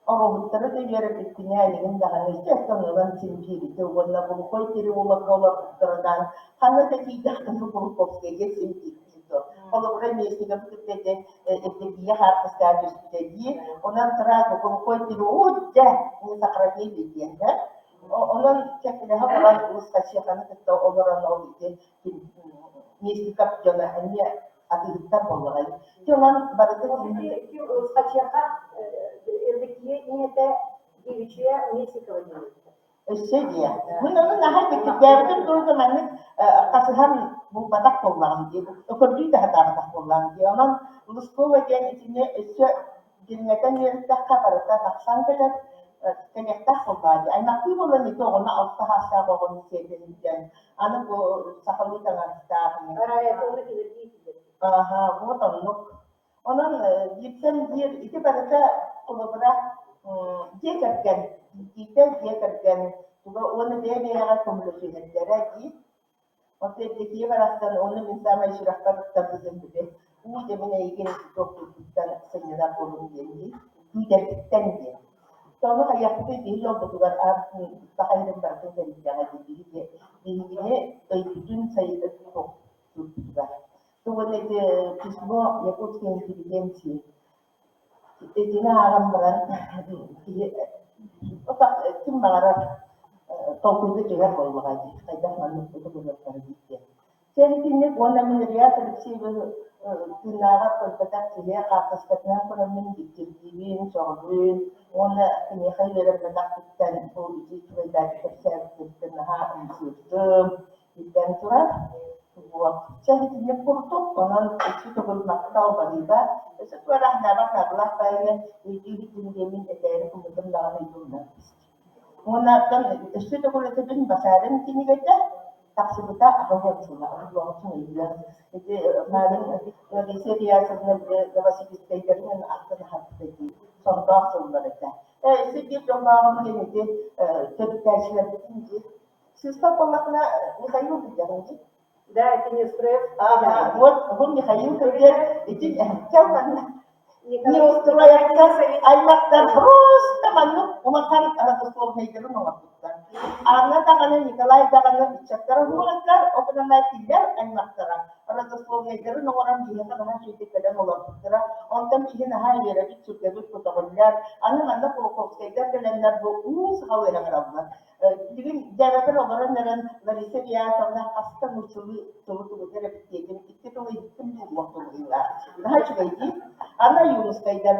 оҕобуттары да үөрэппиппинэ эйигин даҕаны ити ылан син биир ити уонна глухой переулокка олорбуттарынан ханна да тиийдэххинэ Кулаковскайга син биир дуо. Холобура миэстигэ кытта ити Евдокия хаартыскаҕа түспүтэ дии. Онон сразу глухой переулок дьэ не сохранили диэн да Онон кэккэлэһэ олорон Лысхачеханы кытта олорон ол ити Местников дьоно эмиэ атыыһыттар буоллаҕай. Ити онон барытын Лысхачеха Евдокия ийэтэ Девичья Местникова диэн Өссө диэ. Мин ону наһаа дьиктиргээбитим туруга маннык хасыһан булбатах буоллаҕым дии. Көрдүү да сатаабатах буоллаҕым дии. Онон Лыскова диэн итини өссө Дириҥэтэн үөрэттэххэ барыта тахсан кэлэр, кэлиэхтээх буоллаҕа дии. Аймахтыы буолан ити оҕону алта саастаах оҕону сиэтэн илдьэн, аны бу сахалыы таҥастаах Ааһа, вот оннук. Онон бииртэн биир ити барыта холобура дьиэ кэргэн, иитиитэ дьиэ кэргэн туга уонна бэйэ-бэйэҕэ көмөлөсүһэллэрэ дии. Оттон Евдокия барахсан уонна мин саамай сүрэхпэр ыттарбытым били уу дьэ мин эйигин туохтуурбуттан сынньанар буолуҥ диэн дии, күүтэрбиттэн диэн. Ону хайыахпытый биһи дьолбутугар саха сирин барытын кэрийдэҕэ дии биһиги биһигини өйбүтүн сайыта туохтуурбутугар. Уонна ити письмо якутской интеллигенции Итини ааҕан баран киһи ким баҕарар толкуйга түһэр буоллаҕа дии, хайдах маннык ытык ылыахтара дии диэн. Чэ итинник уонна мин Ильяс Алексеевы тыыннааҕар көрбөтөх киһи хаартыскатынан көрөммүн дьиктиргиибин, сөҕөбүн уонна киниэхэ үөрэммэтэхпиттэн бу ити үчүгэйдээки кэпсээбититтэн наһаа ымсыырдым, биллэн турар. Вот. Чэ итинник курдук, онон өссө төгүл махтал барыыба. Өссө туораахнаабат наадалаах баайыны өйдүү иһиттим диэммин этээри гыммытым даҕаны өйдүүммүн. Уонна өссө төгүл этэбин Башарин кинигэтэ тахсыбыта аҕыс сыла, олоҕун өйүө. Ити Марин Лариса Ильясовна Новосибирскайдарынан ахтан аһарбыта дии, сордоох сыллар этэ. Өссө биир дьоллооҕум диэн ити төрүттээччилэрбитин дии. Сыыспат буоллахпына Михаил билэҕин дии. Да, это Неустроев. Ага, вот, бу Михаил кыргыар ити эһэккэ манна Неустроевтар аймахтар просто маннык улахан родословнайдарын оҥорбуттар. Анна даҕаны, Николай даҕаны ыччаттара уһугаттар, ол гынан кинилэр аймахтара родословнайдарын оҥорон биһиэхэ наһаа үчүгэйдик кэлэн олорбуттара. Онтон биһи наһаа үөрэбит, сүргэбит көтөҕүллэр. Аны манна Кулаковскайдар кэлэннэр бу уу сахалыы ыҥыраллар. Билигин дьээбэбэр олорон эрэн Лариса Ильясовна хаста нууччалыы тылы тылыгар эбит диэтим, икки тылы иһиттим дуу уон тылыылаах. Наһаа үчүгэй дии. Аны Ойуунускайдар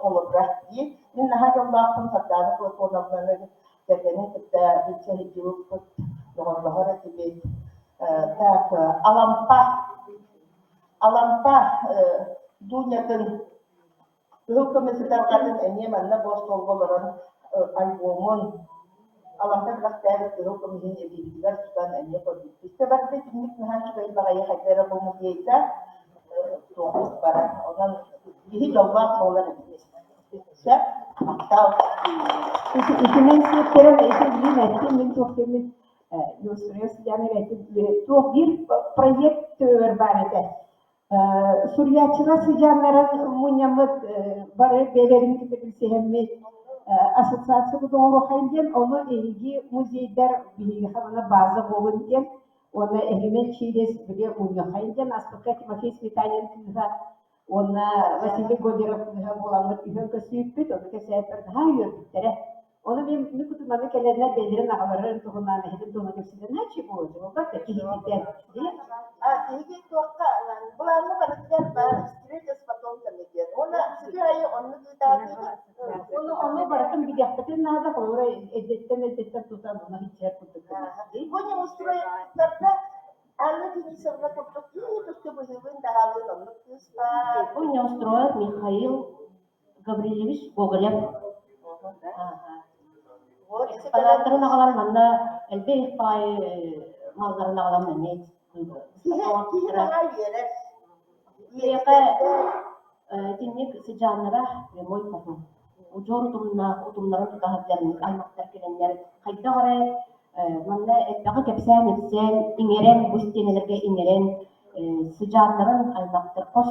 холобура дии. Мин наһаа дьоллоохпун Сардаана Платоновнаны кэргэнин кытта билсэ сылдьыбыппыт, доҕордоһор этибит. Так, Алампа, Алампа Дунятын Кыһыл көмүс ытарҕатын эмиэ манна бу остуолга олорон альбомун Алампа бэлэхтээбит кыһыл көмүһүн илиибитигэр тутан эмиэ көрбүппүт. Дьэ барыта итинник наһаа үчүгэй баҕайы хайда эрэ бу музейга туохпут барар. Онон киһи дьоллоох буолар эбит. Сөп, махтал. Итинэн сиэттэрэн ити билим эттим, мин туох диэммин Неустроев Сидяна этим туох биир проект төбөбөр баар этэ. Суруйааччылар сыдьааннарын мунньаммыт бары бэйэлэрин кытта билсиһэммит ассоциациябыт оҥоруоххайын диэн, ону эһиги музейдар биһиэхэ манна база буолун диэн уонна эһигинэн через били мунньуоххайын диэн ааспыкка Тимофей Сметанин кыыһа уонна Василий Гольдеров кыыһа буоламмыт үһүөн көрсүбүппүт, ону кэпсээппэр наһаа үөрбүттэрэ. Ону мин мин кутум манна кэлэннэр бэйэлэрин аҕаларын туһунан, эһэтин туһунан кэпсэтэн нааччы буолуо, киһититэ. А биһиги туохха былааҥҥа барытыгар баар встреча с потомками диэн. Уонна сири айы оннук ыытаатыыбыт. Ону ону барытын билиэхпитин наада, холобура эрдэттэн эрдэттэн тутан ону иһитсэр курдук. Бу неустроевтарга Анна Денисовна курдук күүскэ быһыылыын таһаалыын оннук кыыс баар. Бу Неустроев Михаил Гаврильевич Гоголев Экспонаттарын аҕалан манна элбэх баай малларын аҕалан эмиэ Киһи наһаа үөрэр. Биһиэхэ итинник сыдьааннара прямой потом удьуор утумнаах утумнарын тута сылдьан аймахтар кэлэннэр хайдах эрэ манна элбэҕи кэпсээн-ипсээн иҥэрэн бу истиэнэлэргэ иҥэрэн сыдьааннарын аймахтар хос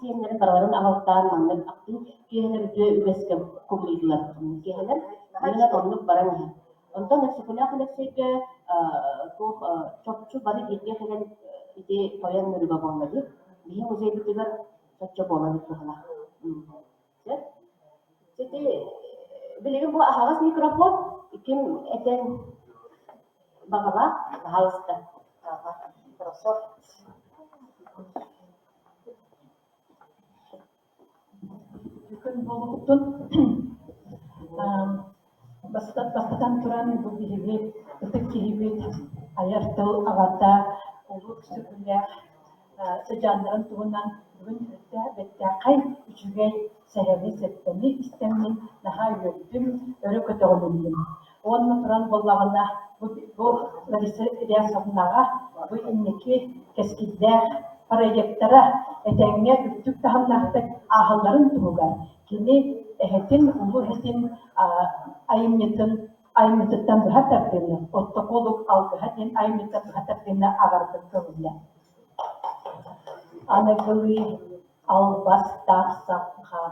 Сиэннэрин барыларын аҕалтаан маннык ахтыы киэһэлэр үтүө үгэскэ кубулуйдулар. Киэһэлэр манна оннук баран иһэр. Онтон Өксөкүлээх Өлөксөйгө туох чопчу бары бииргэ кэлэн ити тойон Мүрүгэ буолла дии. Биһи музейбытыгар соччо буолан быһылаах. Сөп. Ити билигин бу аһаҕас микрофон ким этэн баҕалаах, баһаалыста. Хорошо. Күн буолуохтун бастатан туран бу биһиги ытык киһибит айар тыл аҕата улуу Өксөкүлээх сыдьааннарын туһунан бүгүн бэртээхэй үчүгэй сэһэни-сэппэни истэммин наһаа үөрдүм, өрө көтөҕүлүннүм. Уонна туран буоллаҕына, бу, бу Лариса Ильясовнаҕа бу инники кэскиллээх проектара этэҥҥэ үрдүк таһымнаахтык ааһалларын туһугар кини эһэтин, улуу эһэтин айымньытын айымньытыттан быһа тардыыны, Оттокуолук алгыһа диэн айымньыттан быһа тардыыны аҕарбын көҥүллэ. Аныгылыы албастаах сахха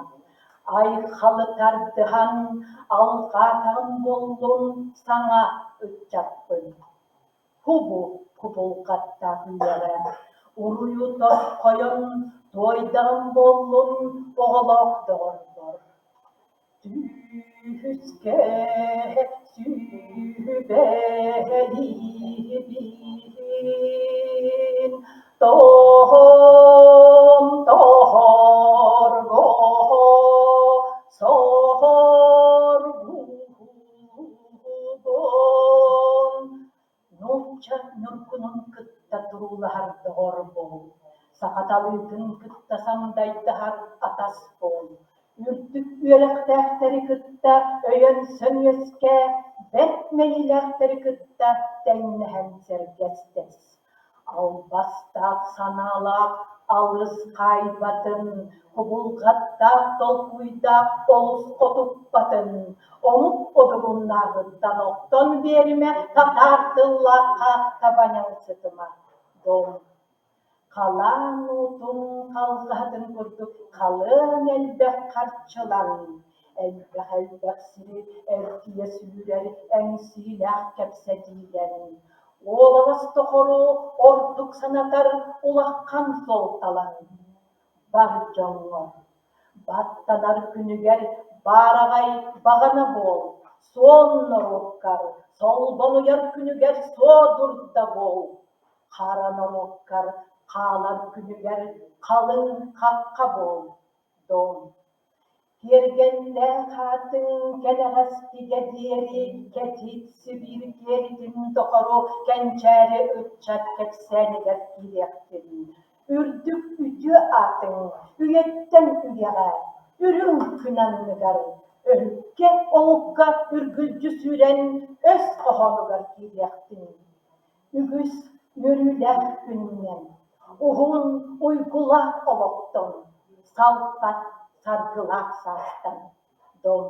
айхалы тардыһан алҕаатаҕым буоллун саҥа ыччаппын кубу кубулҕаттаах үйэҕэ уруйу тосхойон туойдаҕым буоллун оҕолоох доҕорбор Түһүскэ сүбэлиибин. Тоһом тоһорго соһоргугун Нуучча ньургунун кытта туруулаһар доҕор буол, саха талыытын кытта сандайдаһар атас буол, үрдүк үөрэхтээхтэри кытта өйөнсөн үөскээ, бэрт мэйиилээхтэри кытта тэҥнэһэн сэргэстэс. Албастаах санаалаах алыс хаайбатын, кубулҕаттаах толкуйдаах олус хотуппатын, омук одугуннааҕыттан охтон биэримэ, татаар тыллаахха табаньалсытыма, дом. Халаан уутун халҕаһатын курдук халыан элбэх харчылан, элбэх-элбэх сири эргийэ сүүрэр эҥсиилээх кэпсэтиилэн, Уобалас тохору ордук санатар улахан суолталан, бар дьоҥҥо баттанар күнүгэр баараҕай баҕана буол, суон норуоккар солбонуйар күнүгэр суодурда буол, хара норуоккар хаалар күнүгэр халыҥ хахха буол, дом. Тиэргэннээх аатыҥ кэнэҕэскигэ диэри кэтит Сибиир киэлитин дохору кэнчээри ыччат кэпсээнигэр киириэхтин. Үрдүк үтүө аатыҥ үйэттэн үйэҕэ, үрүҥ күн анныгар, өһүккэ омукка үргүлдьү сүүрэн өс хоһоонугар киириэхтин. Үгүс үөрүүлээх күнүнэн, уһун уйгулаах олохтон, салпат саргылаах саастан дом.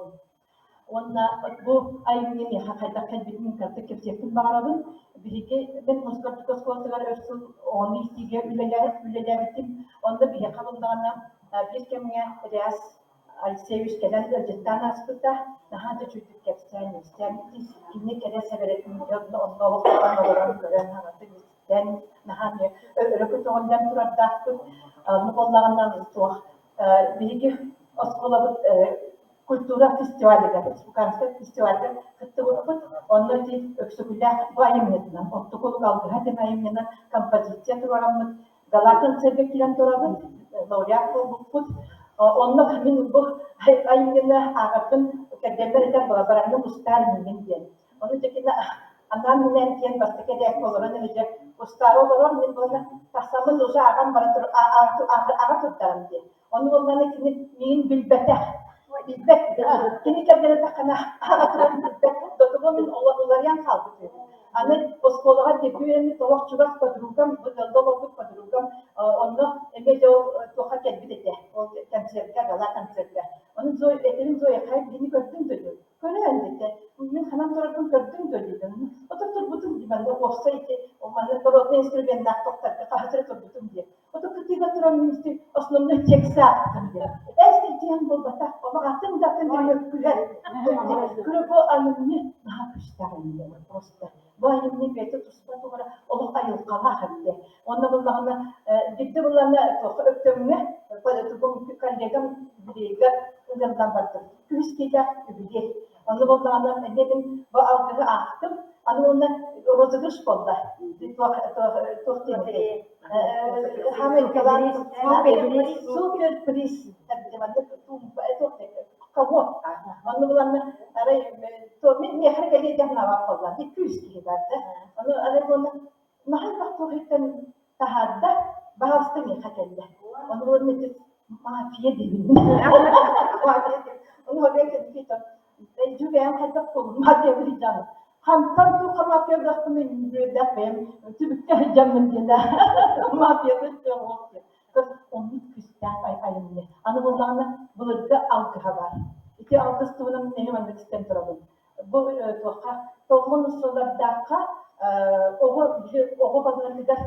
Уонна бу айымньы миэхэ хайдах кэлбитин кыратык кэпсиэхпин баҕарабын. Биһиги мин музыка үрдүкү оскуолатыгар өр сыл оҕону иитиигэ үлэлээбитим. Онно биһиэхэ буллаҕына биир кэмҥэ Реас Алексеевич кэлэн ыалдьыттаан ааспыта, наһаа да үчүгдүк кэпсээн-ипсээн, кини кэрэ сэбэрэтин дьон онно олохтоон олорон көрөн, хаҥатык истэн, наһаа эмиэ өрө көтөҕүллэн турардаахпыт. Онно буоллаҕына туох биһиги оскуолабыт культура фестивалыгар, республиканскай фестивальга кыттыбыппыт. Онно ити Өксөкүлээх бу айымньытынан, Оттукулук алгыһа диэн айымньынан композиция туруораммыт Гала-концерга киирэн турабын, лауреат буолбуппут. Онно мин бу айымньыны ааҕарбын кэргэммэр этэр бараҥҥын устаар миигин диэн. Ону дьэ кини анаан-минээн тиийэн бастакы эдээккэ олорон эрэ устаары олорор, мин буолла тахсаммын уже ааҕан бара тур аҕа турдаҕым диэн. Ону буоллаҕына кини миигин билбэтэх, билбэт. Кини кэргэнэ таххана аҕа туран билбэт. Дотого мин уларыйан хаалбыт үһү. Аны оскуолаҕа бииргэ үөрэммит олох чугас подругам, ыалга олорбут подругам онно эмиэ дьэ ол туохха кэлбит этэ, ол концертка, гала-концертка. Ону Зоя, этэрин Зоя, хайа биһини көрдүҥ дуо диэн. Көрөөн диэтэ. Мин ханан турарбын көрдүҥ дуо диэтим. Ото турбутум дии манна уопсай ити манна народнай инструменнаах тохтарга хаһыс эрэ турбутум диэн. Ото кытыыга туран мин ити основной текст аахтым диэн. Эс диэн буолбатах, олох атын да атын мөккүһэр. Көрө бу айымньы наһаа күүстээх айымньы просто. Бу айымньы бэйэтэ туспа тугара олох айылҕалаах эбитэ. Онно буллаҕына биирдэ буллаҕына туохха Өктөмҥө коллегам юбилейга ыҥырыллан бардым. Күһүс киһиэхэ юбилей. Онно буоллаҕына эмиэ мин бу алгыһы аахтым. Аны уонна розыгрыш буолла. Туох туох диэн Супер приз комод. Онно буланна арай мин миэхэ кэлиэ диэн санаабат буолла. Күүс киһи бар да. Ону арай буолла наһаа элбэх туох таһаарда, баҕаста миэхэ кэллэ. Ону булан мафия диибин. Мафия диэн. Ону Дьүгээн хайдах буоллун мафия сылдьаммын. Хантан туохха мафия гахпын үөрдээх бэйэм түбүккэ сылдьаммын диэн мафия сылдьыах диэн. Оннук күүстээх айымньы. Аны буоллаҕына былыргы алгыһа баар. Ити алгыс туһунан мин эһи маннык истэн турабын. Бу туохха толлон усталардаахха оҕо оҕо балыатыгар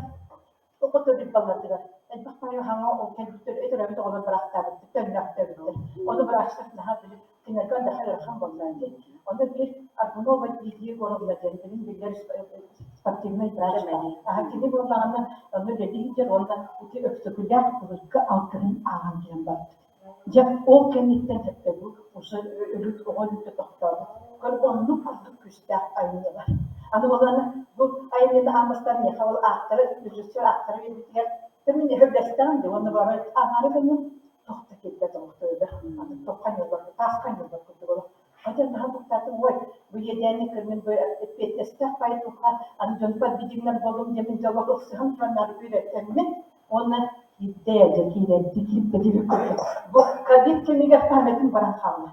Оҕо төрүүр баллатыгар элбэх баайы хаҥа ол кэлбиттэр өтөрөбүт оҕолор быраахтаабыттар, төннөөхтөөбүттэр. Ону быраачтар наһаа били кинилэргэ наһаа ыарахан буолла дии. Ону биир Аргунова Лидия Егоровна диэн билин биллэр спортивнай врач баар. Аха кини буоллаҕына онно үлэлии сылдьар уонна ити Өксөкүлээх былыргы алгыһын ааҕан кэлэн барбыт. Дьэ, ол кэнниттэн сөптөбүл уже өлүт оҕо өлүүтэ тохтообут. Көр, оннук курдук күүстээх айымньылар. Аны буоллаҕына бу айымньы. айымньыны аан бастаан миэхэ ол ааттары, режиссер ааттары биэрбитигэр мин өһүргэстэҕим дии уонна бары аҥаары гынным туох да киирбэт олохтойдо туохха анньыллар тааска анньыллар курдук олох Хотя наһаа куттаатым ой бу иэдээни көрүҥүн бу эппиэтинэстээх баайдыха аны дьонтон бидиҥнэр буоллум диэмин дьоллох ылсыһан туран наар үөрэттэммин уонна киирдэ дьэ киирэрди киирдэ диэбит курдук бу ковид кэмигэр памятым баран хаалла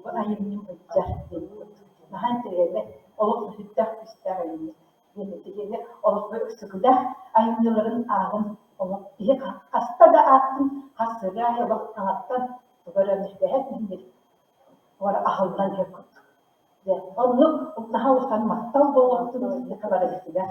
бу айымньым ыйдар диэн курдук наһаа интэриэһинэй олох сүрдээх күүстээх айымньы диэн этигиэнэ олох ыксыкылаах айымньыларын ааҕын олох киһи хаста да ааттын хас сырыы аайы олох таҥаттан тугу эрэ мүһбэһэт иһиннир Уора аһыллан иһэр курдук. Дьэ, оннук наһаа улахан махтал буолуохтун саха барыбытыгар.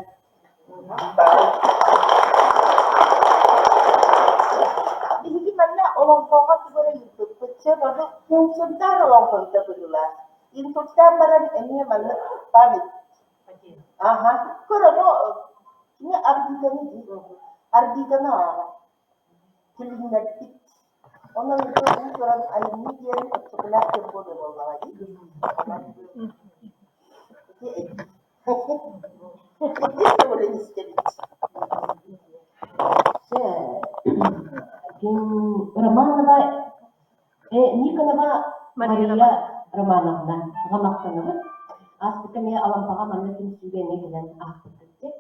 Биһиги манна олоҥхоҕо тугу эрэ ыыппыппыт. Сөп, ону Сунтаар олоҥхоһута быһыылаах. Инсультаан баран эмиэ маннык память. Аха. Көр, ону кини Арбитаны дии. Арбитаны ааҕар. Тилиннэрбит. Онон ити уус-уран айымньы диэн Өксөкүлээх диэн буолуо буоллаҕа дии. Онон ити эбии. Иккис төгүлүн истэбит. Чэ, ким Романова, Никонова Мария Романовна аҕа махтанабыт. Ааспыкка эмиэ Алампаҕа манна түмсүүгэ эмиэ кэлэн аахпыккыт дии.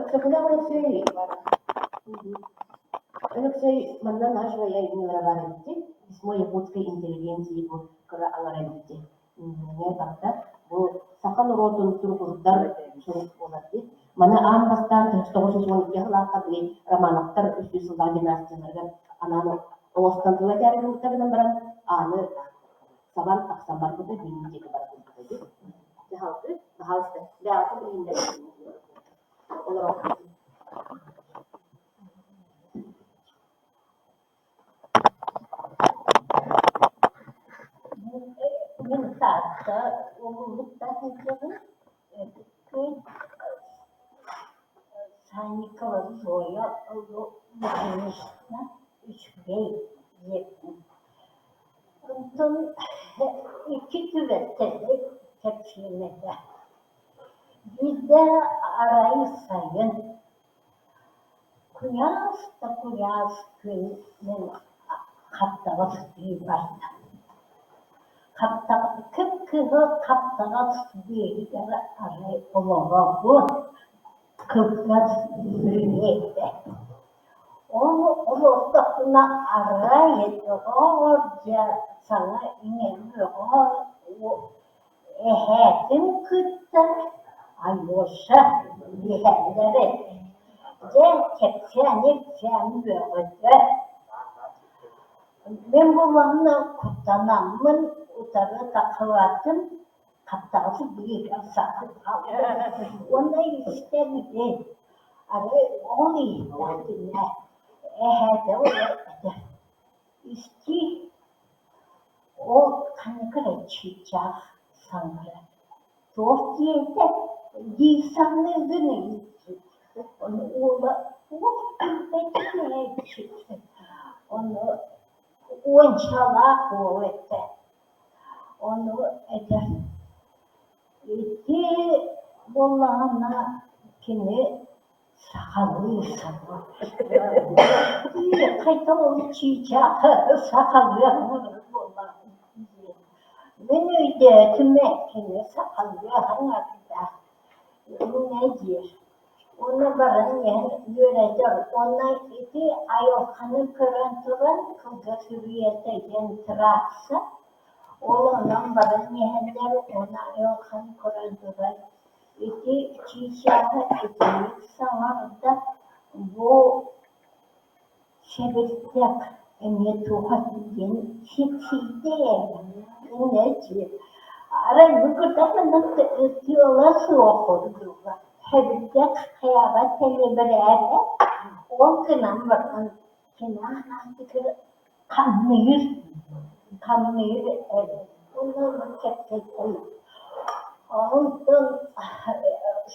Өксөкүлээх Өлөксөй Өлөксөй манна наш айымньылара баар эбит Письмо якутской интеллигенции бу кыра аҥара эбит Эмиэ барда бу саха норуотун туругурдар сурук буолар дии. Маны аан бастаан 1912 сылаахха били Романовтар үстүү сыллаах династияларыгар анаан оҥостон тыл этээри гыммыттар гынан баран ааны сабан тахсан барбыта Бүлүү диэки барбыта дии. Дьаһалты, пожалуйста, бэйэҕитин билиһиннэрин олорон. Мин Таатта улууһуттан сылдьабын. Санникова Зоя Лукинична үчүгэй диэбитин Онтон икки түбэлтэни кэпсиэм этэ. Биирдэ арай сайын куйаас да куйаас күн мин хаптаҕас дии бардым. Кып-кыһыл хаптаҕас биэһигэр арай олоробун, кылгас бүрүнүө этэ. Ол олордохпуна арай доҕоор дьэ саҥа иҥэрбэҕэ эһээтин кытта Алеша иһэллэр этэ. Дьэ кэпсээн-ипсээн бөҕөтө. Мин буоллаҕына куттанаммын утары тахсыбатым Хаптаҕасы биир саха уонна истэбитин арай ол иһиттэхпинэ эһээтэ этэр истиий ол ханнык эрэ чыычаах саҥарар туох диэтэ дии саныыгын ону уола туох билбэтин ону уончалаах уол этэ Ону этэр: «Ити буоллаҕына кини сахалыы саҥарар, хайдах ол чыычаах сахалыы саҥарар буоллаҕай» диэн. Мин өйдөөтүм ээ, кини сахалыы саҥарда, инньэ диир. Уонна баран иһэн үөрэтэр уонна ити айылҕаны көрөн туран кылгас үрүйэтэ диэн трасса, ол онон баран иһэллэр уонна айылҕаны көрөн туран ити чыычааҕы итинник саҥарда бу Сэбирдэх эмиэ туох диэн сипсийдэ ээ, инньэ диир. Арай бу кытаанах тыала суох курдуга. Сэбирдэх хайаҕа тэлибирээбэт, ол гынан баран кинаахтыгар хамныыр, хамныыр эбит. Уонна кэпсэтэн онтон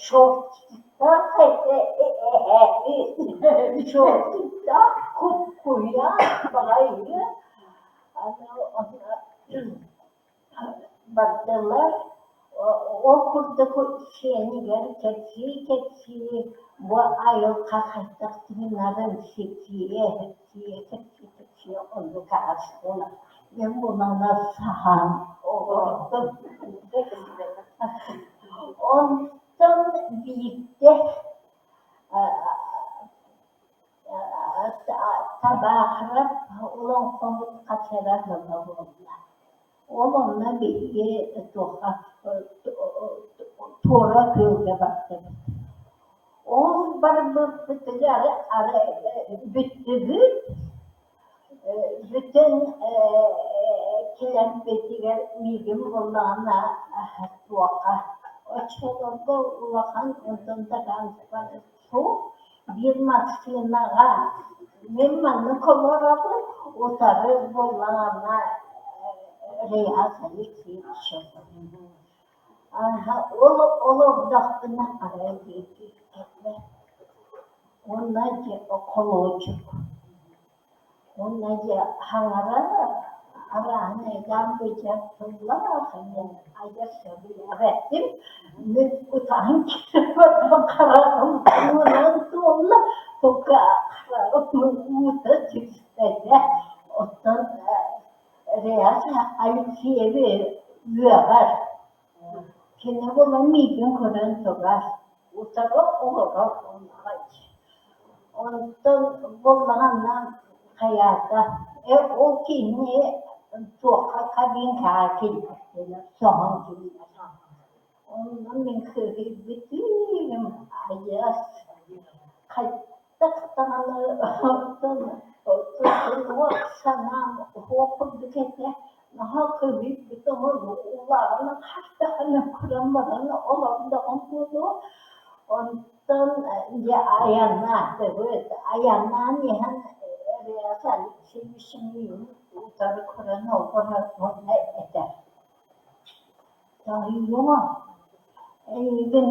шортиктаах этэ эһээбит шортиктаах куккуйаах баҕайы аны онно бардылар. Ол курдук сиэнигэр кэпсии-кэпсии бу айылҕа хайдах тыынарын сипсийэ сипсийэ кэпсии-кэпсии оннук аастылар. Мин булана саһаан олордум. Онтон биирдэ Табаахырап олоҥхобут хачара ыла буолла. Ол онно биһиги туохха туора күөлгэ бардыбыт. Ол барбыппытыгар арай бүттүбүт, бүтэн кэлэрбитигэр миигин буоллаҕына туохха оччолорго улахан онтон транспорт суох биир массыынаҕа мин маннык олоробун, утары буоллаҕына Реас Алексеевич Ол олордохпуна арай диэки кэллэ уонна дьэ холуочук Уонна дьэ хаҥарар арааһынайдаан быдьар тыллаах мин адьас сөбүлээбэппин. Мин утаһан киирбэппин хараҕым уунан туолла, тука хараҕым уута түспэтэ. Оттон Реас Алексеевы үөҕэр. Кини буолан миигин көрөн турар, утары олорор онноҕой. Онтон буоллаҕына хайаата, ээ ол киһини туохха кабинкаҕа киллэрдилэр, соһон киллэрдилэр. Онно мин кыыһырбытым адьас хайдах даҕаны оттон туох санаам уһуох курдук этэ. Наһаа кыыһырбытым улаҕаны хас даҕаны көрөн баран олордоҕум буолуо. Онтон дьэ айаннаатыбыт. Айаннаан иһэн Реас Алексеевич миигин утары көрөн олорор уонна этэр: «Тоойуом, эйигин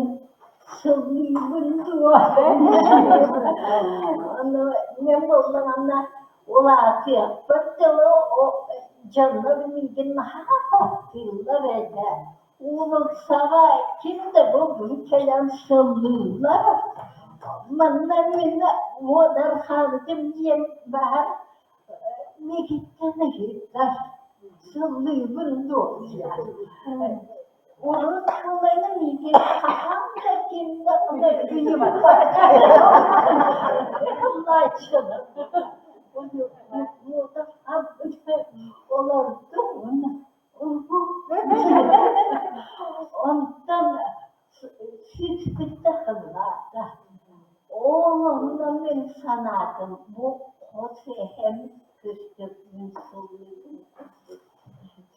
сыллыыбын дуо?» Ону мин буоллаҕына улаатыахпар дылы дьоннор миигин наһаа таптыыллар этэ. Уулуссаҕа ким да булгун кэлэн сыллыыллар. Манна мин муодарҕаабытым диэн баар миигиттэн ыйытар, сыллыыбын дуо диэн. Урут буолан миигин хаһан да ким да ыйыппат. Олордум Онтон сүүспүттэ хыллаата. Ол онно мин санаатым, бу хос эһэм көстөкүүн сыллыытын курдук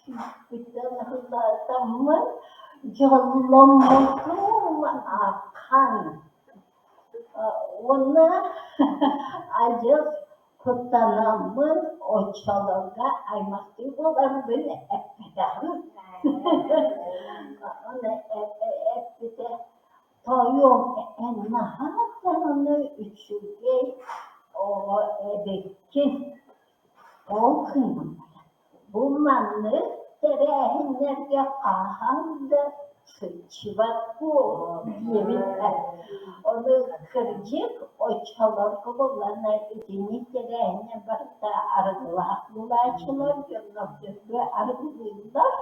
сүүспүттэн ыллаатаммын дьолломмутум ахан. Уонна адьас Куттанаммын оччолорго аймахтыы буоларбын эппэтэҕим. Ону эппитэ тоойуом эн наһаа даҕаны үчүгэй оҕо эбиккин. Ол гынан баран бу маннык тэрээһиннэргэ хаһан да сылдьыбат буол диэбиттэр. Ону кырдьык, оччолорго буоллаҕына итинник тэрээһиннэр барыта арыгылаах буолааччылар, дьоннор төһө арыгылыыллар,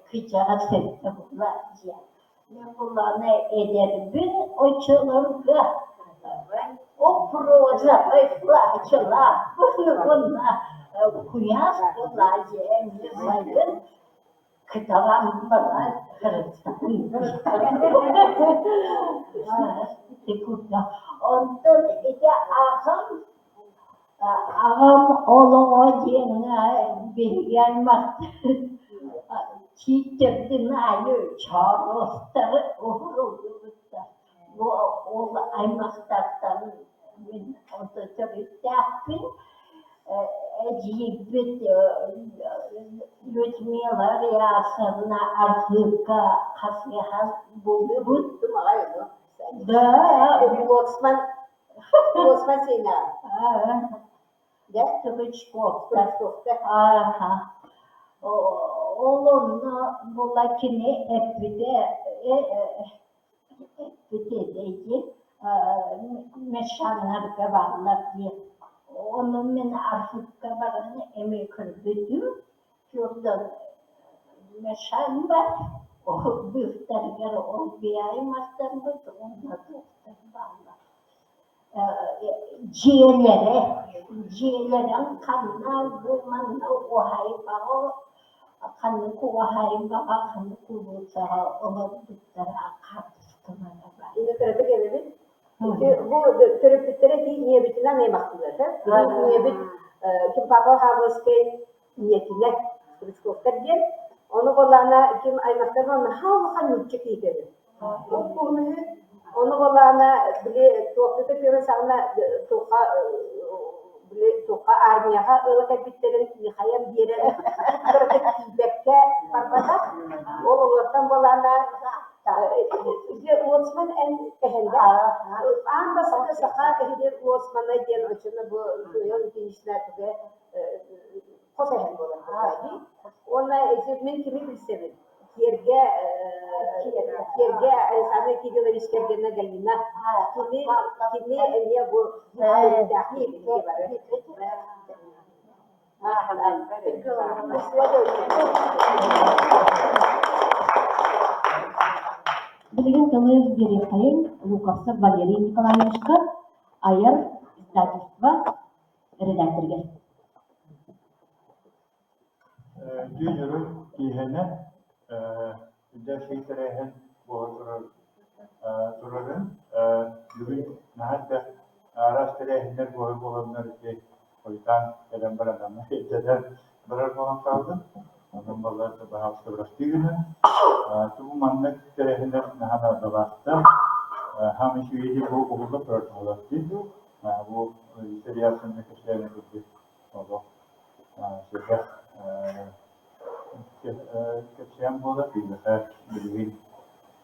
кыдьаҕас эбитэ буолла диэн. Мин буоллаҕына эдэрбин оччолорго оп-розовай платьелаахпын уонна куйаас буолааччы эмиэ сайын Кыталан баран Онтон ити аҕам аҕам олоҕо диэҥҥэ биһиги аймах тииттэрдин аайы чооруостары уһуруллубуттар. Бу ол аймахтартан мин онто төрүттээхпин. Эдьиийбит Людмила Реасовна архыыпка хасыһан булбут. Да, Лоцман, Лоцман сиэнэ. Стручковтар. Ааха. Ол онно була кини эппитэ эппитэ ити мешаннарга бааллар диэн. Ону мин архивка баран эмиэ көрбүтүм. Федор Мешан бар, ол быыстарыгар ол биаймастарбыт уонна туохтар бааллар. Дьиэлэрэ, дьиэлэрин ханна бу манна уһаайбаҕа ханнык уһаайбаҕа ханнык уулуссаҕа олорбуттара хаартыскалара баар. Инна кыратык эбэбит. Ити бу төрөппүттэрэ ити ийэбитинэн аймахтыылар Биһиги ийэбит ким папа Хабылскай ийэтинэн Стручковтар диэн. Ону буоллаҕына ким аймахтарынан наһаа улахан нуучча киһитэ эбит. Ону буоллаҕына били туохпута түөрэ саҕана туохха били туохха армияҕа ыла кэлбиттэрин Михаил биэрэн кыратык тиийбэккэ барбатах. Ол олортон буоллаҕына лоцман эн эһэллэ аан бастакы саха иһигэр лоцмана диэн оччону бу Зоя Лукинична туга хос эһэм буолар дии. Уонна мин кими билсэбин? Киэргэ Киэргэ Александр Кириллович кэргэнэ Галина. Кини кини эмиэ бу төрүттээх бары. Билигин тылы биэриэххэйиҥ Луковцев Валерий Николаевичка айар издательство эрэдээктэригэр. Дьүөрү киэһэнэ үрдээх сир тэрээһин буола турар турарын бүгүн наһаа элбэх араас тэрээһиннэр буолар буоланнар ити хойутаан кэлэн баран аны ирдэнэн барар буолан хааллым. Онон баллар баһаалыста бырастыы гынан. Тугу маннык тэрээһиннэр наһаа наадалаахтар. Хаамый үчүгэйдик бу уһулла турар туһалар дии. Бу сериал сынна кэпсээнэ курдук олох сүрдээх кэпсээн буолар. Биһиэхэ билигин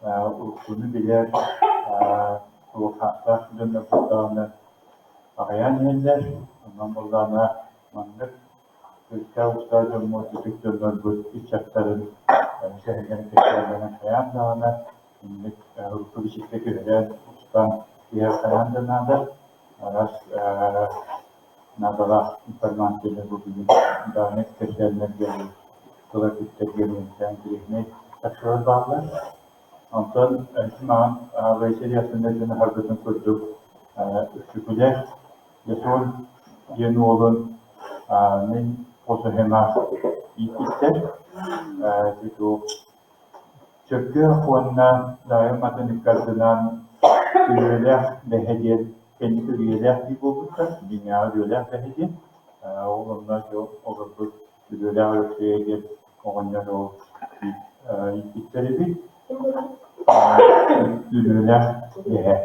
уруккуну билэр туоххаахтаах дьоннорбут даҕаны аҕыйаан иһэллэр. Онон буоллаҕына маннык күүстээх-уустаах дьоммут, ытык дьоннорбут ыччаттарын сэһэннэрин кэпсээннэрин хайаан даҕаны инник урукку бичиккэ түһэрэн, устан иһэр хайаан да наада. Араас наадалаах информацияны бу бүгүн даҕаны кэпсээннэргэ тыл эппиттэргэ миэнтээн интэриэһинэй тахсалар бааллар. Онтон маҕан Василий Александрович аһарбытын курдук Өксөкүлээх Ясон диэн уолун мин хос эһэм ииппиттэр. Чөркөөх уонна Даайым атын ыккардынан Үрүөлээх бэһэ диэн кэнники Үрүйэлээх дии буолбуттар, дьиҥнээҕэ Үрүөлээх бэһэ диэн. Ол онно олорбут Үрүөлээх Өлөксөйө диэн оҕонньор ол ииппиттэр эбит. Үрүөлээх бэһэ.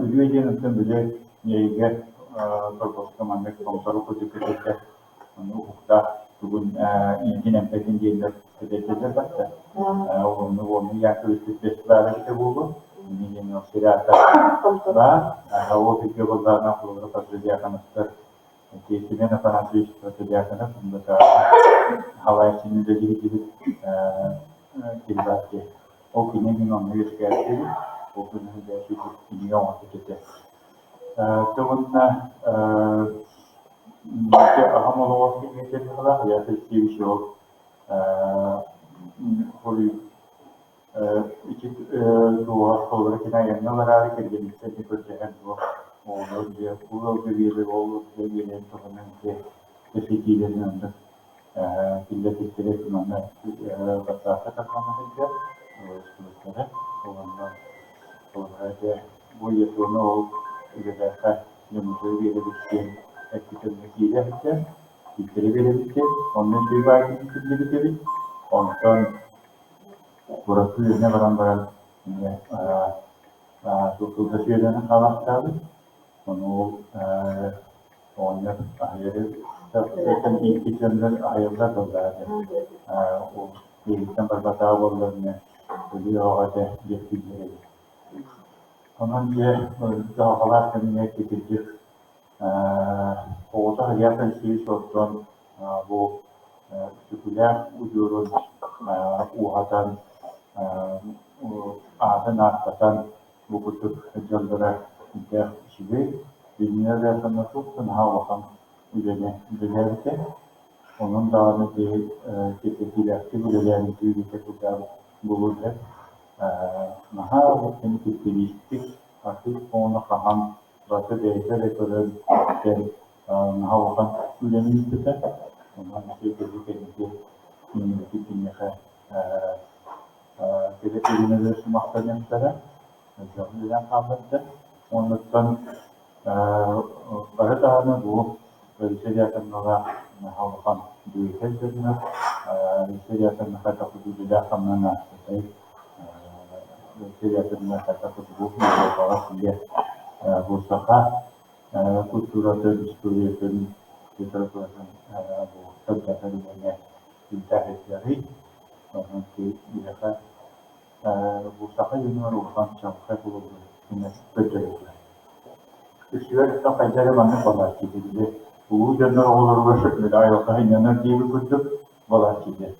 Үрүө диэн онтон били ньирэйгэ торбоско маннык томтору курдук көтөрдө Ону уһуктаах тугун иитин эмпэтин диэннэр кэтэйдэллэр барда. Онну уонну Яковлевич фестиваля эбитэ буолуо. Ини диэн ол сир аата баар. Ол сиргэ буоллаҕына холобура Протодьяконовтар ити Семен Афанасьевич Протодьяконов мындата халайсыны үлэлиһидибит киһи баар дии. Ол кини мин онно үөскээбит Ол күнү кинигэ оҥорбут этэ. Тугунна Аҕам олоҕор киирбитэ быһыылаах, Яков Алексеевич ол ити туоһа холобура кини айаҥҥа бараары кэргэниттэн ити көрдөһөн туох оҕолор дьиэ бу ыалга биэрэр ол ыалга биэрэр туһунан ити кэпсэтиилэрин оннук киллэрбиттэрэ манна батсаапка тарҕана сылдьар устубуттара уонна холобура ити бу Япону ол үлэлээххэ дьоммутугар биэрэбит диэн эппит онно киирэ сылдьар, кииртэрэ биэрэбит диэн, онно үчүгэй баайдык иитиллибит эбит. Онтон куоракка үөрэнэ баран баран эмиэ кылгас үөрэнэн хаалаахтаабыт. Ону ол оҕонньор аһыйары ииппит дьоннор аһыйаллар буоллаҕа дьэ. Ол биһигиттэн барбатаҕа буоллар эмиэ өлүү оҕо этэ диэхтииллэр эбит. Онон дьэ кыһалҕалаах кэмҥэ кэтирдик оҕото Илья Алексеевич оттон бу Өксөкүлээх удьуорун ууһатан, аатын ааттатан бу курдук дьаллара сүрдээх үчүгэй. Людмила Герасимовна туох да наһаа улахан үлэни үлэлээбитэ. Онон даҕаны киһи кэпсэтиилээхтик үлэлээбит үлэтэ кылгаабыт буолуон сөп. Наһаа улахан кэпсэлиистик, артыыс оҕону хаһан барыта бэйэтэ эрэ көрөн, истэн наһаа улахан үлэни ыыппыта. Онон ити кэнники иннибитин киниэхэ кэлэ илин сумахтаныахтара, элбэх үлэлээн хаалларда. Оннуттан бары даҕаны бу Раиса Яковлевнаҕа наһаа улахан деятель дьоннор. Раиса Яковлевна хайдах үлэлээх хамнан ааспытай, Раиса Яковлевна хайдах бу Европаҕа тиийэ бу саха культуратын, историятын, литературатын бу сырдатар үлэни сүрдээх элбэҕий. Онон биһиэхэ бу саха дьонугар улахан чаҕылхай холобуру көрдөрөллөр. Үксүгэр хайда эрэ маннык балааччы били улуу дьоннор оҕолоругар били айылҕа сынньанар диэбит курдук балааччы диэн.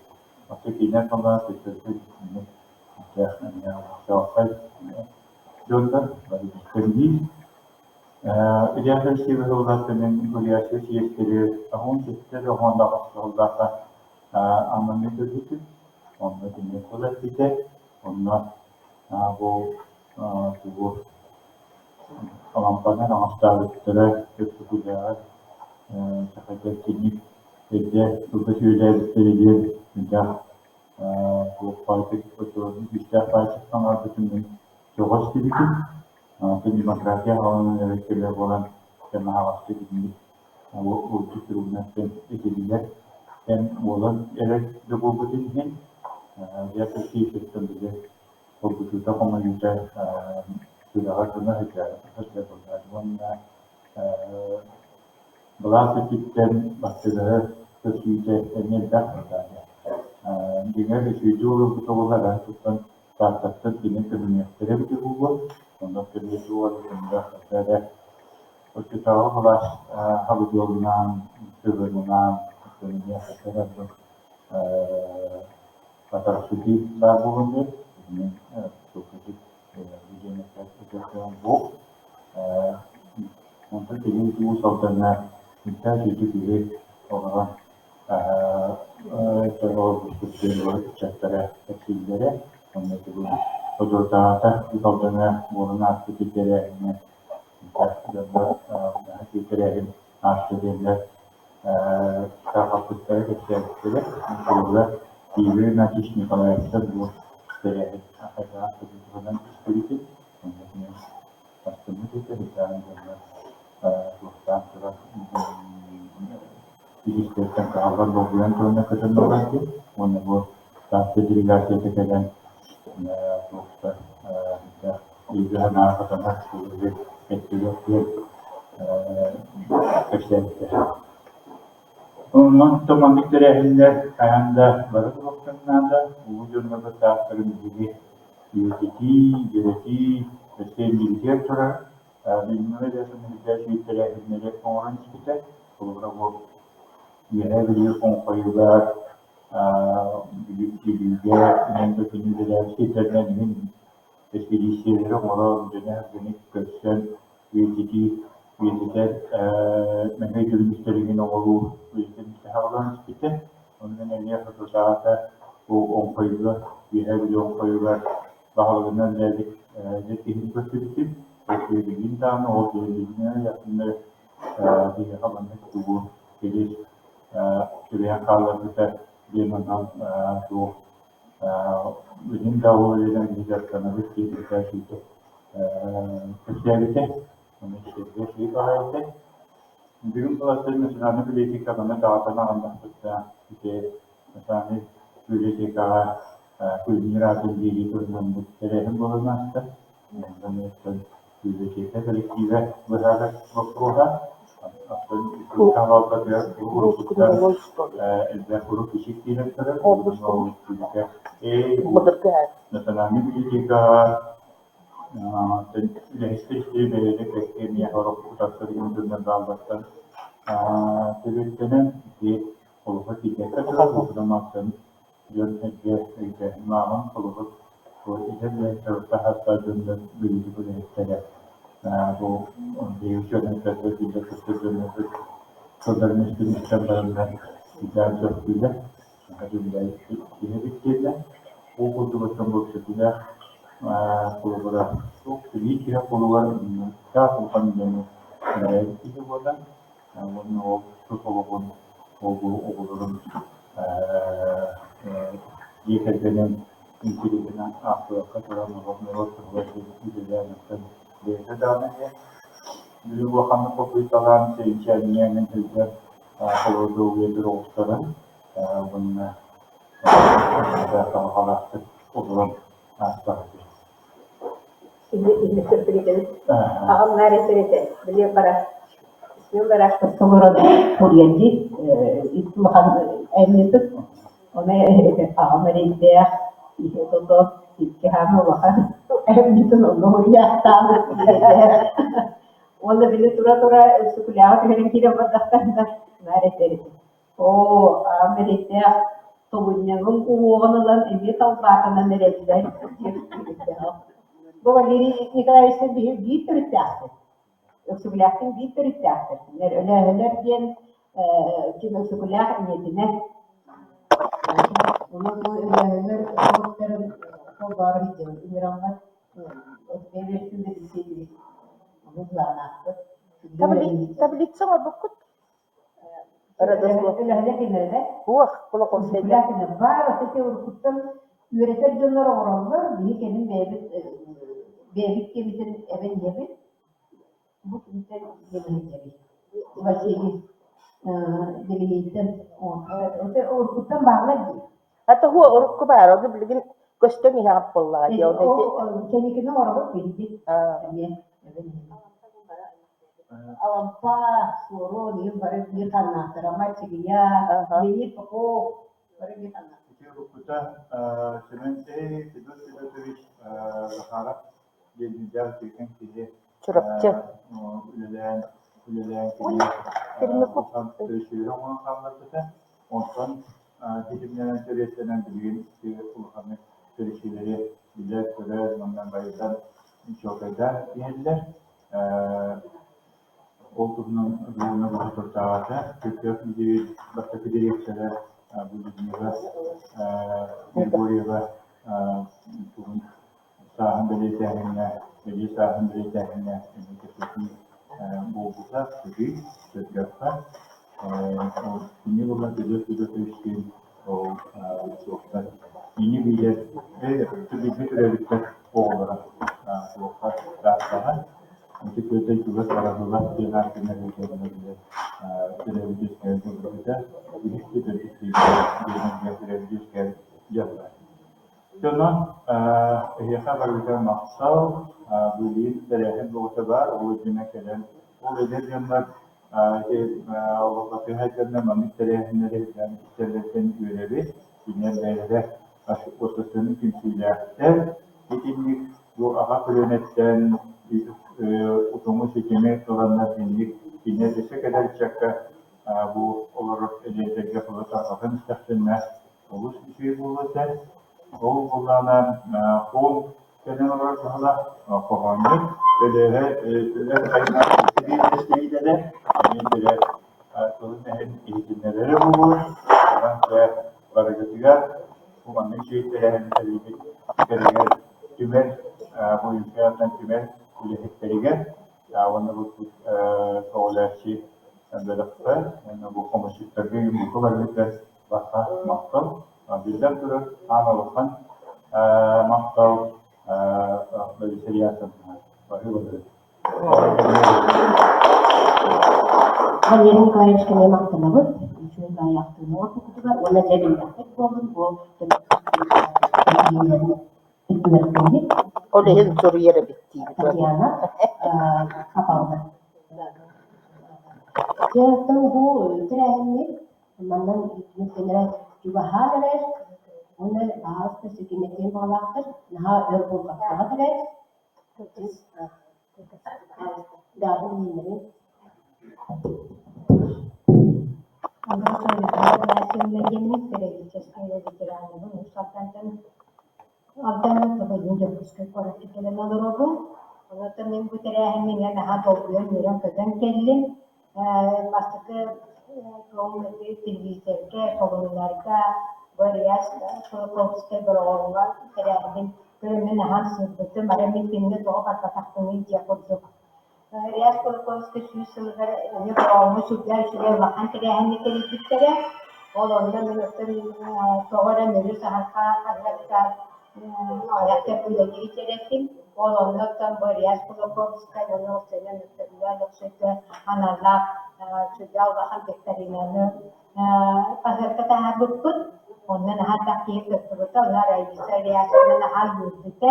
Оттон кинилэр балаҕан төттөрүтэ итинник чаҕылхай дьоннор бары биир Илья Алексеевич улааттанан Гулясия сиэстэрэ 87 эрэ уонна сыллаахха Амманы көрбүтүм. Онно кини тыл эппитэ. Онно бу тугу Алампанан аҥастаабыттара Өксөкүлээҕэр сахайдар киник эрдэ тылга сүөлээбиттэрэ диэн элбэх туох баайдык күүстээх баайдык таҥарбытын мин сөҕө истибитим. Оттон демократия аҕалан эрэр кэмэ буолан, кэм аһаҕастык итинник урдук туругунан этиллэр кэм буолан эрэр да буолбутун иһин, дьэ Алексеевичтан били хоргутуута хомойуута сүрэҕэр гына сылдьар буоллар уонна былаас өттүттэн бастыгаһы көрсүүтэ эмиэ элбэх буоллаҕа. Дьиҥэр үчүгэйдик олорбут оҕолор аһы туттан Тааттаттан кини көмүнүөхтэрэ эбитэ буолуо, онно көмүс уол көмүлүөх эрэ оччотооҕу былаас хабыдыалынаан, сыһыанынан көмүнүөх эрэ батарсытыы баар буолан диэн мин чуолкайдык диэн этэр буох. Онтон кини Уус Алдаҥҥа сүрдээх үчүгэй киһи олорон ыччаттара кэпсииллэрэ уонна тугу соторутааҕыта Уус Алдаҥҥа буолан ааспыт тэрээһиҥҥэ дьоннор тэрээһин ааста диэннэр тарҕаппыттара, кэпсээбиттэрэ. Холобура, Игорь Игнатьевич Николаевтан бу тэрээһин хайдах ааспытын туһунан истибитим. Онно астыммыт этэ, бэтэрээн дьоннор туохтаан туран Итииттэн кыһалҕа долгуйан туран көтөн барар диэн уонна бу Таатта делегацията кэлэн туохта өйгө-санаа хотонор суолугар эттилэр диэн кэпсээбиттэр. Онон маннык тэрээһиннэр хайаан да бары туруохтарын наада. Улуу дьоннорго тааттарын биһиги үйэтитии, үөрэтии өссө иннибитигэр турар. Людмила Ильясовна тэрээһиннэри оҥорон испитэ. Холобура, бу Үөһээ Бүлүү Хоҥхойугар, Бүлүүгэ Мэҥэ үлэлээбит сирдэринэн иһин эспэдииссийэлэри оҥорон, дьону-сэргэни көрсөн, үйэтитии, үйэтитэр Мэҥэ өйдөбүнньүктэрин оҥоруу үлэтин саҕалаан испитэ. Ону мин эмиэ соторутааҕыта бу Оҥхойго, Үөһээ Бүлүү Оҥхойугар баһылыгынан үлэлээбит эдэр киһини көрсүбүтүм. Ол киһи билигин даҕаны ол киһи Биһиэхэ маннык тугу киһи түбэһэн хаалларбыта диэн онон туох билин да ол үлэнэн биһиги дьарыктанабыт диэн сүүрдэ кэпсээбитэ. Ону истэргэ үчүгэй баҕайы этэ. Бүгүн быластан национальнай библиотека манна даҕатан аҕыннахпыт да ити национальнай библиотекаҕа Күлүмнүүр аатын биэрии туһунан тэрээһин буолан ааста. Библиотека коллектива быһаарар боппуруоһа. Оттон салалтатыгар уруккуттан элбэх урук ичик киирэн турар. Национальнай библиотекаҕа үлэһиттэр истири бэйэлэрэ кэккэ эмиэ сорох утарсар дьоннор бааллартан төрүттэнэн ити. Олоххо киирбэккэ турар уопутун дьон-сэргэ өйдөөһүн ааҕан холобур бу эдэр үлэһиттэр орто саастаах дьоннор бэлиитик үлэһиттэрэ бу биһиги учуонайдарбыт биллэр-көстөр дьоннорбут тылларын истэн истэн бараннар сыдьаан сөхтүүлэр иһэбит диэтэ. Ол курдук оттон бу Өксөкүлээх холобура туох билии киһи холугар таах улахан үлэни үлэлээбит киһи буолан уонна ол тус олоҕун ол оҕолорун дьиэ кэргэнин интириэһинэн аахсыбакка туран норуот туһугар үлэлээн оттон бэйэтэ даҕаны эмиэ Бүлүү улаханнык холбуйталаан сэйичээҥҥэ сылдьан холобур доруобуйатыгар оҕустаран уонна халаахтык олорон ааспаҕа Инни сырдыгытын аҕам наар этэр этэ, били бара мен бараахтарга олорон суруйар дии, улахан айымньытын. Ону аҕам эрэйдээх, иһэ тото, икки хаама улахан айымньытын онно суруйаахтаабыт эрэйдээх. Уонна били тура-тура сүкүлээҕи түһэрэн киирэн бардахтарына наар этэр этэ. Оо, аҕам эрэйдээх тобунньаҥым уҥуоҕун ылан эмиэ талбаатанан эрэллэр диэн үөрдэҕим. Бу Валерий Николаевичтан биһиги биир төрүттээхпит. Өксөкүлээхтэн биир төрүттээхтэр. Кинилэр Өлөөһөлөр диэн ким Өксөкүлээх ийэтинэн. Онон бу Өлөөһөлөр уоттарын холбоору сылдьабыт. Ыҥыраммат Ону былааннаахпыт. Таблица оҥорбуккут? Өлөөһөлөр кинилэрэ Уох, Кулаковскайга. Баар ити уруккуттан үөрэтэр дьоннор оҥороллор, биһи кэлин бэйэбит бэйэбит кэмитин эбэн иһэбит. Бу кимтэн диэбит Василий Делегейтэн уруккуттан бааллар дии. Ата хуо урукку баар, ону билигин көстөн иһэҕит буоллаҕа дии. Ол ити Кэнникини оҥоробут биһиги эмиэ эбэн иһэбит. Алампа, Суорун, иһин бары биир ханнаахтара, Маччыгыйа, Леонид Попов бары биир ханнаахтар. Ити уруккута Семен Федот Федотович Захаров диэн үрдээх үтүөкэн киһи Чурапчы. үлэлээн үлэлээн кини улахан төрүччүлэри оҥорон хаалларбыта. Онтон ситимнэнэн төрүөттэнэн билигин улаханнык төрүччүлэри билэр-көрөр уонна байытан чуолкайдаан иһэллэр. Ол туһунан Дуона соторутааҕыта Чөркөөх музейын бастакы дириэктэрэ Людмила Григорьева туһун сааһын бэлиэтээһиҥҥэ, бэлиэ сааһын бэлиэтээһиҥҥэ эмиэ кэпсэтии буолбута сытыы, Чөркөөххө. Кини буолла Федот Федотовичтыын ол суохтар ини билэр бииргэ төрөөбүттэр оҕолоро суохха таастаҕа ити Петр чугас бараһылар диэн ааттанар билэр төрөөбүт үөскээбит олорбута үһүс да төрдүс диэн төрөөбүт үөскээбит дьоннор. Дьонон эһиэхэ барыта махтал, билигин тэрээһин бөҕөтө баар, ол үрдүнэн кэлэн ол эдэр дьоннор ити олохтоох дьоннор маннык тэрээһиннэри истэллэриттэн үөрэбит. Кинилэр бэйэлэрэ уопсастыбаннай түмсүүлээхтэр. Итинник бу аҕа көлүөнэттэн утуму ситими ыланнар инник кинилэр өссө кэлэр ыччакка бу олорор эдэрдэргэ холо тарҕатан истэхтэринэ олус үчүгэй буолуо этэ. Ол буоллаҕына пол кэлэн олорор баһылаах хоһоонньут Өлөөһө өлөр аймах биирдэстэһиилэрэ эмиэ бэрэ тылын эһин иһитиннэрэрэ буолуо. Онон дьэ барыгытыгар бу маннык үчүгэй тэрээһин тэрийбит кэригэр түмэл бу Юнкерынан түмэл үлэһиттэригэр уонна бу көҕүлээччи бөлөххө уонна бу хомусчуттарга юмука барыгытыгар Барҕа махтал. Биллэн турар, аан улахан махтал Лариса Баһыыбалары. Валерий Николаевичка эмиэ махтанабыт. Үчүгэй баайаахтыыны оҥорбуккутугар уонна дьэ биллэхпит буоллун бу Ол иһин суруйар эбит диибит. Татьяна Павловна. Дьэ, оттон бу тэрээһиммит Манна түмүктэнэрэ чугаһаан эрэр уонна баһаалыста ситимэтиэн баҕалаахтар наһаа өр буолбаттаҕа эрэр. Даҕаны билиһиннэриҥ. Андросова Людмила Афанасьевна диэммин педагогическай ветеранабын Уус Алдантан Алдаҥҥа Тобойун Дьокуускай куоракка кэлэн олоробун. Онон мин бу тэрээһиҥҥэ наһаа долгуйан үөрэн-көтөн кэллим. Бастакы туом телевизорга, солуннарга бу Реас Кулаковскай Бороҕоҥҥо тэрээһинин көрөммүн аһаан сылдьыбытым. Арай мин кинини тоҕо барбатахпыный диэх курдук. Реас Кулаковскай 100 сылыгар эмиэ Бороҕоҥҥо сүрдээх үчүгэй улахан тэрээһини тэрийбиттэрэ. Ол онно мин оттон тоҕо эрэ Мүрү саһарха хаһыакка аҕыйахта үлэлии сиэрэтим. Ол оннуттан бу Реас Кулаковскай уонна уопсайынан Өктөмнөөх Лөксөйгө аналлаах сүрдээх улахан викторинаны хаһыакка таһаарбыппыт. Онно наһаа элбэх киһи кыттыбыта, онно Раиса Ильясовна наһаа үөрбүтэ,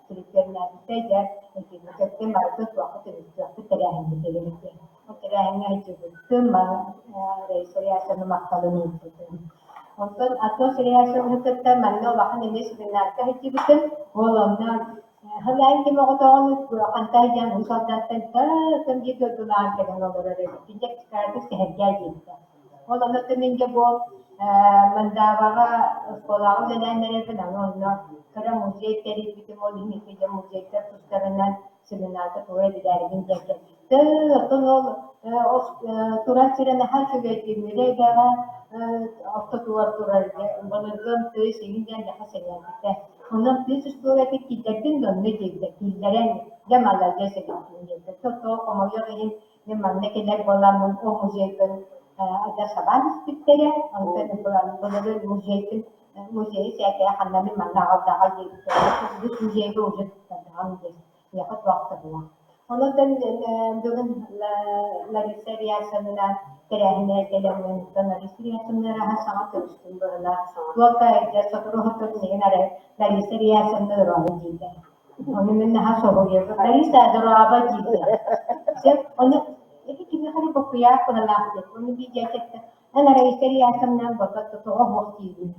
түрүкүөннээбитэ, дьэ итинник өттүн барытын туохха түмүктүөхпүт тэрээһиммитигэр диэн. Ол тэрээһиҥҥэ сылдьыбыттым, Раиса Ильясовна махталын ыыппытым. Онтон Атос Ильясовны кытта манна улахан эмиэ семинарга сылдьыбытым. Ол онно Хылаан ким оҕотоҕун хантай диэн Уус Алдантан таа биир дойдулаан кэлэн олорор эбит. Дьэ кыратык сэһэргээ диэбитэ. Ол онно мин дьэ бу Мындаабаҕа оскуолаҕа үлэлээн эрэбин, аны онно кыра музей тэрийбитим, ол иһин ити дьэ музейдар тустарынан семинарга тугу эрэ билээрибин диэн кэлбиттэр. Оттон ол турар сирэ наһаа үчүгэй Мүрү эбэҕэ ортотугар турар былыргы тыыс иҥин диэн наһаа сэҥээрбитэ. Онон тыыс устуоруйата киллэрдин да онно диэбитэ, киллэрэн дьэ маладьыас эбиккин диэбитэ. То хомойуох иһин мин манна кэлэр буоламмын ол музейбын адьас сабаан испиттэрэ. Онтон былырыын музейбын музейы сээкэйэ ханна мин манна аҕалдаҕа диэбиттэрэ. Үгүс музейга уже туттардаҕым диэн миэхэ туох да буолуо. Онон бүгүн Лариса Ильясовна тэрээһинэ кэлэммин Лариса Ильясовна ыраһа саҥа көрүстүм быһыылаах. Туох дьэ сотору-сотору миигин арай Лариса Ильясовна дорообо диэтэ. Ону мин наһаа соһуйабын. Лариса дорообо диэтэ. Сөп, ону ити кимиэхэ эрэ буккуйаах быһыылаах диэт. Ону биир дьээдьэттэн эн Раиса Ильясовна бота тоҕо оһуох диибин.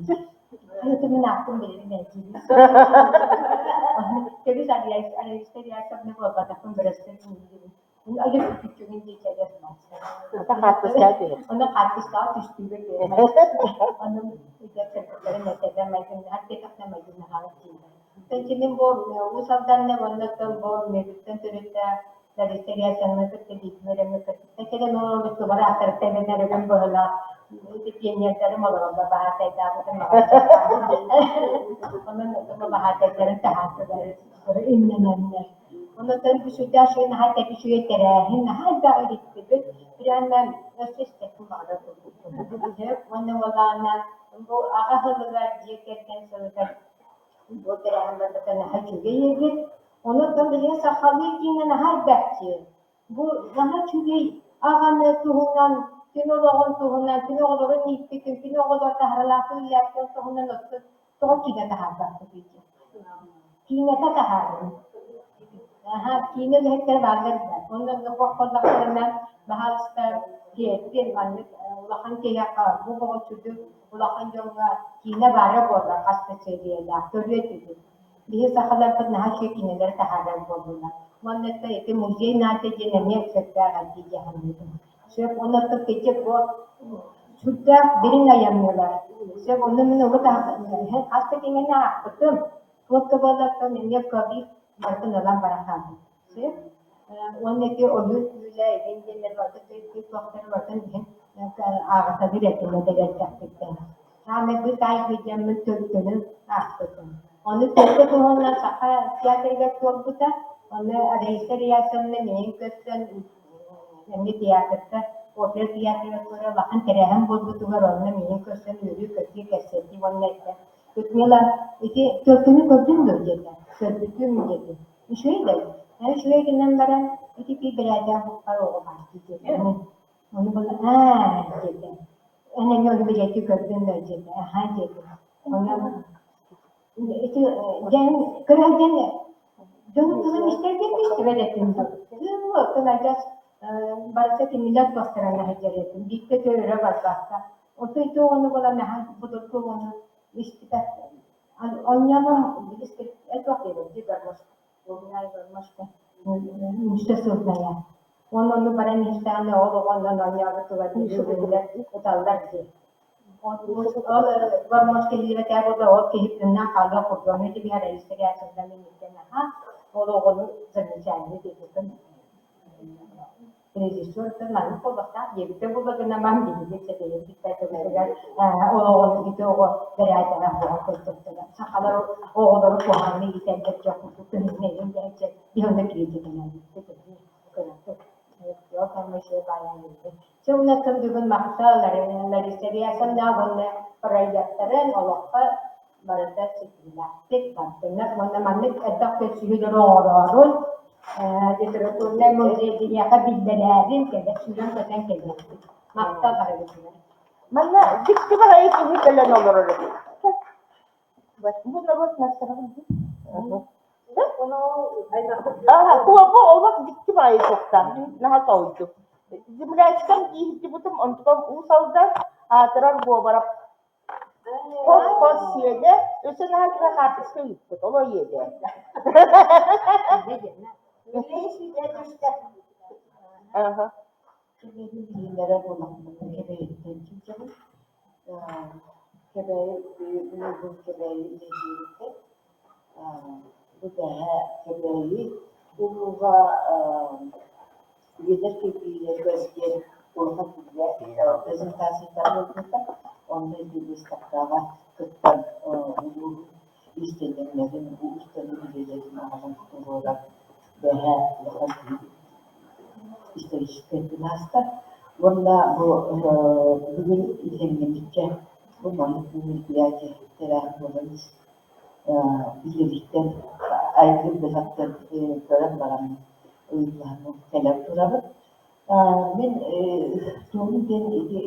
Аны мин ааппын билэрим ээ диибин. Кэбис Раиса Ильясовна буолбатахпын бырастыы диибин. Ага күчүгүн диэчэлэр Ата хаартыскаҕа түһэр. Ону хаартыскаҕа түстүүгэ түһэр. Ону идэ кыргыттарын этэлэр майгыннаһар диэтэхтэ майгыннаһаҕыт дииллэр. Тэнчинин бу Уус Алданна уонна оттон бу Мүрүттэн төрүттээх Лариса Ильясовна кытта бииргэ үөрэммит кыргыттар кэлэн олорбут тулар ааттарыттан эрэгин быһылаах ити пионердарым олороллор баһаатайдаабытым Онон баһаатайдарын таһаартылар имнэнэннэр. Онон бу сүрдээх үчүгэй наһаа үчүгэй тэрээһин, наһаа элбэх иһиттибит. Прямо өссө истэхпин баҕарар курдукпун. Уонна уолаана бу аҕа сылыгар, дьиэ кэргэн сылыгар бу тэрээһин барбыта наһаа үчүгэй эбит. Онон билигин сахалыы киинэ наһаа элбэхчи. Бу наһаа үчүгэй аҕаны туһунан, кини олоҕун туһунан, кини оҕолорун ииппитин, кини оҕолор таһаралаахтык үлэлээбитин туһунан оттон тоҕо киинэ таһаарбаппытый диэн. Киинэтэ таһаарыҥ. Аһа, киинэ үлэһиттэрэ бааллар да. Онно оннук буоллахтарына, баһаалыста, тиэрдин маннык улахан киһиэхэ бу оҕоччуту улахан дьоҥҥо киинэ баара буоллар хас да сериялаах көрүө этибит. Биһи сахаларбыт наһаа үчүгэй кинилэри таһаарар буоллулар. Уонна ити музей наада диэн эмиэ сөптөөх этии дии саныыбын. Сөп уонна кэчэ бу сүрдээх дириҥ айаннылар. Сөп онно мин урут хас да кинигэни аахпытым. Туох да буоллар эмиэ ковид барытын ылан баран хаалбыт. Сөп уонна ити ойуур күүлэ игин диэннэр барыта туохтары барытын иһин ааҕыталыыр этим эдэр эрдэхпиттэн. Саамай быт аайгыйдаммын төлкөнү аахпытым. Ону төлкө туһунан Саха театрыгар туолбута. Ону Раиса Ильясовна миигин көрсөн эмиэ театрга, опера театрыгар көрө улахан тэрээһин буолбутугар онно миигин көрсөн үөрүү-көтүү кэпсэтии уонна эттэ Людмила, ити төлкөнү көрдүҥ дуо диэтэ. Көрбүтүм диэтим. Үчүгэй да үчүгэй гынан баран ити бирээдээх буккар оҕо баар диэтэ. Ону була ээ диэтэ. Эн эмиэ ону билиэти көрдүҥ да диэтэ. Аһаа диэтим. Онон ити дьэн көрө сылдьан дьон тылын истэргин истибэт этим. Тыы оттон адьас барыта кинилэр туохтарына сылдьар этим. Бииргэ өрө барбакка. Оттон ити оҕону була наһаа будургу оҕону истибэт. Онньонум этуох диэбит дии гармошка. Гармошка. Үстэ сылдьая. Уонна ону баран иһиттэҕинэ ол оҕо онон оонньообут тула билэр ыталлар дии. Ол гормон киһиэхэ буолла, ол киһи тыыннаах хаалыах курдук. Ону ити Раиса Герасимовна миниттэн аһа, ол оҕону замечание диэбитин режиссер маннык буолуохтаах диэбитэ буолла гына мам биһиги сэтэйэрбит көмөтүгэр ол оҕону ити оҕо бэрээдэгэ буола көрдөхтөрө. Сахалар оҕолору куһаҕаннык иитэллэр дьон курдук көһүннэйин дээччи биһи онно критикалээбиппит кыратык. Чэ уонна бүгүн махтал Лариса Реасовна уонна проектарын олоххо барыта ситиһиилээхтик бардыннар уонна маннык элбэх көрсүһүүлэри оҥороорун литературнай музей биһиэхэ биллэрээрин кэлэ сүүрэн-көтөн кэлиэхпит. Махтал барыгытыгар. Манна дьикти баҕайы киһи кэлэн олорор эбит. Бу норуот маастарабын дии. Куопа олох дьикти баҕайы суохтаах, наһаа соһуйдум. Землячкам кииһирдибитим, онтукам Уус Алдан, аатырар Буобарап хос-хос сиэнэ, өссө наһаа кыра хаартыска ыыппыт, ол ийэтэ. Аха. Кэбээйи билиилэрэ буоллахпына Кэбээйиттэн сылдьабын. Кэбээйи улууһун Кэбээйи нэһилиэгиттэн. Бу бэҕэһээ Кэбээйи улууһа Лиидэр кирбиилэригэр диэн улахан үлэ презентацията буолбута. Онно ити быыстапкаҕа кыттан улууһун иистэнньэҥнэрин, уустарын үлэлэрин аҕалан туруоран бэҕэһээ улахан историческай күн ааста. Уонна бу бүгүн иллэҥнэммиччэ бу маннык мероприятие тэрээһин буолан Илириттэн айгыр бөлөхтөн көрөн баран ыйыталаһан кэлэн турабыт. Мин тугун диэн ити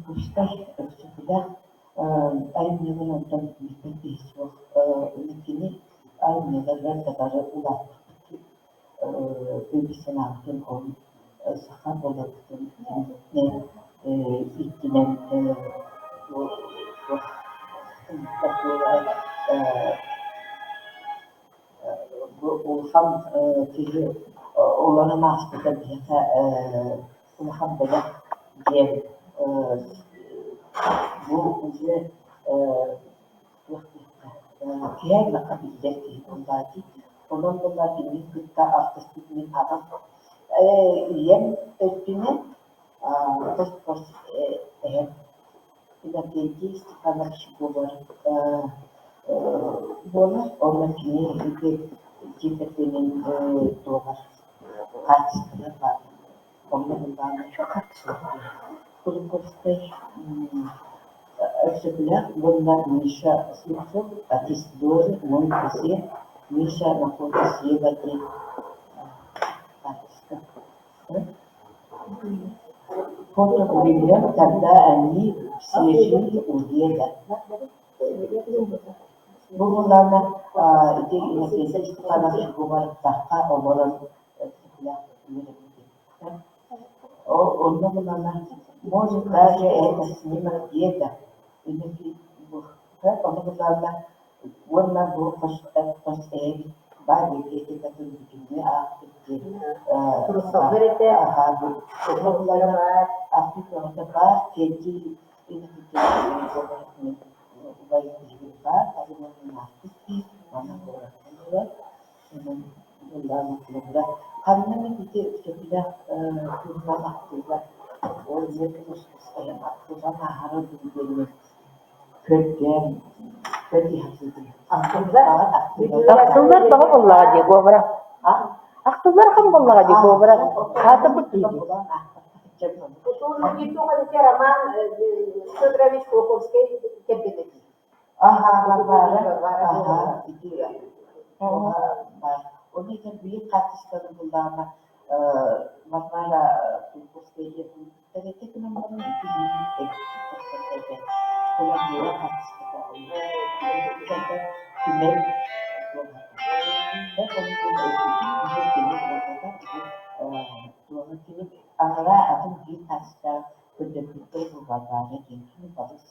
Кустар Өксөкүлээх айымньыларын онтон билбэт киһи суох. Кини айымньыларыгар да бары улааппыппыт өйбүт-санаабытын ол саха буоларбытын ииттинэн бу улахан киһи олорон ааспыта биһиэхэ улахан бэлэх диэн бу уже туох диэххэ киһи аймахха биллэр киһи буоллаа дии. Онон буоллар кинини кытта алтыспыт мин аҕам ийэм өттүнэн хос-хос эһэм Иннокентий Степанович буолар буолар. Онно кини ити дьиэ кэргэнин туоҕар хаачыстыбалар баар. Онно былаан Кулаковскай Өксөкүлээх уонна Миша Слепцов «Отец Доры, мой сосед, Миша находит Ева» диэн хаартыска. Фото времен, когда они все жили у деда. Бу буоллаҕына ити Иннокентий Степанович Губаровтаахха олорон Өксөкүлээх үөрэммит Онно буоллаҕына может даже это снимок деда ону буоллаҕына уонна бу хос хос эһэбит баар библиотекатын бүтүннүү аахпыт диэн Турсаллар этэ. Онно буоллаҕына аахпыт бөҕөтө баар Кэнтий убай киһибит баар арыгын аахпыт дии манна куоракка олорор Ханна эмит ити сөбүлээх туһунан ахтыылар ол ахтыллан ааһара дуу диэммин көрдөөн көрдүү сатыыбын. Ахтыллар баҕа буоллаҕа дии Говора. Ахтыллар ахан буоллаҕа дии Говора. Хаатырбыт киһи дии. Роман Федорович Кулаковскай кэргэнэ дии. Аһаа, Варвара, аһаа, ити баар. Ол иһин биир хаартысканы буллаҕына Варвара Кулаковская диэн суруйбуттар этэ гынан баран ити миигин тахсар этэ. Кулаковская хаартыската түмэл кини анараа атын биир хаартыскаҕа көрдөрбүттэр бу Варвара диэн кини балыс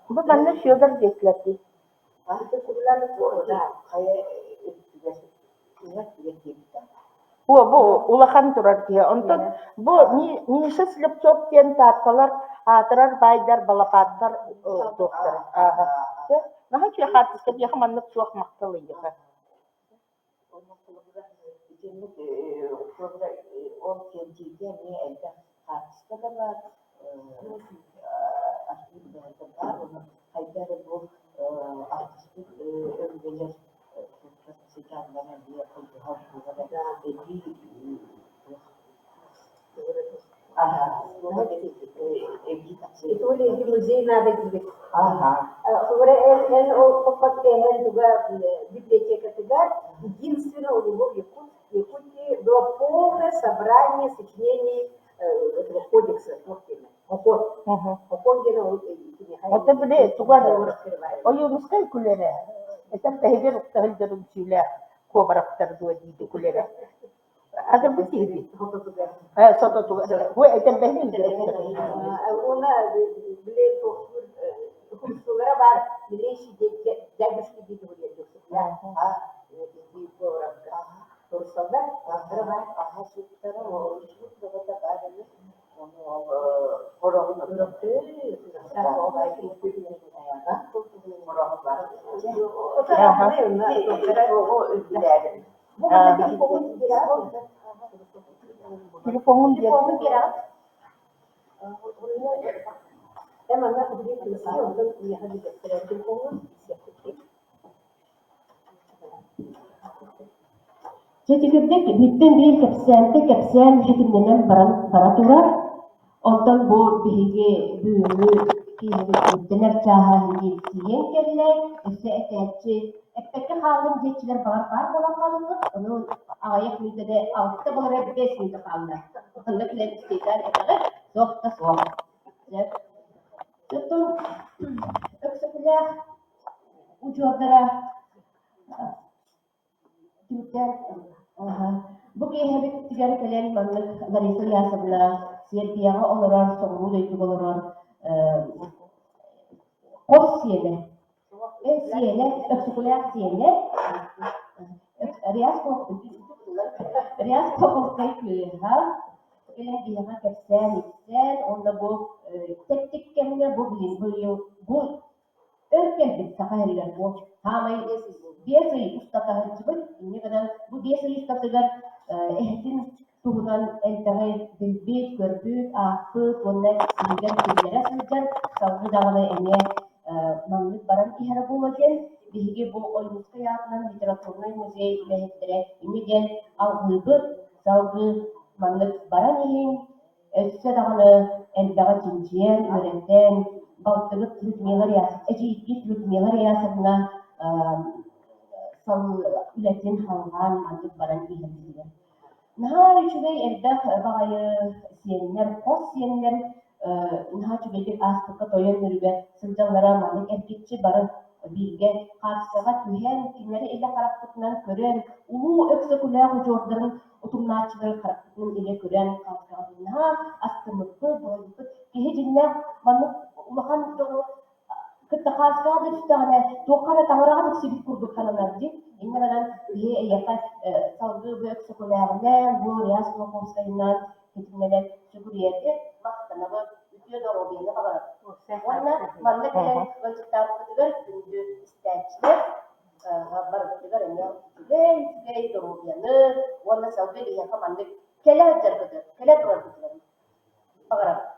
Бу манна Федор диэтилэр дии. Хайа өттүгэр үҥэр түгэр диэбитэ. О, бу улахан турар киһи. Онтон бу Миша Слепцов диэн таатталар аатырар баайдар балапааттар туохтара. Ааһа. Наһаа үчүгэй хаартыска биэхэ маннык суох махтал ыйыха. Холобура, итинник холобура ол кэнтииргэ эмиэ элбэх хаартыска да баар, архив да баар, уонна хайда эрэ бу артыспыт өбүгэлэр сыдьааннара эмиэ холбоһор туох эрэ эбии туох Музей надо диибит. Холобура, эн ол хоппот туга библиотекатыгар единственное у него в Якутии было полное собрание сочинений этого кодекса Хокон. Хокон диэн ол Это били тугар Ойуунускай күлэрэ. Этэн тэһигэр укта сылдьар үҥсүүлээх куобараптар дуо дииди күлэрэ. Адырбыт киһи сототугар. Бу этэрбэһин Уонна били хумсулара баар милейший дядюшки диэки Турсаллар баар аха суттара учуут бөҕөтө баар эми ону ол хороҕун Телефоҥҥун биэр. Дьэ итигирдик бииртэн биир кэпсээнтэн кэпсээн ситимнэнэн баран бара турар. Онтон бу биһиги бүгүҥҥү киһибит ирдэнэр чааһа тиийэн кэллэ. Өссө этээччи эппэккэ хааллым диэччилэр баҕар баар буолан хаалыаххыт. Ону аҕыйах мүнүүтэдэ алта буолара 5 мүнүүтэ хаалла. Онно кэлэн истиэтээн этэҕит, суох да суох. Сөп. Оттон Өксөкүлээх удьуордара Түмүктээн Бу киэһэбитигэр кэлэн маннык Лариса Ильясовна Сербияҕа олорор, соҕуруу дойдуга олорор хос сиэнэ, сиэнэ, Өксөкүлээх сиэнэ, Реас Реас Поповскай кыыһа кэлэн биһиэхэ кэпсээн-ипсээн уонна бу тэттик кэмҥэ бу быйыл бу Өр кэлбит саха сиригэр бу саамай 5 ый устата сылдьыбыт. Инньэ гынан бу 5 ый устатыгар эһэтин туһунан элбэҕи билбит, көрбүт, аахпыт уонна иһигэр киллэрэ сылдьар, салгыы даҕаны эмиэ маннык баран иһэрэ буолуо диэн биһиги бу Ойуунускай аатынан литературнай музей үлэһиттэрэ инньэ диэн алҕыыбыт, салгыы маннык баран иһиҥ, Өссө даҕаны элбэҕи чинчийэн, үөрэтэн, балтыбыт Людмила Рясовна, эдьиийбит Людмила Рясовна сыл үлэтин халҕаан маннык баран иһэрбитигэр. Наһаа үчүгэй элбэх баҕайы сиэннэр, хос сиэннэр наһаа үчүгэйдик ааспыкка тойон нөрүгэ сылдьаллара маннык эргиччи бары бииргэ хаартыскаҕа түһэн, кинилэри илэ харахпытынан көрөн, улуу Өксөкүлээх удьуордарын утумнааччылары харахпытынан илэ көрөн хаартыскаҕа наһаа астыммыппыт, долгуйбуппут. Киһи дьиҥнээх маннык улахан дьону кытта хаартыскаҕа да түстэҕинэ, туохха эрэ таҥараҕа тиксибит курдук сананар дии. Инньэ гынан киһи эйиэхэ салгыы бу Өксөкүлээҕинэн, бу Реас Кулаковскайынан ситимнэнэн сүгүрүйэргэ махтанабыт, үтүө доруобуйаны баҕарабыт. Уонна манна кэлэн ыалдьыттаабыккытыгар күндү истээччилэр барыбытыгар эмиэ үчүгэй үчүгэй доруобуйаны уонна салгыы биһиэхэ маннык кэлэ сылдьаргытыгар, кэлэ тураргытыгар баҕарабыт.